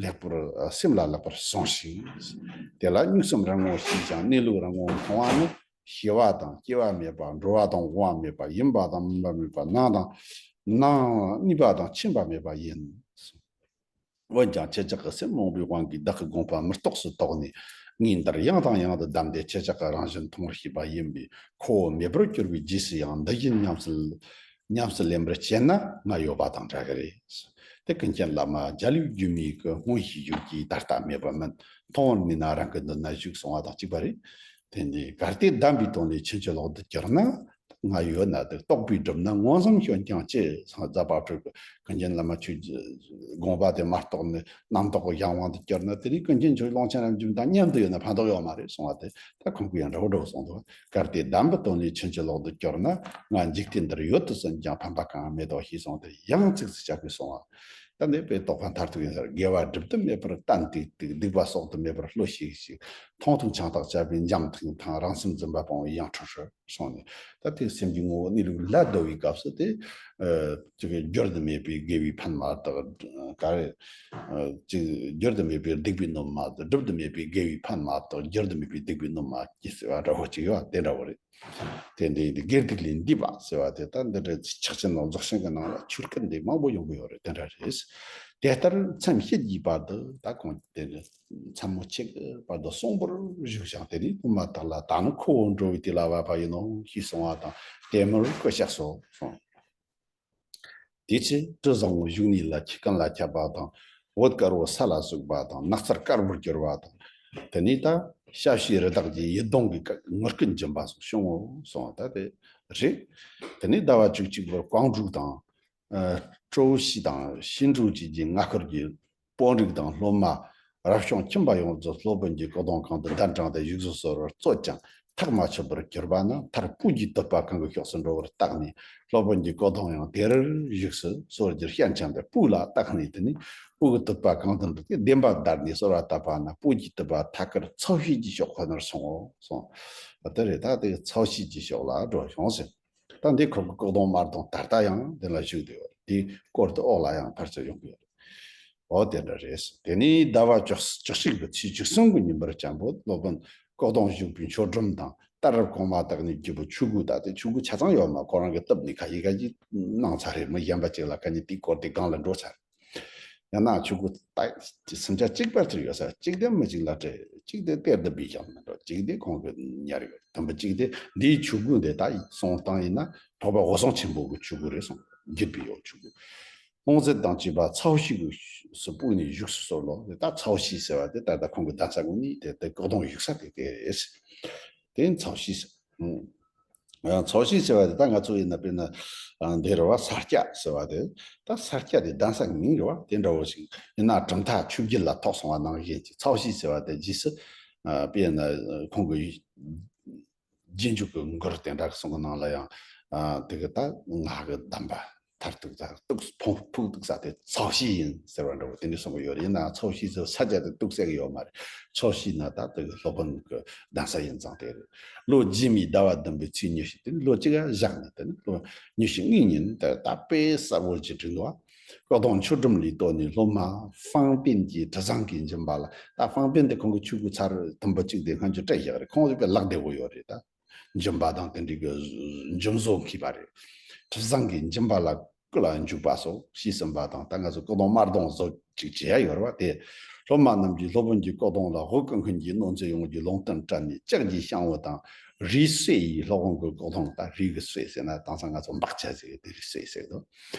ལེགས་པར་སེམས་ལ་ལེགས་པར་ཟུངས་ཤིག་དེ་ལ་གཉུག་སེམས་རང་ངོ་ཤེས་ཀྱང་གནས་ལུགས་རང་ངོ་མཐོང་བ་ནི། ཤི་བ་དང་སྐྱེ་བ་མེད་པ། འགྲོ་བ་དང་འོང་བ་མེད་པ། ཡིན་པ་དང་མིན་པ་མེད་པ། ནང་དང་ནང་གཉིས་པ་དང་ཕྱིན་པ་མེད་པ་ཡིན། འོན་ཀྱང་ཁྱེད་ཅག་གི་སེམས་རྨོངས་པའི་དབང་གིས་བདག་གི་དགོངས་པ་མི་རྟོགས་སུ་དོགས་ནས། ངས་འདིར་ཡང་དང་ཡང་དུ་གདམས་ཏེ་ཁྱེད་ཅག་གི་རང་བཞིན་མཐོང་བར་བྱེད་པ་ཡིན་པས། ཁོ་བོ་མེད་པར་གྱུར་པའི་རྗེས་སུ་ཡང་འདི་བཞིན་ཉམས་སུ་ཉམས་སུ་ལེན་པར་བྱེད་ན་ང་ཡོད་པ་དང་འདྲ་གི་རེད། དེ་ཀུན་མཁྱེན་བླ་མ་འཇའ་ལུས་སྒྱུ་མའི་སྐུ། སྔོན་བྱས་བཞུགས་ཀྱི་ད་ལྟ་མེད་པ་མིན། མཐོང་བར་ནུས་ན་རང་གི་མདུན་ན་བཞུགས་གསུང་བ་དང་གཅིག་པ་རེད། དེ་འདི་གལ་ཏེ་གདམས་པའི་དོན་ལས་ཕྱིན་ཅི་ལོག་ཏུ་གྱུར་ན། ང་ཡོད་ན་དེ་རྟོག་པས་བསྒྲུབས་ན། མངོན་སུམ་བྱོན་ཀྱང་ཅི་སོང་། རྫ་དཔལ་སྤྲུལ་སྐུ་ཀུན་མཁྱེན་བླ་མ་ཁྱོད་དགོངས་པ་དེ་མ་རྟོགས་ནས་རྣམ་རྟོག་གི་གཞན་དབང་དུ་གྱུར་ན། དེ་ནི་ཀུན་མཁྱེན་ཁྱོད་ཀློང་ཆེན་རབ་འབྱམས་དང་མཉམ་དུ་ཡོད་ན་ཕན་ཐོགས་ཡོད་མ་རེད་གསུང་བ་དེ་ད་ཁོང་གིས་ཡང་འདྲ་བོ་འདྲ་བོ་གསུངས་འདུག་གལ་ཏེ་གདམས་པའི་དོན་ལས་ཕྱིན་ཅི་ལོག་ཏུ་གྱུར་ན། ང་འཇིག་རྟེན་འདིར་ཡོད་དུ་ཟིན་ཀྱང་ཕན་པ་གང་ཡང་མེད་དོ་ཞེས་གསུངས་ཏེ་ཡང་ཚིགས་སུ་བཅད་པའི་གསུང་བ། ད་འདི་དཔེ་རྟོགས་པ་མཐར་ཐུག་ཡིན་ཟེར། དགེ་བ་སྒྲུབ་ཏུ་མེད་པར་གཏན་ཏིག་ཏིག་སྡིག་པ་གསོག་ཏུ་མེད་པར་བློ་ཞིག་ཞིག་མཐོང་ཐོས་ཆང་རྟགས་བཅས་པའི་འཇམ་ཐིང་ཐང་། རང་སེམས་འཛིན་པ་སྤོང་བའི་ཡང་ཁྲོ་ཧྲུལ་སོང་ནས། ད་དེ་སེམས་ཀྱི་ངོ་བོ་གནས་ལུགས་ལ་བསྡོ་བའི་སྐབས་སུ་དེ། ཨ་ཅིག་བསྒྱུར་དུ་མེད་པའི་དགེ་བའི་ཕན་མ་གཏོགས། ག་རེ། ཨ་ཅིག་བསྒྱུར་དུ་མེད་པའི་སྡིག་པའི་སྣོད་མ་གཏོགས། སྒྲུབ་ཏུ་མེད་པའི་དགེ་བའི་ཕན་མ་གཏོགས། བསྒྱུར་དུ་མེད་པའི་སྡིག་པའི་སྣོད་མ་སྐྱེ་ཟེར་བ་འདྲ་བོ་ཅིག་ཡོད་དེ་འདྲ་བོ་རེད། དེ་འདྲའི་དགེ་སྡིག་ལས་འདས་པ་ཟེར་བ་དེ་ད་འདི་འདྲའི་ཕྱག་ཆེན་ནང་རྫོགས་ཆེན་གྱི་ནང་ལ་ཆོས་སྐད་འདི་མང་པོ་ཡོང་གི་ཡོད་རེད། དེ་འདྲ་རེད། དེ་ལྟར་མཚམས་བཞི་གི་བར་དུ་ད་གོང་དེ་ནི་མཚམས་མོ་ཆེ་གི་བར་དུ་གསུངས་པར་བཞུགས་ཤིང་། དེ་ནས་སློབ་མ་དག་ལ་ད་ནི་ཁོ་བོ་འགྲོ་བའི་དུས་ལ་བབ་པ་ཡིན་ནོ་ཞེས་གསུང་བ་དང་ལྟད་མོར་བཀོད་བཞག་སོ་གསུངས། དེའི་ཚེ་དྲི་བཟང་པོ་བཞུགས་ནས་ལ་ཁྱི་ཀུན་ལ་ཁྱབ་པ་དང་། འོད་དཀར་པོ་ས་ལ་ཟུག་པ་དང་། ནགས་ཚལ་དཀར་པོར་གྱུར་པ་དང་། དེ་ནས་ད་ཤ་བྱི་རི་དྭགས་ཀྱི་ཡིད་གདུང་གི་ངུ་སྐད་འབྱིན་པ་སོགས་བྱུང་ངོ་གསུངས་པ་ད་དེ་རེད། དེ་ནས་ཟླ་བ་བཅུ་གཅིག་པར་ཀོང་ཀྲུའུ་དང་། ཨ། ཀྲོའུ་ཞི་དང་ཤིན་ཀྲོའུ་བཅས་ཀྱི་མངའ་འཁོར་གྱི་དཔོན་རིགས་དང་སློབ་མ་རབ་བྱུང་ཁྱིམ་པ་ཡོངས་རྫོགས་སློབ་དཔོན་གྱི་སྐུ་གདུང་གང་དུ་གདན་དྲངས་ཏེ་བཞུགས་སུ་གསོལ་བར་རྩོད་ཀྱང་ཐག་མ་ཆོད་པར་གྱུར་པ་ན། མཐར་སྤུ་གྱི་དུད་པ་གང་གི་ཕྱོགས་སུ་འགྲོ་བར་བརྟགས་ནས། སློབ་དཔོན་གྱི་སྐུ་གདུང་ཡང་དེར་བཞུགས་སུ་གསོལ་རྒྱུར་ཞེན་ཅིང་། དེ་སྤུ་ལ་བརྟགས་ནས། དེ་ནས་སྤུ་གི་དུད་པ་གང་དུ་འགྲོ་སྟེ་བདེན་པ་བདར་ནས་གསོལ་བ་བཏབ་པ་ན། སྤུ་གྱི་དུད་པ་ཐད་ཀར་ཚའོ་ཤི་གྱི་ཕྱོགས་ཁོ་ནར་སོང་ངོ་གསུངས། དེ་རེད། ད་དེ་ཚའོ་ཤི་གྱི་ཕྱོགས་ལ་འགྲོ་བྱུང་ཟེར། ད་འདི་ཁོ་གི་སྐུ་གདུང་དམར་གདུང་ད་ལྟ་ཡང་དེ་ལ་བཞུགས་བསྡད་ཡོད་རེད། དེའི་སྐོར་དུ་འོག་ལ་ཡང་ཕར་ཚུར་ཡོང་གི་ཡོད་རེད། འོ་དེ་འདྲ་རེད། དེ་ནས་ཟླ་བ་བཅུ་བཅུ་གཅིག་པའི་ཚེས་བཅུ་གསུམ་གྱི་ཉིན་པར་སྤྱན་པོ་སློབ་དཔོན་སྐུ་གདུང་བཞུགས་པའི་མཆོད་སྒྲོམ་དང་། ད་རབ་གོང་མ་དག་ནས་བརྒྱུད་པའི་ཆོས་གོས། ད་དེ་ཆོས་གོས་ཆ་ཚང་ཡོད་མ། ཁོ་རང་གིས་བཏབ་ནས་ཁ་ཡི་ཁ་ཡི་གནང་ཚར་རེད། མི་གཞན་པ་ཅིག་ལ་ཁ་ཉིན་དེའི་སྐོར་དེ་སྒང་ལ་འགྲོ་ཚར། ཡང་ན་ཆོས་གོས་ད་སུམ་ཆ་གཅིག་པ་ཚུར་ཡོད་ས། གཅིག་དེ་མི་གཅིག་ལ་སྤྲད། གཅིག་དེ་གཏེར་དུ་སྦས་ཀྱང་མི་འགྲོ། གཅིག་དེ་ཁོང་གིས་ཉར་ཡོད། དུམ་བུ་གཅིག་དེ་འདིའི་ཆོས་གོས་འདི་ད་གསུང་སྟངས་ཡིན་ན་འཕགས་པ་འོད་སྲུང་ཆེན་པོ་གི་ཆོས་གོས་རེད་གསུངས། བརྒྱུད་པའི་ཡོད་ཆོས་གོས། ལྷུང་བཟེད་དང་བཅས་པ་ཚའོ་ཤི་གི་སུ་སྤུ་ནས་བཞུགས་སུ་གསོལ་ལོ། དེ་ད་ཚའོ་ཤི་ཟེར་བ་དེ་ད་ལྟ་ཁོང་གི་གདན་ས་ངོས་ནས་དེ་དེ་སྐུ་གདུང་བཞུགས་ས་དེ་དེ་རེད། དེ་ཚའོ་ཤི་ཟེར། ཨ། ཚའོ་ཤི་ཟེར་བ་དེ་ད་ང་ཚོ་ཡིན་ན་དཔེར་ན། ཨ། འདི་རེད་བ། ས་སྐྱ་ཟེར་བ་དེ། ད་ས་སྐྱ་དེ་གདན་ས་མིང་རེད་བ། དེ་འདྲ་བོ་ཞིག་ཡིན་ན་གྲུབ་མཐའ་ཆོས་བརྒྱུད་ལ་ཐོགས་སོང་བ་ནང་བཞིན་གྱི་ཚའོ་ཤི་ཟེར་བ་དེ་རྗེས་སུ། ཨ། དཔེར་ན་ཁོང་གི་རྗེས་འཇུག་གི་མགུར་དེ་འདྲ་གི་གསུང་གི་ནང་ལ་ཡང་། ཨ། དེ་གི་ད་ངག་གི་གདམས་པ། མཐར་ཐུག་ད་ཐུག་ཕུག་ཕུག་ཐུག་ས་དེ་ཚའོ་ཤི་ཡིན་ཟེར་བ་འདྲ་བོ་དེ་འདྲ་གསུང་གི་ཡོད་རེད། ཡིན་ནའང་ཚའོ་ཤི་ཟེར་ས་ཆ་དེ་ཐུག་ས་གི་ཡོད་མ་རེད། ཚའོ་ཤི་ན་ད་དེ་གི་སློབ་དཔོན་གི་གདན་ས་ཡིན་ཙང་དེ་རེད། ལོ་རྗེས་མའི་ཟླ་བ་བདུན་པའི་ཚེས་ཉི་ཤུ། དེ་ནི་ལོ་གཅིག་ག་བཞག་ནས། དེ་ནི་ལོ་ཉི་ཤུ་གཉིས་ཉིན་དེ་ད་དཔེ་གསལ་པོ་ཅིག་བྲིས་འདུག་ཨ། སྐུ་གདུང་མཆོད་སྒྲོམ་ལས་བཏོན་ནས་སློབ་མ་ཧྥང་པིན་གྱིས་དྲི་བཟང་གིས་འབྱིན་པ་ལ། ད་ཧྥང་པིན་དེ་ཁོང་གི་ཆོས་གོས་ཚར་དུམ་བུ་གཅིག་དེ་སྔོན་ཆད་སྤྲད་བཞག་རེད། ཁོང་གི་དཔེ་ལག་བདེ་བོ་ཡོད་རེད། ད་འཇིམ་པ་དང་དེ་འདྲའི་གི་འཇིམ་བཟོ་མཁས་པ་རེད། དྲི་བཟང་གིས་འཇིམ་པ་ལ་སྐུ་ལ་འཇུག་པ་སོགས་ཞེས་གསུངས་པ་དང་། ད་ང་ཚོ་སྐུ་གདུང་དམར་གདུང་བཟོ་ཅིག་བྱེད་ཡ་ཡོད་རེད་བ། དེ་སློབ་མ་རྣམས་ཀྱིས་སློབ་དཔོན་གྱི་སྐུ་གདུང་ལ་འོད་ཀུན་མཁྱེན་གྱི་གནོད་འཚེ་ཡོངས་ཀྱི་ལུང་བསྟན་སྤྲད་ནས། ལྕགས་ཀྱི་ཤམ་བུ་དང་རིའི་སྲོད་ཡིས་སློབ་དཔོན་གྱི་སྐུ་གདུང་། ད་རིའི་གི་སྲོད་ཟེར་ན་དེང་སང་ང་ཚོ་འབག་ཆ་ཟེར་གི་དེ་རིའི་སྲོད་ཟེར་གི་འདུག་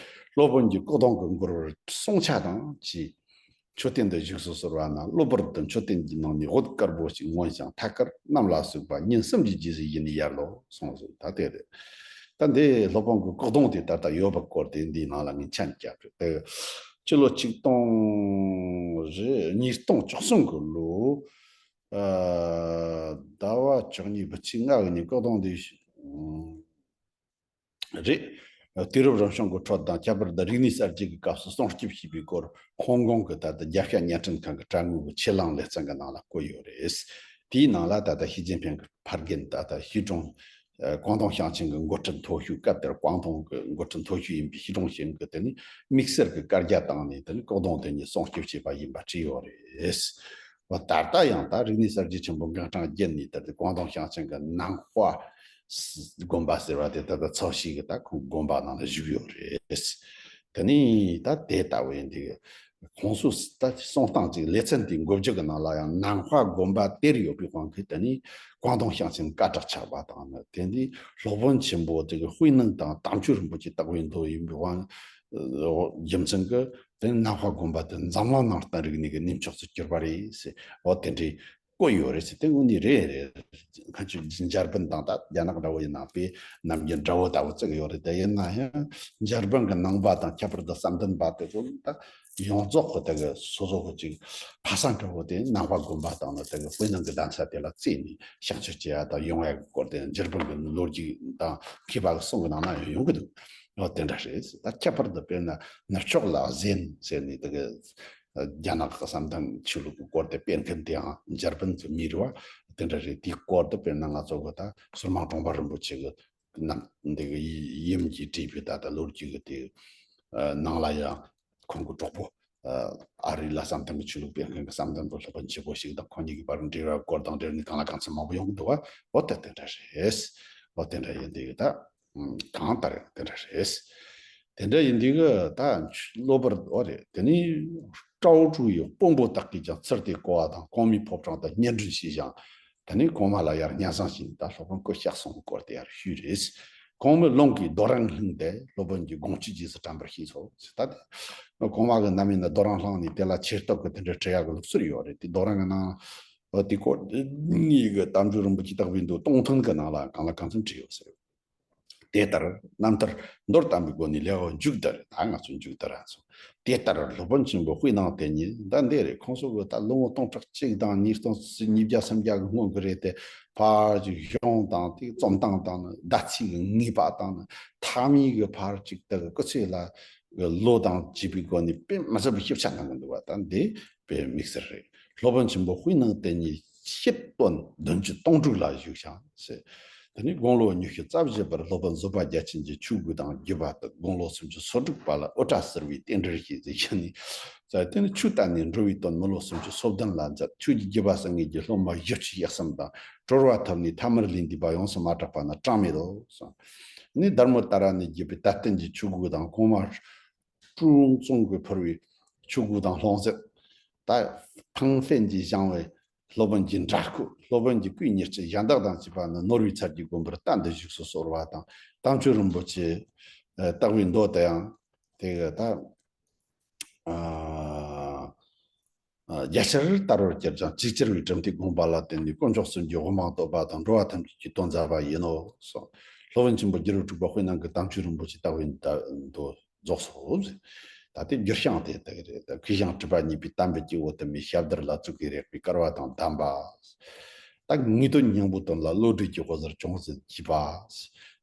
སློབ་དཔོན་གྱི་སྐུ་གདུང་གི་མགུར་བར་བསྲུང་བྱ་དང་བཅས། མཆོད་རྟེན་དུ་བཞུགས་སུ་གསོལ་བ་ན། གློ་བུར་དུ་མཆོད་རྟེན་གྱི་ནང་ནས་འོད་དཀར་པོ་ཞིག་མངོན་ཞིང་། ཐད་ཀར་གནམ་ལ་ཟུག་པ་ཉིན་གསུམ་གྱི་རྗེས་སུ་ཡིད་ནི་ཡར་ལོ་གསུངས་སོ། ད་དེ་རེད། ད་འདི་སློབ་དཔོན་གྱི་སྐུ་གདུང་དེ་ད་ལྟ་ཡོད་པའི་སྐོར་དེ་འདིའི་ནང་ལ་ངས་མཆན་བརྒྱབ་རེད། དེ་སྤྱི་ལོ་ཆིག་སྟོང་རེ་ཉིས་སྟོང་བཅུ་གསུམ་གྱི་ལོ། ཨ། ཟླ་བ་བཅུ་གཉིས་པའི་ཚེས་ལྔ་གི་ཉིན་སྐུ་གདུང་དེ། རེད། དུས་རབས་རིམ་བྱུང་གི་ཁྲོད་དང་ཁྱད་པར་དུ་རིག་གནས་གསར་བརྗེ་གི་སྐབས་སུ་སྲུང་སྐྱོབ་བྱས་པའི་སྐོར་ཧོང་ཀོང་གི་ད་ལྟ་རྒྱལ་ཤ་བརྙན་འཕྲིན་ཁང་གི་དྲ་ངོས་ཀྱི་ཆེད་ལས་ལེ་ཚན་གྱི་ནང་ལ་བཀོད་ཡོད་རེད། དེའི་ནང་ལ་ད་ལྟ་ཞི་ཅིན་ཕིང་གི་ཕ་རྒན། ད་ལྟ་ཞི་ཀྲུང་། ཨ། ཀོང་ཏུང་ཞིང་ཆེན་གྱི་འགོ་ཁྲིད་མཐོ་ཤོས། སྐབས་དེར་ཀོང་ཏུང་གི་འགོ་ཁྲིད་མཐོ་ཤོས་ཡིན་པའི་ཞི་ཀྲུང་ཞིང་གིས་དེ་ནི་དམིགས་བསལ་གྱི་བཀའ་རྒྱ་བཏང་ནས། དེ་ནི་སྐུ་གདུང་དེ་ཉིད་སྲུང་སྐྱོབ་བྱས་པ་ཡིན་པ་བྲིས་ཡོད་རེད། འོ། ད་ལྟ་ཡང་ད་རིག་གནས་གསར་བརྗེ་ཆེན་པོ་འགག་འཕྲང་བརྒྱུད་ནས། ད་ལྟ་ཀོང་ཏུང་ཞིང་ཆེན་གྱི་ནན་ཧྭ་དགོན་པ་ཟེར་བ་དེ་ད་ལྟ་ཚའོ་ཤི་གི་ད་ཁོང་དགོན་པ་ནང་ལ་བཞུགས་ཡོད་རེད། དེ་ནས་ད་དེ་ལྟ་བུ་ཡིན་དུས། ཁོང་ཚོས་ད་གསུང་སྟངས་ཅིག་ལེ་ཚན་དེའི་འགོ་བརྗོད་ཀྱི་ནང་ལ་ཡང་ནན་ཧྭ་དགོན་པ་དེར་ཡོད་པའི་དབང་གིས་དེ་ནས་ཀོང་ཏུང་ཞིང་ཆེན་བཀའ་བྲག་ཆགས་པ་དང་ནི། དེ་འདི་སློབ་དཔོན་ཆེན་པོ་དེ་གི་དཔེ་གནང་དང་དམ་ཆོས་རིན་པོ་ཆེ་བཏགས་པའི་མདོ་ཡིན་པའི་དབང་། རྒྱུ་མཚན་གྱིས་དེ་ནན་ཧྭ་དགོན་པ་དེ་འཛམ་གླིང་ནང་བསྟན་རིག་གནས་ཀྱི་གནས་མཆོག་ཏུ་གྱུར་པ་རེད་ཟེར། འོ། དེ་འདྲའི་བཀོད་ཡོད་རེད་ཟེར། དེ་དངོས་གནས་རེད་རེད། ཁ་ཆུ་འཇར་པན་དང་ད་རྒྱ་ནག་འདྲ་བོ་ཡིན་ན་དཔེ་ནམ་རྒྱུན་འདྲ་བོ་ལྟ་བུ་བརྩི་གི་ཡོད་རེད། དེ་ཡིན་ན་ཡང་འཇར་པན་གྱི་ནང་པ་དང་ཁྱད་པར་དུ་བསམ་གཏན་པ་དེ་ཚོ་ད་ཡོངས་རྫོགས་ཀྱི་དེ་གི་སོ་སོ་གི་ཅིག་ཕ་ས་འདྲ་བོ་དེ་ནན་ཧྭ་དགོན་པ་དང་ནི་དེ་གི་དཔེ་གནང་གི་གདན་ས་དེ་ལ་བརྩིས་ནས་བཤགས་བཅོས་བྱེད་ཡ་དང་ཡོང་ཡ་གི་སྐོར་དེ་འཇར་པན་གྱི་ལོ་རྒྱུས་དང་མཁས་པ་གི་གསུང་གི་ནང་ན་ཡང་ཡོང་གི་འདུག་འོ། དེ་འདྲ་རེད། ད་ཁྱད་པར་དུ་དཔེར་ན་ནུབ་ཕྱོགས་ལ་ཟན་ཟེར་ནས་དེ་གི་རྒྱ་ནག་གི་བསམ་གཏན་ཆོས་ལུགས་ཀྱི་སྐོར་དེ་སྤེལ་མཁན་དེའང་འཇར་པན་གྱི་མི་རེད་བ། དེ་འདྲ་རེད། དེའི་སྐོར་དུ་དཔེར་ན་ང་ཚོ་གི་ད་ཟུར་དམག་གྲོང་པ་རིན་པོ་ཆེ་གི་རྣམ་འདི་གི་ཡིམ་གྱིས་བྲིས་པའི་ད་ལྟ་ལོ་རྒྱུས་ཀྱི་དེ། ཨ། ནང་ལ་ཡང་ཁོང་གི་གྲོགས་པོ། ཨ། ཨ་རི་ལ་བསམ་གཏན་གྱི་ཆོས་ལུགས་སྤེལ་མཁན་གྱི་བསམ་གཏན་པ་སློབ་དཔོན་ཆེན་པོ་ཞིག་དང་ཁོང་གཉིས་ཀྱི་བར་འབྲེལ་བའི་སྐོར་དང་འབྲེལ་ནས་གང་ལ་གང་འཚམ་མང་པོ་ཡོང་གི་འདུག་བ། འོ་དེ་དེ་འདྲ་རེད། འོ་དེ་འདྲ་ཡིན་དུས་ད། ཨ། གང་ལྟར་ཡང་དེ་འདྲ་རེད། དེ་འདྲ་ཡིན་དུས་ད་གློ་བུར། འོ་རེད། དེ་ནས་ཀྲའོ་ཀྲུའུ་ཡི་དཔོན་པོ་དག་གིས་ཀྱང་ཚུར་དེ་བསྐོར་བ་དང་། གོང་མའི་ཕོ་བྲང་དུ་སྙན་སྒྲོན་བྱས་ཤིང་། དེ་ནས་གོང་མ་ལ་ཡར་སྙན་སེང་བྱས་ནས་ད་སློབ་དཔོན་སྐུ་གཤེགས་སོང་གི་སྐོར་དེ་ཡར་ཞུས་རེད། གོང་མའི་ལུང་གིས་རྡོ་རིང་བསླངས་ཏེ་སློབ་དཔོན་གྱི་དགོངས་གཅིག་རྗེས་སུ་དྲན་པར་བྱས་སོ་ཟེར། ད་དེ་གོང་མ་གི་རྣམ་སྨིན་ན་རྡོ་རིང་བསླངས་ནས་དེ་ལ་ཆེ་སྟོབས་ཀྱི་དེ་འདྲའི་འབྲི་ཡག་གི་ལུགས་སྲོལ་ཡོད་རེད། དེ་རྡོ་རིང་གི་ནང་འོ་དེ་སྐོར་ངེད་ཀྱི་དམ་ཆོས་རིན་པོ་ཆེ་བརྟག་པའི་མདོ་སྟོང་ཐུན་གྱི་ནང་ལ་གང་ལ་གང་འཚམ་བྲིས་ཡོད་ཟེར། དེ་ལྟར་རྣམ་ཐར་མདོར་བསྟན་པའི་སྒོ་ནས་ལེའུ་མཇུག་བསྡུ་རེད། ད་ང་ཚོ་མཇུག་བསྡུ་ར་སོང་། དེ་ལྟར་སློབ་དཔོན་ཆེན་པོ་དཔེར་ན་དེ་ཉིད་ད་འདི་རེད། ཁོང་ཚོ་གི་ད་ལོ་ངོ་སྟོང་ཕྲག་གཅིག་དང་ཉིས་སྟོང་ཉིས་བརྒྱ་སུམ་བརྒྱ་གི་སྔོན་གྱི་རེད་དེ། ཕར་ཅིག་གཞུང་དང་དེ་རྩོམ་སྟངས་དང་ཟླ་ཚེས་ཀྱི་ངེས་པ་དང་མཐའ་མའི་གི་ཕར་ཅིག་ད་གི་སྐུ་ཚེ་ལ་ལོ་དང་བཅས་པའི་སྒོ་ནས་དཔེ་མི་སྲིད་པའི་ཞིབ་ཆ་གནང་གི་འདུག་བ། ད་འདི་དཔེ་དམིགས་བསལ་རེད། སློབ་དཔོན་ཆེན་པོ་དཔེར་ན་དེ་ཉིད་ཕྱེད་དོན་བདུན་ཅུ་དོན་དྲུག་ལ་བཞུགས་ཤིང་ཟེར། དེ་ནས་དགུང་ལོ་ཉི་ཤུ་རྩ་བཞི་པར་སློབ་དཔོན་བཟོད་པ་རྒྱ་ཅན་གྱི་ཆོས་སྒོ་དང་བརྒྱུད་པ་དང་། དགུང་ལོ་སུམ་ཅུ་སོ་དྲུག་པ་ལ་ཨོ་ཊ་ཟུར་པའི་རྟེན་འབྲེལ་བཞེས་ཟེར་བྱས་ནས། དེ་ནས་ཆོས་བསྟན་ནས་འགྲོ་བའི་དོན་མི་ལོ་སུམ་ཅུ་སོ་བདུན་ལ་མཛད། ཆོས་ཀྱི་བརྒྱུད་པ་གསུང་མཁན་གྱི་སློབ་མ་བཞི་བཅུ་ཞེ་གསུམ་དང་གྲོལ་བ་ཐོབ་ནས་ཐ་མར་ལུས་འདས་པ་ཡོངས་སུ་མ་གྲགས་པ་ནི་གྲངས་མེད་དོ་གསུངས། ནི་དར་མོ་ཏཱ་ར་ནས་བརྒྱུད་པའི་དད་རྟེན་གྱི་ཆོས་སྒོ་དང་། གོང་མ་ཀྲུའུ་ཙུང་གིས་ཕུལ་བའི་ཆོས་སྒོ་དང་སློབ་ཚན། ད་ཕང་ཧྥན་གྱིས་བཞེངས་པའི་སློབ་དཔོན་གྱི་འདྲ་སྐུ། སློབ་དཔོན་གྱི་སྐུའི་ཉེར་སྤྱོད་གཞན་དག་དང་བཅས་པ་ནི་ནོར་བུའི་ཚལ་གྱི་དགོན་པར་གཏན་དུ་བཞུགས་སུ་གསོལ་བ་དང་། དམ་ཆོས་རིན་པོ་ཆེ་བརྟག་པའི་མདོ་དེ་ཡང་དེ་གི་ད་རྒྱ་ཆེར་དར་བར་གྱུར་ཅིང་། ཅིག་ཅར་བའི་གྲུབ་མཐའི་དགོངས་པ་ལ་བརྟེན་ནས་དཀོན་མཆོག་གསུམ་གྱི་དབུ་མ་བསྟོད་པ་དང་འགྲོ་བ་ཐམས་ཅད་ཀྱི་དོན་མཛད་པ་ཡིན་ནོ་གསུངས། སློབ་དཔོན་ཆེན་པོ་སྒྱུ་རུ་དྲུག་པ་དཔེར་ན་གི་དམ་ཆོས་རིན་པོ་ཆེ་བརྟག་པའི་མདོ་རྫོགས་སོ། ད་ལྟའི་འགྱུར་བྱང་དེ་དག་རེད། ད་མཁས་ཤིང་གྲུབ་པ་བརྙེས་པའི་དམ་པའི་སྐྱེ་བོ་དུ་མའི་ཞབས་རྡུལ་ལ་བཙུགས་ཀྱིས་རེག་པའི་སྐལ་བ་དང་ལྡན་པ། ད་ངེས་དོན་སྙིང་པོའི་དོན་ལ་བློ་གྲོས་ཀྱི་དབུ་ཟུར་ཅུང་ཟད་རྒྱས་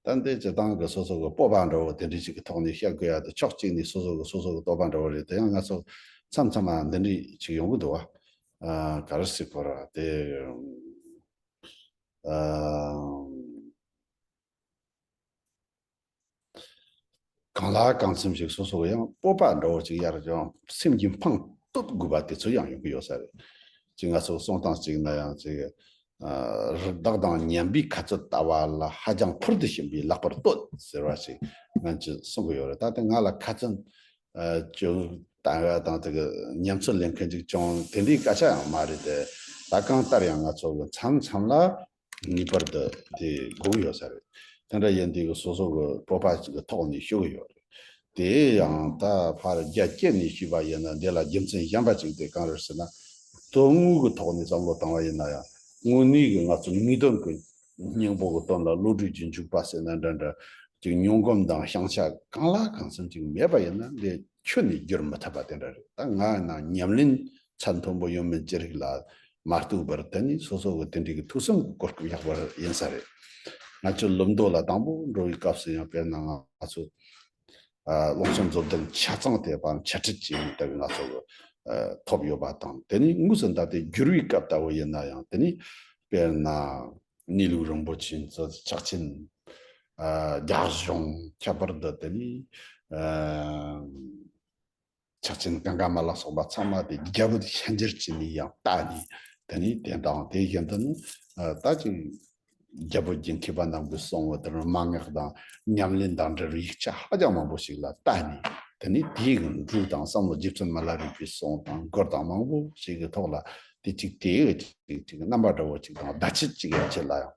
པ། ད་འདི་སྤྱིར་བཏང་གི་སོ་སོ་གི་སྤོབས་པ་འདྲ་བོ་དེ་འདྲ་ཞིག་གི་ཐོག་ནས་བཤད་དགོས་ཡ་དེ། ཕྱོགས་གཅིག་ནས་སོ་སོ་གི་སོ་སོ་གི་བསྟོད་པ་འདྲ་བོ་རེད། དེ་ཡང་ང་ཚོ་མཚམས་མཚམས་ལ་འདི་འདྲ་ཞིག་ཡོང་གི་འདུག་བ། ཨ། ག་རེ་ཟེར་དགོས་ར་དེ། ཨ། གང་ལ་གང་འཚམ་ཞིག་སོ་སོ་ཡང་སྤོབས་པ་འདྲ་བོ་ཅིག་ཡར་ཡང་སེམས་ཀྱི་འཕང་བསྟོད་དགོས་པ་དེ་ཚོ་ཡང་ཡོང་གི་ཡོད་ས་རེད། ཅིག་ང་ཚོ་གསུང་སྟངས་ཅིག་ན་ཡང་ཅིག་ཨ། རི་དྭགས་དང་མཉམ་པའི་ཁ་ཚོན་ལྟ་བ་ལ། ཧ་ཅང་འཕུར་དུ་ཕྱིན་པའི་ལག་པར་བསྟོད་ཟེར་བ་ཞིག་སྔོན་ཆད་གསུང་གི་ཡོད་རེད། ད་ལྟ་ང་ལ་ཁ་ཚོན་ཨ། ཅུང་ལྟ་བ་དང་དེ་གི་ཉམས་ཚོད་ལེན་མཁན་ཅིག་ཅུང་དེ་འདྲའི་སྐད་ཆ་ཡང་མ་རེད་དེ། ད་གང་ལྟར་ཡང་ང་ཚོ་གི་མཚམས་མཚམས་ལ་ངེས་པར་དུ་དེ་དགོས་ཀྱི་ཡོད་ས་རེད། དེ་འདྲ་ཡིན་དུས་སོ་སོ་གི་སྤོབས་པ་ཅིག་གི་ཐོག་ནས་ཞུ་གི་ཡོད་རེད། དེ་ཡང་ད་ཕར་རྒྱ་སྐྱེད་ནས་ཞུས་པ་ཡིན་ན། འདི་ལ་རྒྱུ་མཚན་གཞན་པ་ཅིག་དེ་གང་རེད་ཟེར་ན། དོན་དངོས་ཀྱི་ཐོག་ནས་བསམ་བློ་བཏང་བ་ཡིན་ན་ཡང་། དངོས་གནས་ཀྱི་ང་ཚོ་ངེས་དོན་གྱི་སྙིང་པོ་གི་དོན་ལ་བློ་གྲོས་ཀྱི་འཇུག་པ་ཟེར་ན་འདྲ་འདྲ་ཅིག་མྱོང་གོམས་དང་བྱང་ཆ་གང་ལ་གང་འཚམ་ཅིག་མེད་པ་ཡིན་ན། འདི་ཁྱོན་ནས་བསྒྱུར་མི་ཐུབ་པ་དེ་འདྲ་རེད། ད་ང་ཡིན་ན་ཉམས་ལེན་ཚད་མཐོན་པོ་ཡོད་མེད་ཅི་རིགས་ལ་མ་ལྟོས་པར། དེ་ནི་སོ་སོ་གི་དེ་འདྲའི་གི་ཐུགས་བསམ་གྱི་གོ་སྐབས་ཡག་པོ་ཡིན་ས་རེད། ང་ཚོ་ལམ་མདོ་ལ་དང་པོ་འགྲོ་བའི་སྐབས་སུ་ཡང་དཔེར་ན་ང་ཚོ་ཨ། རླུང་གསུམ་རྫོགས་ལྡན་ཆ་ཚང་དེ་བར་འཆད་ཁྲིད་བྱས་ནས་ལྟ་བུའི་ང་ཚོ་གི་ཨ། ཐོབ་ཡོད་པ་དང་། དེ་ནས་དངོས་སུ་ད་ལྟའི་བསྒྱུར་བའི་སྐབས་ལྟ་བུ་ཡིན་ན་ཡང་། དེ་ནས་དཔེར་ན་གནས་ལུགས་རིན་པོ་ཆེ་ཚོ་ཕྱག་ཆེན་ཨ། རྒྱ་གཞུང་། ཁྱད་པར་དུ་དེ་ནས་ཨ། ཕྱག་ཆེན་གངྒཱ་མ་ལ་སོགས་པ་ཚང་མ་དེ་རྒྱལ་པོ་དེ་ཤན་སྦྱར་བྱས་ནས་ཡང་བལྟས་ནས། དེ་ནས་དེ་དང་དེ་བཞིན་དུ་ནི་ཨ། ད་ཅིག་རྒྱལ་པོ་རྒྱུད་མཁས་པ་རྣམས་ཀྱིས་གསུངས་པ་ལྟར་མན་ངག་དང་ཉམས་ལེན་དང་འབྲེལ་བའི་ཡིག་ཆ་ཧ་ཅང་མང་པོ་ཞིག་ལ་བལྟས་ནས། དེ་ནས་དེའི་འབྲུ་དང་བསམ་བློ་རྗེ་བཙུན་མི་ལ་རས་པའི་གསུང་དང་མགུར་དང་མང་པོ་ཞིག་གི་ཐོག་ལ་དེ་གཅིག་དེ་གཅིག་གཅིག་རྣམ་པ་འདྲ་བོ་གཅིག་དང་བརྡ་ཆད་གཅིག་ཡང་ཆེད་ལ་ཡང་།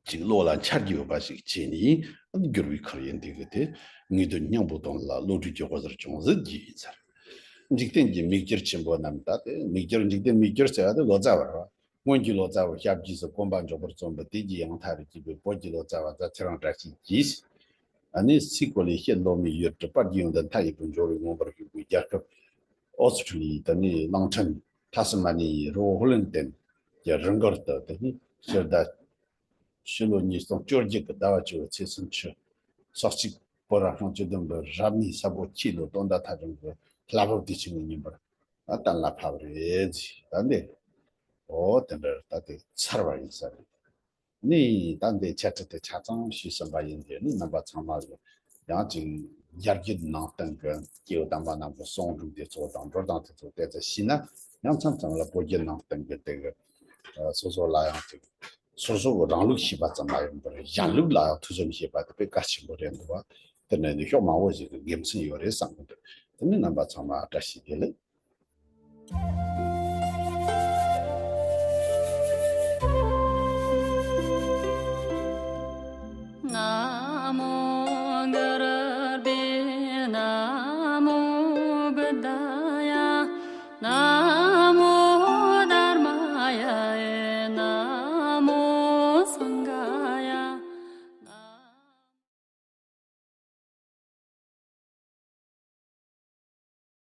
ཅིག་བློ་ལ་འཆར་གྱི་ཡོད་པ་ཞིག་བྱས་ནས་བསྒྱུར་བའི་ཁུར་ཡིན། དེ་གི་དེ་ངེས་དོན་སྙིང་པོ་དོན་ལ་བློ་གྲོས་ཀྱི་དབུ་ཟུར་ཅུང་ཟད་རྒྱས་ཡིན་ཟེར། འཇིག་རྟེན་གྱི་མིག་འགྱུར་ཆེན་པོ་རྣམས། ད་དེ་མིག་འགྱུར། འཇིག་རྟེན་མིག་འགྱུར་ཟེར་བ་དེ་ལོ་ཙཱ་བ་རེད་བ། སྔོན་གྱི་ལོ་ཙཱ་བ་ཞབས་རྗེས་སུ་གོམ་པ་མགྱོགས་པར་བརྩམས་པ། དེ་རྗེས་ཡང་མཐའ་རུ་སྐྱེས་པའི་བོད་ཀྱི་ལོ་ཙཱ་བ་རྫ་ཚེ་རིང་བཀྲ་ཤིས་ཀྱིས། ཨ་ནི་སའི་གོ་ལའི་ཕྱེད་ལོ་མའི་ཡུལ་གྲུ་པར་གྱི་ཡོན་ཏན་མཐའ་ཡས་པའི་འབྱོར་བས་མངོན་པར་བཞུགས་པའི་རྒྱལ་ཁབ་ཨོ་སི་ཁྲུ་ལི་ཡའི་དེ་ནས་གླིང་ཕྲན་ཐ་སི་མ་ནི་ཡའི་རི་བོ་ཧུ་ལན་ཏན་གྱི་རི་མགུལ་དུ། དེ་ནས་ཕྱི་ཟླ་ཕྱི་ལོ་ཉིས་སྟོང་བཅོ་བརྒྱད་ཀྱི་ཟླ་བ་བཅུ་བའི་ཚེས་སུམ་ཅུ། སོ་གཅིག་བོད་རབ་བྱུང་བཅུ་བདུན་པའི་རབ་གནས་ས་བོན་ཁྱི་ལོ་སྟོན་ཟླ་ཐ་རིང་གི་ལྷ་བབས་དུས་ཆེན་གྱི་ཉིན་པར་གཏན་ལ་ཕབ་པ་རེད། ད་འདི་འོ་དེ་འདྲ་ད་དེ་ཚར་བ་ཡིན་ས་རེད། ནི་ད་འདི་འཆད་ཁྲིད་དེ་ཆ་ཚང་ཞུས་ཟིན་པ་ཡིན། དེ་ནི་རྣམ་པ་ཚང་མ་ལ་ཡང་ཅིག་རྒྱ་བརྒྱུད་ནང་བསྟན་གྱི་སྐྱེས་བུ་དམ་པ་རྣམས་ཀྱི་གསུང་སྒྲོས་དེ་ཚོ་དང་འགྲོ་སྟངས་དེ་ཚོ་བལྟས་ཚེ་ཤེས་ན། ཡང་མཚམས་མཚམས་ལ་བོད་བརྒྱུད་ནང་བསྟན་གྱི་དེ་གི་སོ་སོ་ལ་ཡང་ཅིག་སོ་སོ་གི་རང་ལུགས་ཤེས་པ་ཙམ་མ་ཡིན་པར་གཞན་ལུགས་ལ་ཡང་ཐུགས་བསམ་བཞེས་པ་དེ་དཔེ་གལ་ཆེན་པོ་རེད་འདུག་བ། དེ་ནས་ནི་ཕྱོགས་མང་པོ་ཞིག་གི་དགེ་མཚན་ཡོད་རེད་བསམ་གི་འདུག་དེ་ནི་རྣམ་པ་ཚང་མ་བཀྲ་ཤིས་བདེ་ལེགས།